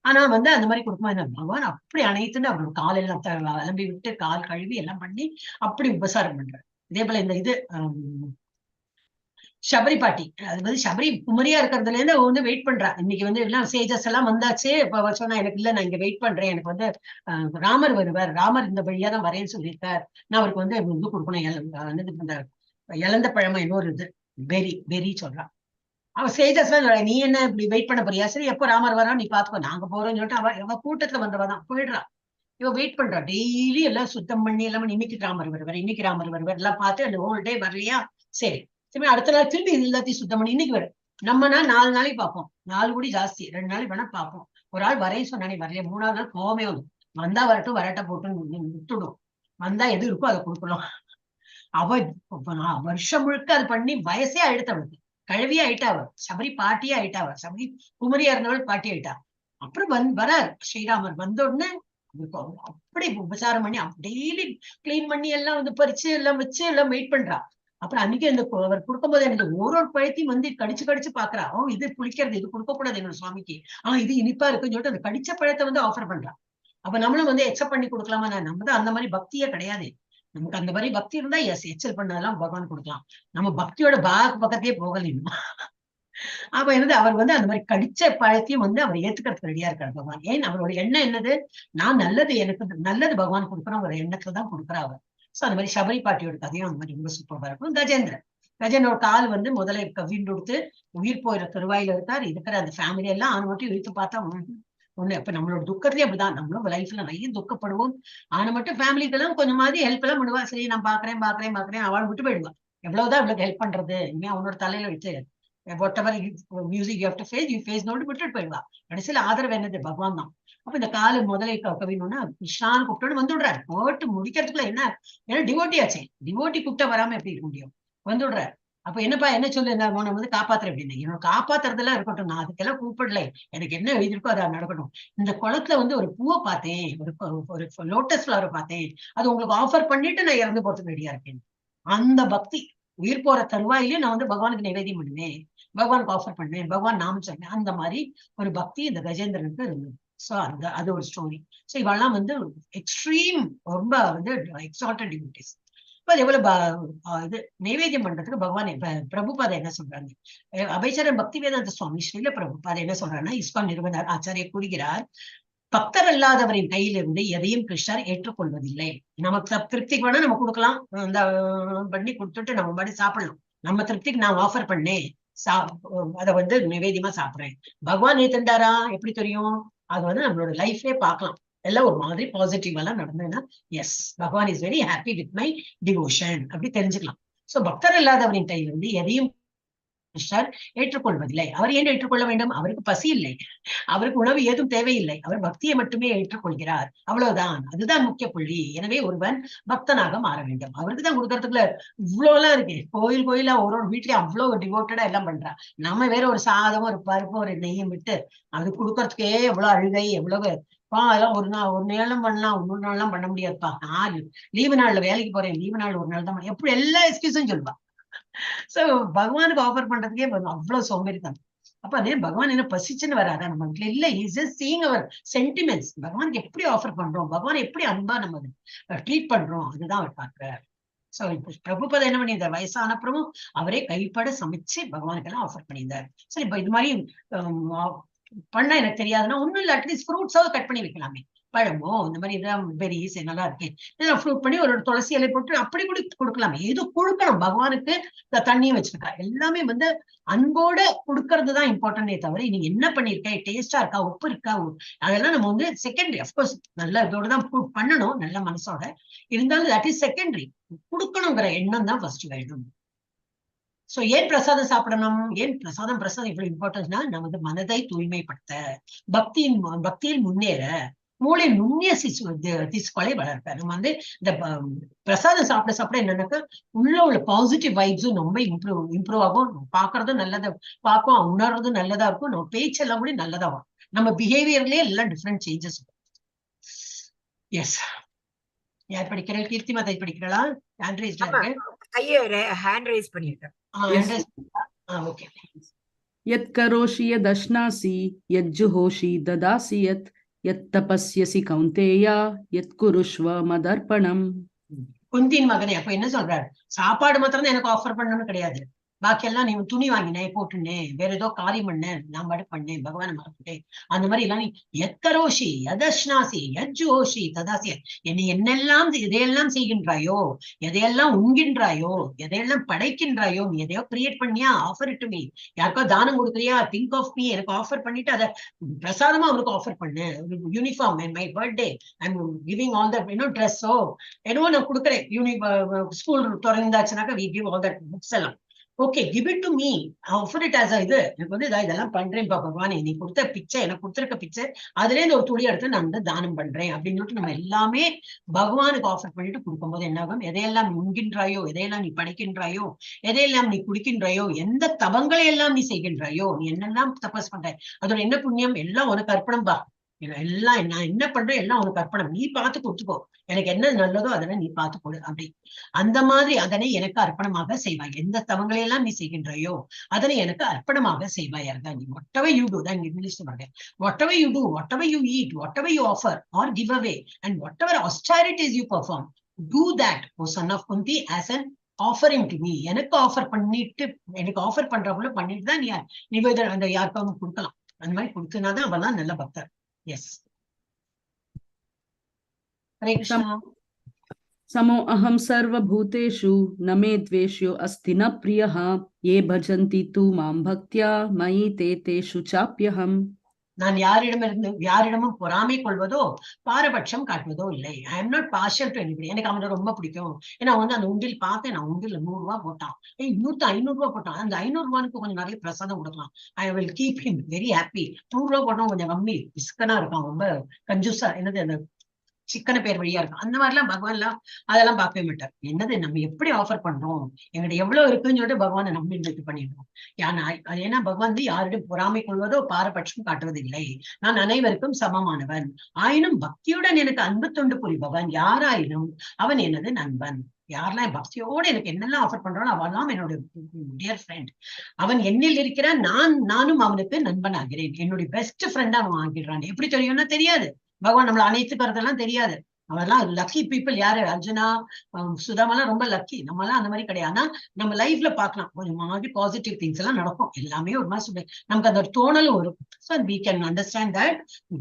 ஆனா வந்து அந்த மாதிரி கொடுக்கும்போது என்ன, பகவான் அப்படி அனைத்துன்னு அவரோட காலெல்லாம் அலம்பி விட்டு கால் கழுவி எல்லாம் பண்ணி அப்படி உபசாரம் பண்றாரு. இதே போல இந்த இது சபரி பாட்டி, அது வந்து சபரி குமரியா இருக்கிறதுல இருந்து அவ வந்து வெயிட் பண்றா. இன்னைக்கு வந்து எல்லாம் சேஜஸ் எல்லாம் வந்தாச்சு. இப்ப அவ சொன்னா எனக்கு இல்ல, நான் இங்க வெயிட் பண்றேன், எனக்கு வந்து ராமர் வருவார், ராமர் இந்த வழியா தான் வரேன்னு சொல்லியிருக்கார், நான் அவருக்கு வந்து இது கொடுக்கணும், இந்த இழந்த பழமா இன்னொரு இது வெரி வெரி சொல்றான். அவ சேஜஸ் எல்லாம் சொல்றா, நீ என்ன இப்படி வெயிட் பண்ண போறியா, சரி எப்போ ராமர் வரா நீ பாத்துக்கோ, நாங்க போறோம்னு சொல்லிட்டு அவ கூட்டத்துல வந்தவ தான் போயிடுறா. இவ வெயிட் பண்றா, டெய்லி எல்லாம் சுத்தம் பண்ணி எல்லாம் பண்ணி, இன்னைக்கு ராமர் வருவார், இன்னைக்கு ராமர் வருவார் எல்லாம் பார்த்து அந்த ஹோல் டே வரலையா, சரி திரும்பி அடுத்த நாள் திரும்பி இது எல்லாத்தையும் சுத்தம் பண்ணி இன்னைக்கு வரும். நம்மனா 4 நாளைக்கு பார்ப்போம், 4 கோடி ஜாஸ்தி, 2 நாளைக்கு வேணா பார்ப்போம். ஒரு ஆள் வரேன்னு சொன்னானே வரலையா, 3ஆவது நாள் கோவமே வரும், வந்தா வரட்டும் வரட்ட போட்டுன்னு விட்டுடும், வந்தா எது இருக்கோ அதை கொடுக்கணும். அவ வருஷம் முழுக்க அது பண்ணி வயசே ஆயிடுத்து, அவளுக்கு கழுவியா ஆயிட்டா, அவ சபரி பாட்டியா ஆயிட்டா, அவ சபரி குமரியா இருந்தவள் பாட்டி ஆயிட்டா. அப்புறம் வரார் ஸ்ரீராமர். வந்த உடனே அப்படி உபசாரம் பண்ணி டெய்லி கிளீன் பண்ணி எல்லாம் வந்து பறிச்சு எல்லாம் வச்சு எல்லாம் வெயிட் பண்றா. அப்புறம் அன்னைக்கு அந்த அவர் கொடுக்கும்போது எனக்கு ஒரு ஒரு பழத்தையும் வந்து கடிச்சு கடிச்சு பாக்குறா. ஓ இது புளிக்கிறது, இது கொடுக்க கூடாது என்னோட சுவாமிக்கு, இது இனிப்பா இருக்குன்னு சொல்லிட்டு அந்த கடிச்ச பழத்தை வந்து ஆஃபர் பண்றா. அப்ப நம்மளும் வந்து எக்ஸப்ட் பண்ணி கொடுக்கலாமா? நம்ம தான் அந்த மாதிரி பக்தியே கிடையாது. நமக்கு அந்த மாதிரி பக்தி இருந்தா எஸ் எச்சல் பண்ணதெல்லாம் பகவான் கொடுக்கலாம். நம்ம பக்தியோட பாக் பக்கத்தையே போகல இன்னும். அப்ப என்னது அவர் வந்து அந்த மாதிரி கடிச்ச பழத்தையும் வந்து அவர் ஏத்துக்கிறதுக்கு ரெடியா இருக்காரு பகவான். ஏன் அவரோட எண்ணம் என்னது, நான் நல்லது எனக்கு நல்லது பகவான் கொடுக்குறோம் ஒரு எண்ணத்துலதான் கொடுக்குறா அவர். சோ அந்த மாதிரி சபரி பாட்டியோட கதையும் அந்த மாதிரி ரொம்ப சூப்பரா இருக்கும். கஜேந்திரோட கால் வந்து முதல்ல கவிண்டு கொடுத்து உயிர் போயிற திருவாயில இருக்கார். இருக்கிற அந்த ஃபேமிலி எல்லாம் அவனை மட்டும் இழுத்து பார்த்தா ஒண்ணு. இப்ப நம்மளோட துக்கத்திலேயே அப்படிதான், நம்மளும் லைஃப்ல நிறைய துக்கப்படுவோம். ஆனா மட்டும் ஃபேமிலிக்கெல்லாம் கொஞ்சம் மாதிரி ஹெல்ப் எல்லாம் பண்ணுவா. சரி நான் பாக்குறேன் பாக்குறேன் பாக்குறேன் அவளை விட்டு போயிடுவா. எவ்வளவுதான் இவளுக்கு ஹெல்ப் பண்றது, இனிமே அவனோட தலையில வச்சு whatever music you have to face you face note விட்டுட்டு போயிடுவா. கடைசியில ஆதரவு என்னது, பகவான் தான். அப்ப இந்த காலு முதலை கவினோன்னா கிருஷ்ணான்னு கூப்பிட்டோன்னு வந்துடுறாரு. போட்டு முடிக்கிறதுக்குள்ள என்ன, ஏன்னா டிவோட்டி ஆச்சே, டிவோட்டி கூப்பிட்டா வராம எப்படி இருக்க முடியும், வந்துடுறாரு. அப்ப என்னப்பா என்ன சொல்லு, என்ன உன்னை வந்து காப்பாத்துறேன் அப்படின்னு. என்னோட காப்பாத்துறதெல்லாம் இருக்கட்டும், நான் அதுக்கெல்லாம் கூப்பிடல, எனக்கு என்ன எழுதிருக்கோ அதை நடக்கட்டும். இந்த குளத்துல வந்து ஒரு பூவை பார்த்தேன், ஒரு ஒரு லோட்டஸ் ஃபிளவரை பார்த்தேன், அது உங்களுக்கு ஆஃபர் பண்ணிட்டு நான் இறந்து போறதுக்கு ரெடியா இருக்கேன். அந்த பக்தி, உயிர் போற தருவாயிலையும் நான் வந்து பகவானுக்கு நிவேதியம் பண்ணுவேன், பகவானுக்கு ஆஃபர் பண்ணுவேன், பகவான் நாம சொன்னேன். அந்த மாதிரி ஒரு பக்தி இந்த கஜேந்திரனுக்கு இருந்தது. சோ அந்த அது ஒரு ஸ்டோரி. சோ இவெல்லாம் வந்து எக்ஸ்ட்ரீம், ரொம்ப வந்து எக்ஸால்டட் டிவோட்டிஸ். இப்ப அது எவ்வளவு இது நைவேத்தியம் பண்றதுக்கு பகவான் இப்ப பிரபுபாத என்ன சொல்றாங்க, அபயச்சரண் பக்தி வேதாந்த சுவாமி ஸ்ரீல பிரபுபாத என்ன சொல்றாருன்னா, இஸ்கான் நிறுவனர் ஆச்சாரியர் கூறுகிறார், பக்தர் அல்லாதவரின் கையிலிருந்து எதையும் கிருஷ்ணர் ஏற்றுக்கொள்வதில்லை. நமக்கு திருப்திக்கு வேணா நம்ம கொடுக்கலாம், இந்த பண்ணி கொடுத்துட்டு நம்ம பாடி சாப்பிடலாம். நம்ம திருப்திக்கு நான் ஆஃபர் பண்ணேன், அதை வந்து நிவேதியமா சாப்பிடுறேன். பகவான் ஏத்துண்டாரா எப்படி தெரியும்? அது வந்து நம்மளோட லைஃப்லயே பார்க்கலாம். எல்லாம் ஒரு மாதிரி பாசிட்டிவ் எல்லாம் நடந்ததுன்னா yes, Bhagavan is very happy with my devotion அப்படி தெரிஞ்சுக்கலாம். சோ பக்தர் இல்லாதவரின் கையிலிருந்து எதையும் கிருஷ்ணர் ஏற்றுக்கொள்வதில்லை. அவர் ஏன் ஏற்றுக்கொள்ள வேண்டும்? அவருக்கு பசி இல்லை, அவருக்கு உணவு ஏதும் தேவையில்லை, அவர் பக்தியை மட்டுமே ஏற்றுக்கொள்கிறார், அவ்வளவுதான். அதுதான் முக்கிய புள்ளி. எனவே ஒருவன் பக்தனாக மாற வேண்டும். அவருக்கு தான் கொடுக்கறதுக்குள்ள இவ்வளவு எல்லாம் இருக்கு. கோயில் கோயிலா ஒரு ஒரு வீட்லயும் அவ்வளவு டிவோட்டடா எல்லாம் பண்றா. நம்ம வேற ஒரு சாதம், ஒரு பருப்பு, ஒரு நெய்யும் விட்டு அது கொடுக்கறதுக்கே எவ்வளவு அழுகை, எவ்வளவு பா. அதெல்லாம் ஒரு நாள் ஒரு நேரம் பண்ணலாம், இன்னொரு நாள்லாம் பண்ண முடியாதுப்பா. நான் லீவு நாள்ல வேலைக்கு போறேன், லீவு நாள் ஒரு நாள் தான், எப்படி எல்லா எக்ஸ்கியூஸும் சொல்லுவா. சோ பகவானுக்கு ஆஃபர் பண்றதுக்கே அவ்வளவு சோம்பேறித்தனம். அப்ப அதே பகவான் என்ன பசிச்சுன்னு வராதா நம்ம வீட்டுல? இல்ல, is just seeing our sentiments. பகவானுக்கு எப்படி ஆஃபர் பண்றோம், பகவான் எப்படி அன்பா நம்ம ட்ரீட் பண்றோம், அதுதான் அவர் பாக்குறார். சோ இப்ப பிரபுபத என்ன பண்ணியிருந்தார், வயசானப்புறமும் அவரே கைப்பட சமைச்சு பகவானுக்கெல்லாம் ஆஃபர் பண்ணியிருந்தார். சரி, இப்ப இது மாதிரி பண்ண எனக்கு தெரியாதுன்னா ஒண்ணும் இல்லை, அட்லீஸ்ட் ஃப்ரூட்ஸாவது கட் பண்ணி வைக்கலாமே, பழமோ இந்த மாதிரி இதெல்லாம் பெரிஸ் நல்லா இருக்கு, இதெல்லாம் ஃப்ரூட் பண்ணி ஒரு துளசி இலை போட்டு அப்படி கூட கொடுக்கலாமே. ஏதோ கொடுக்கணும் பகவானுக்கு. இந்த தண்ணியும் வச்சிருக்கா, எல்லாமே வந்து அன்போட கொடுக்கறது தான் இம்பார்ட்டன்டே தவிர நீ என்ன பண்ணிருக்க, டேஸ்டா இருக்கா, உப்பு இருக்கா, அதெல்லாம் நம்ம வந்து செகண்டரி. அப்கோர்ஸ் நல்ல இதோட தான் பண்ணணும், நல்ல மனசோட இருந்தாலும் that is secondary. கொடுக்கணுங்கிற எண்ணம் தான் ஃபர்ஸ்ட் வேணும். சோ ஏன் பிரசாதம் சாப்பிடணும், ஏன் பிரசாதம் பிரசாதம் இவ்வளவு இம்பார்ட்டன்ஸ்னா, நமது மனதை தூய்மைப்படுத்த, பக்தியில் முன்னேற, மூளை நுண்ணிய திசுக்களை வளர்ப்ப. நம்ம வந்து இந்த பிரசாதம் சாப்பிட சாப்பிட என்னன்னாக்கா உள்ள உள்ள பாசிட்டிவ் வைப்ஸும் ரொம்ப இம்ப்ரூவ் இம்ப்ரூவ் ஆகும். பாக்குறதும் நல்லதா பார்க்கும், உணர்றதும் நல்லதா இருக்கும், நம்ம பேச்செல்லாம் கூட நல்லதா வரும், நம்ம பிஹேவியர்லயே எல்லாம் டிஃப்ரெண்ட் சேஞ்சஸ். எஸ், யார் படிக்கிறீர்கள்? கீர்த்தி மாதா படிக்கிறாளா? ஹேண்ட் ரைஸ்ல ஆமா. இருக்கு. கையை ஹேண்ட் ரைஸ் பண்ணிருக்கேன். Hand raise. Okay. यत् करोषि यदश्नासि यज्जुहोषि ददासि यत् यत् तपस्यसि कौन्तेय यत् कुरुष्व मदर्पणम्. குந்தின் மகனே, அப்ப என்ன சொல்றாரு? சாப்பாடு மாத்திரம் தான் எனக்கு ஆஃபர் பண்ணணும்னு கிடையாது. பாக்கியெல்லாம் நீ துணி வாங்கினேன், போட்டுனேன், வேற ஏதோ காரியம் பண்ணேன், நான் பாட்டு பண்ணேன், பகவானை மறந்துட்டேன், அந்த மாதிரி எல்லாம் நீ யத்கரோஷி யதஷ்னாசி யஜ்ஜுஹோஷி ததாசி, என்னை என்னெல்லாம் எதையெல்லாம் செய்கின்றாயோ, எதையெல்லாம் உண்கின்றாயோ, எதையெல்லாம் படைக்கின்றாயோ, நீ எதையோ கிரியேட் பண்ணியா, ஆஃபர் டு மீ. யாருக்கோ தானம் கொடுக்குறியா, திங்க் ஆஃப் மீ. எனக்கு ஆஃபர் பண்ணிட்டு அதை பிரசாதமா அவனுக்கு ஆஃபர் பண்ணு. Uniform, my birthday, I'm giving all that இன்னும் ட்ரெஸ்ஸோ என்னவோ நான் கொடுக்குறேன். ஸ்கூல் திறந்தாச்சுனாக்கா we give all that books எல்லாம். Okay, give it to me, offer it as இது எனக்கு வந்து இதெல்லாம் பண்றேன்ப்பா பகவானே, நீ கொடுத்த பிச்சை, எனக்கு கொடுத்துருக்க பிச்சை, அதுல இருந்து ஒரு துளி எடுத்து நான் வந்து தானம் பண்றேன் அப்படின்னு சொல்லிட்டு நம்ம எல்லாமே பகவானுக்கு ஆஃபர் பண்ணிட்டு கொடுக்கும்போது என்ன ஆகும்? எதையெல்லாம் நீ உண்கின்றாயோ, எதையெல்லாம் நீ படைக்கின்றாயோ, எதையெல்லாம் நீ குடிக்கின்றாயோ, எந்த தவங்களை எல்லாம் நீ செய்கின்றாயோ, நீ என்னெல்லாம் தபஸ் பண்ற, அதோட என்ன புண்ணியம் எல்லாம் உனக்கு அர்ப்பணம் பா. எல்லாம் நான் என்ன பண்றேன் எல்லாம் உனக்கு அர்ப்பணம், நீ பார்த்து கொடுத்துக்கோ, எனக்கு என்ன நல்லதோ அதெல்லாம் நீ பார்த்து கொடு அப்படி. அந்த மாதிரி அதனை எனக்கு அர்ப்பணமாக செய்வாய். எந்த தவங்களை எல்லாம் நீ செய்கின்றாயோ அதனை எனக்கு அர்ப்பணமாக செய்வாய். நீ whatever you do தான் இங்கிலீஷ் சொல்றேன், whatever you do, whatever you eat, whatever you offer or give away and whatever austerities you perform, do that, O son of Kunti, as an offering to me. எனக்கு offer பண்ணிட்டு, எனக்கு offer பண்றவங்கள பண்ணிட்டு தான் நீ நிவேதனம் அந்த யாருக்காவது கொடுக்கலாம். அந்த மாதிரி கொடுத்தனாதான் அவெல்லாம் நல்ல பக்தர். எஸ், ஹரே கிருஷ்ணா. समो अहं सर्वभूतेषु न मे द्वेष्यो अस्ति न प्रियः, ये भजन्ति तु मां भक्त्या मयि ते तेषु चाप्यहम्. நான் யாரிடமிருந்து யாரிடமும் பொறாமை கொள்வதோ பாரபட்சம் காட்டுவதோ இல்லை. I am not partial to anybody. எனக்கு அவனை ரொம்ப பிடிக்கும், ஏன்னா வந்து அந்த உண்டில் பார்த்தேன், நான் உண்டில் 100 ரூபா போட்டான், ஏய் இன்னொருத்த 500 ரூபா போட்டான், அந்த 500 ரூபாய்க்கு கொஞ்சம் நிறைய பிரசாதம் கொடுக்கலாம், I will keep him very happy. 100 ரூபா போட்டோம் கொஞ்சம் கம்மி, பிஸ்கனா இருக்கான், ரொம்ப கஞ்சூஸா, என்னது அந்த சிக்கன பேர் வழியா இருக்கும். அந்த மாதிரி எல்லாம் பகவான் எல்லாம் அதெல்லாம் பார்க்கவே மாட்டார். என்னது நம்ம எப்படி ஆஃபர் பண்றோம், எங்கிட்ட எவ்வளவு இருக்குன்னு சொல்லிட்டு பகவானை நம்பி இது பண்ணிடுறோம். ஏன்னா பகவான் வந்து யாரிடம் பொறாமை கொள்வதோ பாரபட்சம் காட்டுவதில்லை. நான் அனைவருக்கும் சமமானவன். ஆயினும் பக்தியுடன் எனக்கு அன்பு தொண்டு புரிபவன் யாராயினும் அவன் எனது நண்பன். யாரெல்லாம் பக்தியோடு எனக்கு என்னெல்லாம் ஆஃபர் பண்றானோ அவெல்லாம் என்னோட டியர் ஃப்ரெண்ட். அவன் என்னில் இருக்கிறான், நானும் அவனுக்கு நண்பன் ஆகிறேன். என்னுடைய பெஸ்ட் ஃப்ரெண்டா அவன் ஆகிடுறான். எப்படி தெரியும்னா தெரியாது. பகவான் நம்மளை அனைத்துக்கிறதெல்லாம் தெரியாது. அவெல்லாம் லக்கி பீப்புள். யாரு? அர்ஜுனா, சுதாமெல்லாம் ரொம்ப லக்கி. நம்ம எல்லாம் அந்த மாதிரி கிடையாது. ஆனா நம்ம லைஃப்ல பாக்கலாம், ஒரு மாதிரி பாசிட்டிவ் திங்ஸ் எல்லாம் நடக்கும். எல்லாமே ஒரு மாதிரி நமக்கு அந்த ஒரு தோணலும் வரும். So we can understand that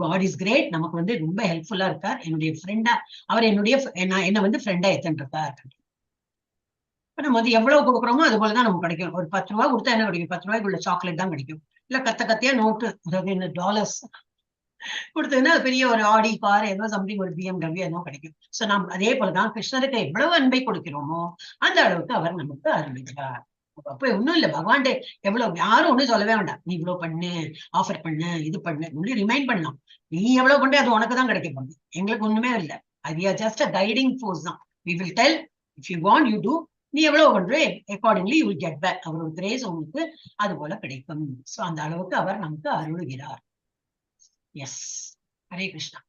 God is great. நமக்கு வந்து ரொம்ப ஹெல்ப்ஃபுல்லா இருக்கார். என்னுடைய ஃப்ரெண்டா அவர் என்னுடைய என்ன வந்து ஃப்ரெண்டா ஏத்துட்டு இருக்கார். இப்ப நம்ம வந்து எவ்வளவு கொடுக்குறோமோ அது போலதான் நமக்கு கிடைக்கும். ஒரு 10 ரூபா கொடுத்தா என்ன கிடைக்கும்? 10 ரூபாய்க்கு உள்ள சாக்லேட் தான் கிடைக்கும். இல்ல கத்த கத்தையா நோட்டு, அதாவது என்ன டாலர்ஸ் கொடுத்ததுன்னா பெரிய ஒரு ஆடி கார் ஏதோ சம்திங், ஒரு பிஎம்டபிள்யூ ஏதோ கிடைக்கும். சோ நாம் அதே போலதான் கிருஷ்ணருக்கு எவ்வளவு அன்பை கொடுக்கிறோமோ அந்த அளவுக்கு அவர் நமக்கு அருளுகிறார். அப்ப ஒண்ணும் இல்ல, பகவான் எவ்வளவு யாரும் ஒண்ணும் சொல்லவே வேண்டாம். நீ இவ்வளவு பண்ணு, ஆஃபர் பண்ணு, இது பண்ணு, ஒன்லி ரிமைண்ட் பண்ணலாம். நீ எவ்வளவு பண்ணு அது உனக்கு தான் கிடைக்க போகுது, எங்களுக்கு ஒண்ணுமே இல்லை. அது ஜஸ்ட் அ கைடிங் ஃபோர்ஸ் தான். We will tell, if you want you do. நீ எவ்வளவு பண்ற accordingly you will get back. அவரோட கிரேஸ் உங்களுக்கு அது போல கிடைக்கும். சோ அந்த அளவுக்கு அவர் நமக்கு அருளுகிறார். எஸ், ஹரே கிருஷ்ணா.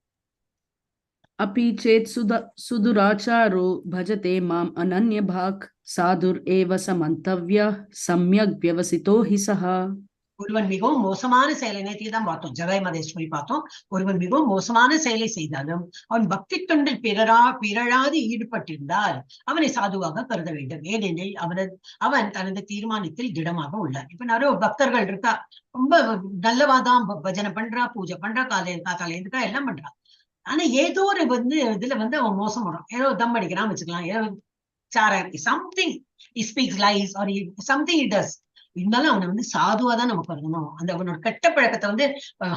अपि चेत् सुदुराचारो भजते माम् अनन्यभाक् साधुर् एव स मन्तव्यः सम्यग् व्यवसितो हि सः. ஒருவன் மிகவும் மோசமான செயலை, நேற்று தான் பார்த்தோம், ஜகாய் மதேஸ்வரி பார்த்தோம். ஒருவன் மிகவும் மோசமான செயலை செய்தாலும் அவன் பக்தி தொண்டில் பிறழாது ஈடுபட்டிருந்தால் அவனை சாதுவாக கருத வேண்டும். ஏனெனில் அவன் தனது தீர்மானத்தில் திடமாக உள்ளான். இப்ப நிறைய பக்தர்கள் இருக்கா, ரொம்ப நல்லவாதான் பஜனை பண்றா, பூஜை பண்றா, காலையில காத்தால எழுந்துக்கா, எல்லாம் பண்றா. ஆனா ஏதோ ஒரு வந்து இதுல வந்து அவன் மோசம் பண்றான். ஏதோ தம் அடிக்கிறான் வச்சுக்கலாம், ஏதோ சார something speaks lies or something it does. இருந்தாலும் அவனை வந்து சாதுவா தான் நம்ம கருதணும். அந்த அவனோட கெட்ட பழக்கத்தை வந்து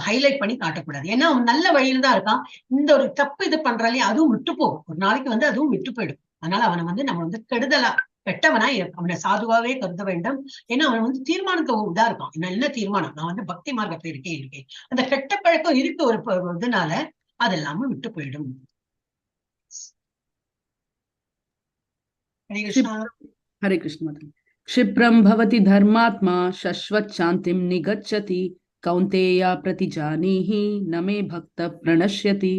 ஹைலைட் பண்ணி காட்டக்கூடாது. ஏன்னா அவன் நல்ல வழியில தான் இருக்கான். இந்த ஒரு தப்பு இது பண்றாலே அதுவும் விட்டு போகும். ஒரு நாளைக்கு வந்து அதுவும் விட்டு போயிடும். அதனால அவனை வந்து நம்ம வந்து கெடுதலா கெட்டவனா அவனை சாதுவாவே கருத வேண்டும். ஏன்னா அவன் வந்து தீர்மானத்தை இதா இருக்கான். என்ன தீர்மானம், நான் வந்து பக்தி மார்க்கத்துல இருக்கேன். அந்த கெட்ட பழக்கம் இருக்கு ஒரு இதனால அதெல்லாம விட்டு போயிடும். ஹரே கிருஷ்ணா. ஹரே கிருஷ்ணா. क्षिप्रं भवति धर्मात्मा शश्वत् शान्तिं निगच्छति कौन्तेय प्रतिजानीहि न मे भक्त प्रणश्यति.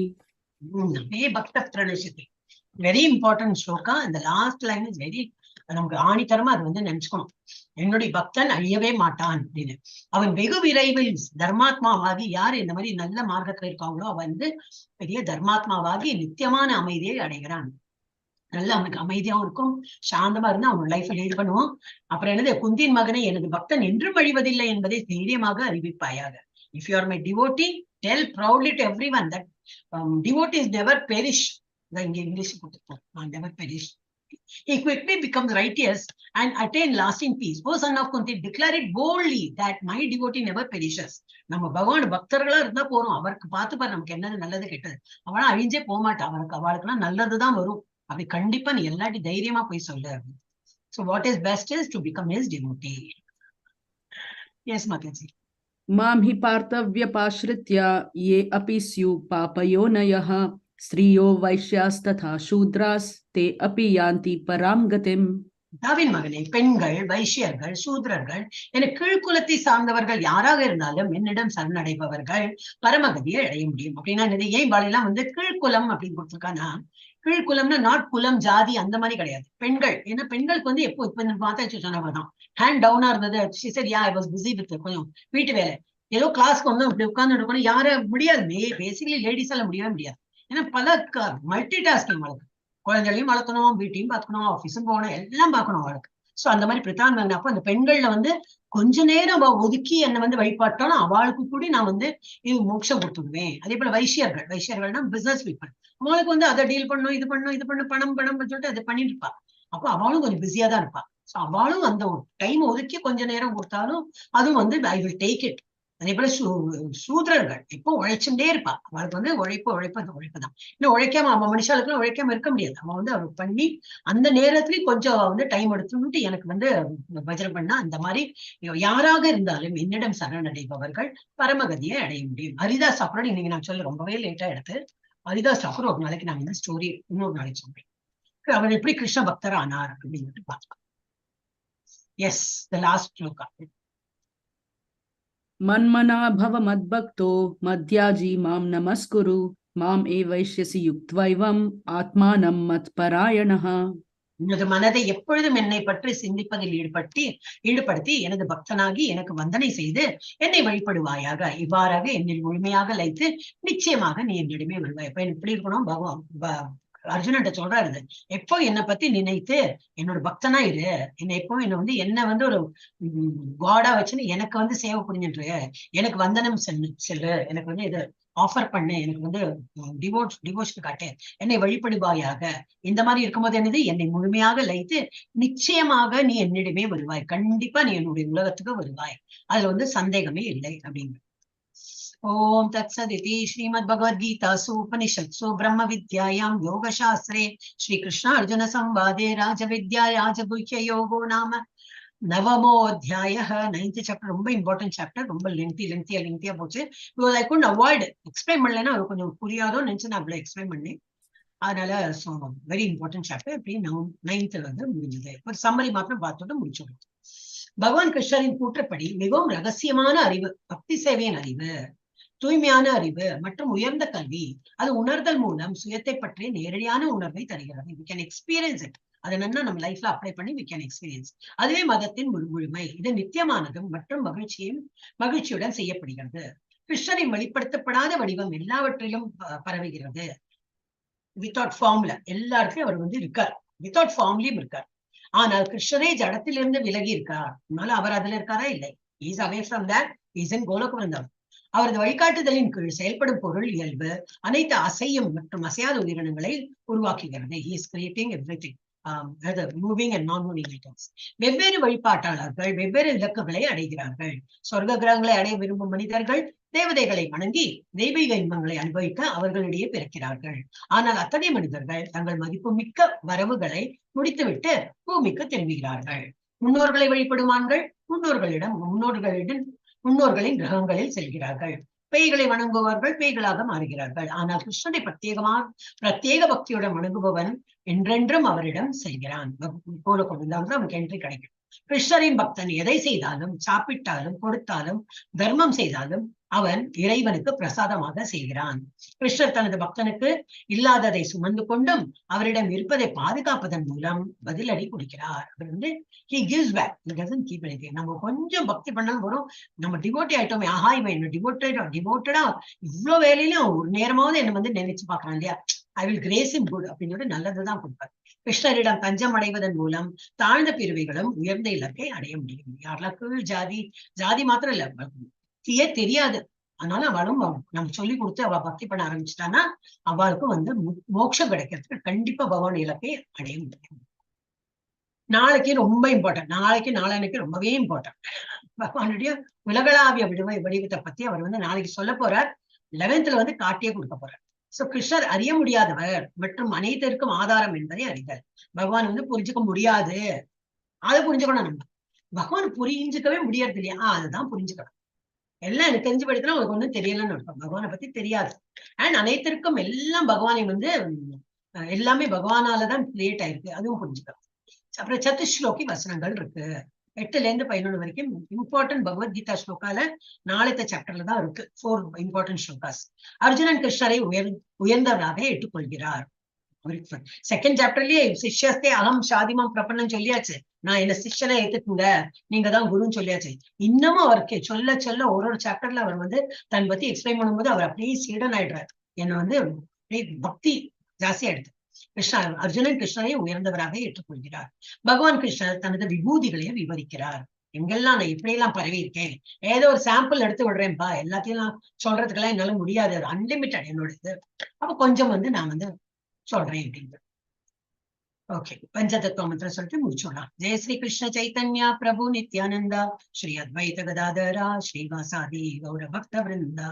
ந மே பக்த பிரணஷ்யதி. Very important shloka. இந்த லாஸ்ட் லைன் is very, நமக்கு ஆணித்தரமா அது வந்து நினைச்சுக்கணும். என்னுடைய பக்தன் அழியவே மாட்டான் அப்படின்னு. அவன் வெகு விரைவில் தர்மாத்மாவாகி, யார் இந்த மாதிரி நல்ல மார்க்கத்துல இருக்காங்களோ அவன் வந்து பெரிய தர்மாத்மாவாகி நித்தியமான அமைதியை அடைகிறான். நல்ல அவனுக்கு அமைதியாவும் இருக்கும், சாந்தமா இருந்தா அவனோட லைஃப் லீட் பண்ணுவான். அப்புறம் என்னது, குந்தின் மகனை எனது பக்தன் என்றும் அழிவதில்லை என்பதை தைரியமாக அறிவிப்பாயாக. If you are my devotee, tell proudly to everyone that devotees never perish. இங்க இங்கிலீஷ் கொடுத்துருக்கோம், never perish. He quickly becomes righteous and attain lasting peace. O son of Kunti, declare it boldly that my devotee never perishes. நம்ம பகவான் பக்தர்களா இருந்தா போறோம், அவருக்கு பார்த்துப்பாரு நமக்கு என்னது நல்லது கெட்டது. அவனா அழிஞ்சே போக மாட்டான், அவனுக்கு அவளுக்குலாம் நல்லதுதான் வரும். அப்படி கண்டிப்பா நீ எல்லாட்டி தைரியமா போய் சொல்லு. So what is best is to become his devotee. Yes Mataji. मां हि पार्थव्यपाश्रित्य ये अपि स्यु पापयोनयः स्त्रियो वैश्यास्तथा शूद्रास्ते अपि यान्ति परां गतिम्. தாவின் மகனே, பெண்கள், வைசியர்கள், சூத்ரர்கள் என கீழ்குலத்தை சார்ந்தவர்கள் யாராக இருந்தாலும் என்னிடம் சரணடைபவர்கள் பரமகதியை அடைய முடியும். அப்படின்னா என்னது, ஏன் வாழையெல்லாம் வந்து கீழ்குலம் அப்படின்னு கொடுத்துருக்கானா, கீழ்குலம்னா not குலம் ஜாதி அந்த மாதிரி கிடையாது. பெண்கள், ஏன்னா பெண்களுக்கு வந்து எப்போ இப்ப இந்த மாதாஜி சொன்னதான் ஹேண்ட் டவுனா இருந்தது. சரி, I was busy with கொஞ்சம் வீட்டு வேலை, ஏதோ கிளாஸ்க்கு வந்து அப்படி உட்கார்ந்து இருக்கணும், யார முடியாது. பேசிக்கலி லேடிஸால முடியவே முடியாது. ஏன்னா பல மல்டி டாஸ்கிங் அவளுக்கு, குழந்தைகளையும் வளர்க்கணும், வீட்டையும் பார்க்கணும், ஆஃபீஸும் போகணும், எல்லாம் பார்க்கணும் அவளுக்கு. சோ அந்த மாதிரி பிரதான் அப்போ அந்த பெண்கள்ல வந்து கொஞ்ச நேரம் அவ ஒதுக்கி என்னை வந்து வழிபாட்டாலும் அவளுக்கு கூட நான் வந்து இது மோட்சம் கொடுத்துடுவேன். அதே போல வைசியர்கள், வைசியர்கள்னா பிசினஸ் பீப்புள், அவளுக்கு வந்து அதை டீல் பண்ணும், இது பண்ணும், இது பண்ணும், பணம் பணம் சொல்லிட்டு அதை பண்ணிட்டு இருப்பா. அப்போ அவளும் கொஞ்சம் பிஸியா தான் இருப்பா. சோ அவளும் அந்த டைம் ஒதுக்கி கொஞ்ச நேரம் கொடுத்தாலும் அதுவும் வந்து I will take it. அதே போல சூத்ரர்கள் எப்போ உழைச்சுட்டே இருப்பா. அவளுக்கு வந்து உழைப்பு உழைப்பு அந்த உழைப்பு தான். இன்னும் உழைக்காம அவன் மனுஷாளுக்குலாம் உழைக்காம இருக்க முடியாது. அவன் வந்து அவ பண்ணி அந்த நேரத்துலயும் கொஞ்சம் வந்து டைம் எடுத்துட்டு எனக்கு வந்து பஜனை பண்ணா அந்த மாதிரி யாராக இருந்தாலும் என்னிடம் சரணடைபவர்கள் பரமகதியை அடைய முடியும். ஹரிதாஸ் அப்புறம் இன்னைக்கு நான் சொல்ல ரொம்பவே லேட்டா எடுத்து ஹரிதாஸ் தாக்கூர் ஒரு நாளைக்கு நான் வந்து ஸ்டோரி இன்னொரு நாளைக்கு சொல்றேன். அவர் எப்படி கிருஷ்ண பக்தர் ஆனார் அப்படின்னு சொல்லிட்டு பார்க்கலாம். Yes, the last shloka. मन्मना भव मद्भक्तो मद्याजी मां नमस्कुरु माम् एवैष्यसि युक्त्वैवम् आत्मानं मत्परायणः. உனது மனதை எப்பொழுதும் என்னை பற்றி சிந்திப்பதில் ஈடுபடுத்தி எனது பக்தனாகி எனக்கு வந்தனை செய்து என்னை வழிபடுவாயாக. இவ்வாறாக என்னில் முழுமையாக லயித்து நிச்சயமாக நீ என்னிடமே வருவாய். இப்ப எப்படி இருக்கணும்? பகவான் அர்ஜுனன்ட்ட சொல்றாரு, இது எப்போ என்னை பத்தி நினைத்து என்னோட பக்தனா இரு, என்னை எப்போ என்ன வந்து ஒரு காடா வச்சுன்னு எனக்கு வந்து சேவை புரிஞ்சுட்டு எனக்கு வந்தனம் செல்லு செல்லு, எனக்கு வந்து இது ஆஃபர் பண்ணு, எனக்கு வந்து டிவோஷன் காட்டு, என்னை வழிபடுவாயாக. இந்த மாதிரி இருக்கும்போது என்னது, என்னை முழுமையாக லயித்து நிச்சயமாக நீ என்னிடமே வருவாய், கண்டிப்பா நீ என்னுடைய உலகத்துக்கு வருவாய், அதுல வந்து சந்தேகமே இல்லை அப்படின்னு. ஓம் தத்சதிதி ஸ்ரீமத் பகவத்கீதாசு உபனிஷத்சு பிரம்ம வித்யாயாம் யோகசாஸ்திரே ஸ்ரீகிருஷ்ண அர்ஜுன சம்வாதே ராஜவித்யா ராஜகுஹ்ய யோகோ நாம நவமோத்தியாய. நைன்த் சாப்டர் ரொம்ப இம்பார்ட்டன்ட் சாப்டர், ரொம்ப லென்த்தி லென்த்தியா லென்த்தியா போச்சு. Because I couldn't avoid, explain பண்ணலைன்னா அது கொஞ்சம் புரியாதோ நினைச்சு நான் அவ்வளோ எக்ஸ்பிளைன் பண்ணேன். அதனால ஸோ வெரி இம்பார்ட்டன்ட் சாப்டர். இப்படி நைன்த்ல வந்து முடிஞ்சது. ஒரு சம்மரி மாத்திரம் பார்த்துட்டு முடிச்சிடும். பகவான் கிருஷ்ணரின் கூற்றுப்படி மிகவும் ரகசியமான அறிவு பக்தி சேவையின் அறிவு, தூய்மையான அறிவு மற்றும் உயர்ந்த கல்வி. அது உணர்தல் மூலம் சுயத்தை பற்றிய நேரடியான உணர்வை தருகிறது. We can experience it. அதை நல்லா நம்ம லைஃப்ல அப்ளை பண்ணி we can experience. அதுவே மதத்தின் முழுமை. இது நித்தியமானதும் மற்றும் மகிழ்ச்சியுடன் செய்யப்படுகிறது. கிருஷ்ணரின் வெளிப்படுத்தப்படாத வடிவம் எல்லாவற்றிலும் பரவுகிறது. வித்தவுட் ஃபார்ம்ல எல்லா இடத்துலயும் அவர் வந்து இருக்கார், வித்தவுட் ஃபார்ம்லயும் இருக்கார். ஆனால் கிருஷ்ணரே ஜடத்திலிருந்து விலகி இருக்கார். அதனால அவர் அதுல இருக்காரா? இல்லை. Is away from that, is in Golok Vrindavan. அவரது வழிகாட்டுதலின் கீழ் செயல்படும் பொருள் இயல்பு அனைத்து அசையும் மற்றும் அசையாத உயிரினங்களை உருவாக்குகிறது. He is creating everything, moving and non moving items. வெவ்வேறு வழிபாட்டாளர்கள் வெவ்வேறு இலக்குகளை அடைகிறார்கள். சொர்க்க கிரகங்களை அடைய விரும்பும் மனிதர்கள் தேவதைகளை வணங்கி தெய்வீக இன்பங்களை அனுபவிக்க அவர்களிடையே பிறக்கிறார்கள். ஆனால் அத்தகைய மனிதர்கள் தங்கள் மதிப்புமிக்க வரவுகளை முடித்துவிட்டு பூமிக்கு திரும்புகிறார்கள். முன்னோர்களை வழிபடுவார்கள், முன்னோர்களின் கிரகங்களில் செல்கிறார்கள். பேய்களை வணங்குபவர்கள் பேய்களாக மாறுகிறார்கள். ஆனால் கிருஷ்ணனை பிரத்யேக பக்தியுடன் வணங்குபவன் என்றென்றும் அவரிடம் செல்கிறான். போல கொண்டு அவனுக்கு என்ட்ரி கிடைக்கும். கிருஷ்ணரின் பக்தன் எதை செய்தாலும், சாப்பிட்டாலும், கொடுத்தாலும், தர்மம் செய்தாலும் அவன் இறைவனுக்கு பிரசாதமாக செய்கிறான். கிருஷ்ணர் தனது பக்தனுக்கு இல்லாததை சுமந்து கொண்டும் அவரிடம் இருப்பதை பாதுகாப்பதன் மூலம் பதிலடி கொடுக்கிறார். அவர் வந்து he gives back, he doesn't keep anything. நம்ம கொஞ்சம் பக்தி பண்ணாலும் வரும், நம்ம டிவோட்டி ஆயிட்டோமே, ஆஹா இவன் என்ன டிவோட்டடா இவ்வளவு வேலையிலும் ஒரு நேரமாவது என்ன வந்து நினைச்சு பாக்குறான் இல்லையா, I will grace him good அப்படின்னு சொல்லி நல்லதுதான் கொடுப்பார். கிருஷ்ணரிடம் தஞ்சம் அடைவதன் மூலம் தாழ்ந்த பிறவிகளும் உயர்ந்த இலக்கை அடைய முடியும். யாரெல்லாம் கீழ் ஜாதி, ஜாதி மாத்திரம் இல்ல, பக்தியே தெரியாது, அதனால அவளும் நம்ம சொல்லி கொடுத்து அவ பக்தி பண்ண ஆரம்பிச்சிட்டான்னா அவளுக்கும் வந்து மோட்சம் கிடைக்கிறதுக்கு கண்டிப்பா பகவான் இலக்கை அடைய முடியும். நாளைக்கு ரொம்ப இம்பார்ட்டன்ட், நாளைக்கு நாளான்னைக்கு ரொம்பவே இம்பார்ட்டன்ட். பகவானுடைய உலகளாவிய வடிவத்தை பத்தி அவர் வந்து நாளைக்கு சொல்ல போறார். 11th வந்து காட்டியே கொடுக்க போறார். சோ கிருஷ்ணர் அறிய முடியாதவர் மற்றும் அனைத்திற்கும் ஆதாரம் என்பதை அறிதல். பகவான் வந்து புரிஞ்சுக்க முடியாது, அதை புரிஞ்சுக்கணும். நம்ம பகவான் புரிஞ்சுக்கவே முடியறது இல்லையா, அதுதான் புரிஞ்சுக்கணும். எல்லாம் எனக்கு தெரிஞ்சு படித்தா உங்களுக்கு ஒண்ணும் தெரியலன்னு அர்த்தம், பகவானை பத்தி தெரியாது. அண்ட் அனைத்திற்கும் எல்லாம் பகவானை வந்து எல்லாமே பகவானாலதான் கிரியேட் ஆயிருக்கு, அதுவும் புரிஞ்சுக்கணும். அப்புறம் சதுஸ்லோகி வசனங்கள் இருக்கு. 8ல இருந்து 11 வரைக்கும் இம்பார்ட்டன்ட் பகவத்கீதா ஸ்லோகால நாளைத்த சாப்டர்ல தான் இருக்கு. 4 இம்பார்ட்டன்ட் ஸ்லோகாஸ். அர்ஜுனன் கிருஷ்ணரை உயர்ந்தவராக ஏற்றுக்கொள்கிறார். செகண்ட் சாப்டர்லயே சிஷ்யஸ்தே அகம் ஷாதிமாம் பிரபன்னம் சொல்லியாச்சு. நான் என்ன சிஷ்யனை ஏத்துக்குங்க, நீங்க தான் குருன்னு சொல்லியாச்சு. இன்னமும் அவருக்கு சொல்ல சொல்ல ஒரு ஒரு சாப்டர்ல அவர் வந்து தன் பத்தி எக்ஸ்பிளைன் பண்ணும்போது அவர் அப்படியே சீடன் ஆயிடுறாரு. என்ன வந்து அப்படியே பக்தி ஜாஸ்தி ஆயிடுது. அர்ஜுனன் கிருஷ்ணரை உயர்ந்தவராக ஏற்றுக்கொள்கிறார். பகவான் கிருஷ்ணர் தனது விபூதிகளையும் விவரிக்கிறார். எங்கெல்லாம் நான் இப்படியெல்லாம் பரவி இருக்கேன், ஏதோ ஒரு சாம்பிள் எடுத்து விடுறேன்ப்பா, எல்லாத்தையும் நான் சொல்றதுக்கெல்லாம் என்னால முடியாது, அது அன்லிமிட்டட் என்னோட இது. அப்ப கொஞ்சம் வந்து நான் வந்து சொல்றேன் அப்படின்னு. ஓகே, பஞ்சதத்துவ மந்திரம் சொல்லிட்டு முடிச்சிடலாம். ஜெய ஸ்ரீ கிருஷ்ண சைத்தன்யா பிரபு நித்யானந்தா ஸ்ரீ அத்வைத கதாதரா ஸ்ரீவாசாதி கௌர பக்த விருந்தா.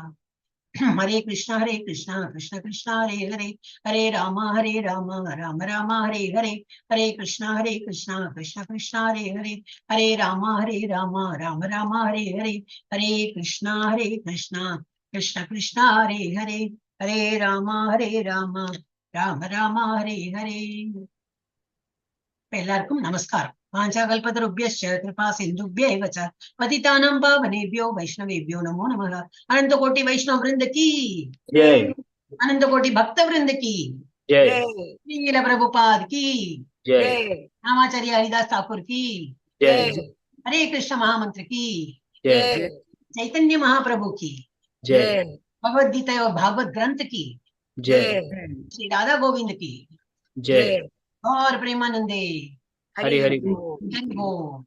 ஹரே கிருஷ்ணா ஹரே கிருஷ்ணா கிருஷ்ண கிருஷ்ணா ஹரே ஹரே, ஹரே ராமா ஹரே ராமா ராம ராமா ஹரே ஹரே, ஹரே கிருஷ்ணா ஹரே கிருஷ்ணா கிருஷ்ண கிருஷ்ணா ஹரே ஹரே, ஹரே ராமா ஹரே ராமா ராம ராமா ஹரே ஹரே, ஹரே கிருஷ்ணா ஹரே கிருஷ்ணா கிருஷ்ண கிருஷ்ணா ஹரே ஹரே. ಹರೇ ರಾಮ ಹರೇ ರಾಮ ராம ராம ஹரே ஹரே. இப்ப எல்லாருக்கும் நமஸ்காரம். வாஞ்சாகல்பதருभ्यश्च கிருபா சிந்துभ्य एव च पतितानां पावनेभ्यो वैष्णवेभ्यो नमो नमः. अनंत कोटि वैष्णव वृंद की, जय. अनंत कोटि भक्त वृंद की, जय. श्रील प्रभुपाद की, जय. रामाचार्य हरिदास ठाकुर की, जय. हरे कृष्ण महामंत्र की, जय. चैतन्य महाप्रभु की, जय. भगवद गीता और भागवत ग्रंथ की, जय. श्री राधा गोविंद की, जय. और प्रेमानंदे. हरि हरि. हरि बोल.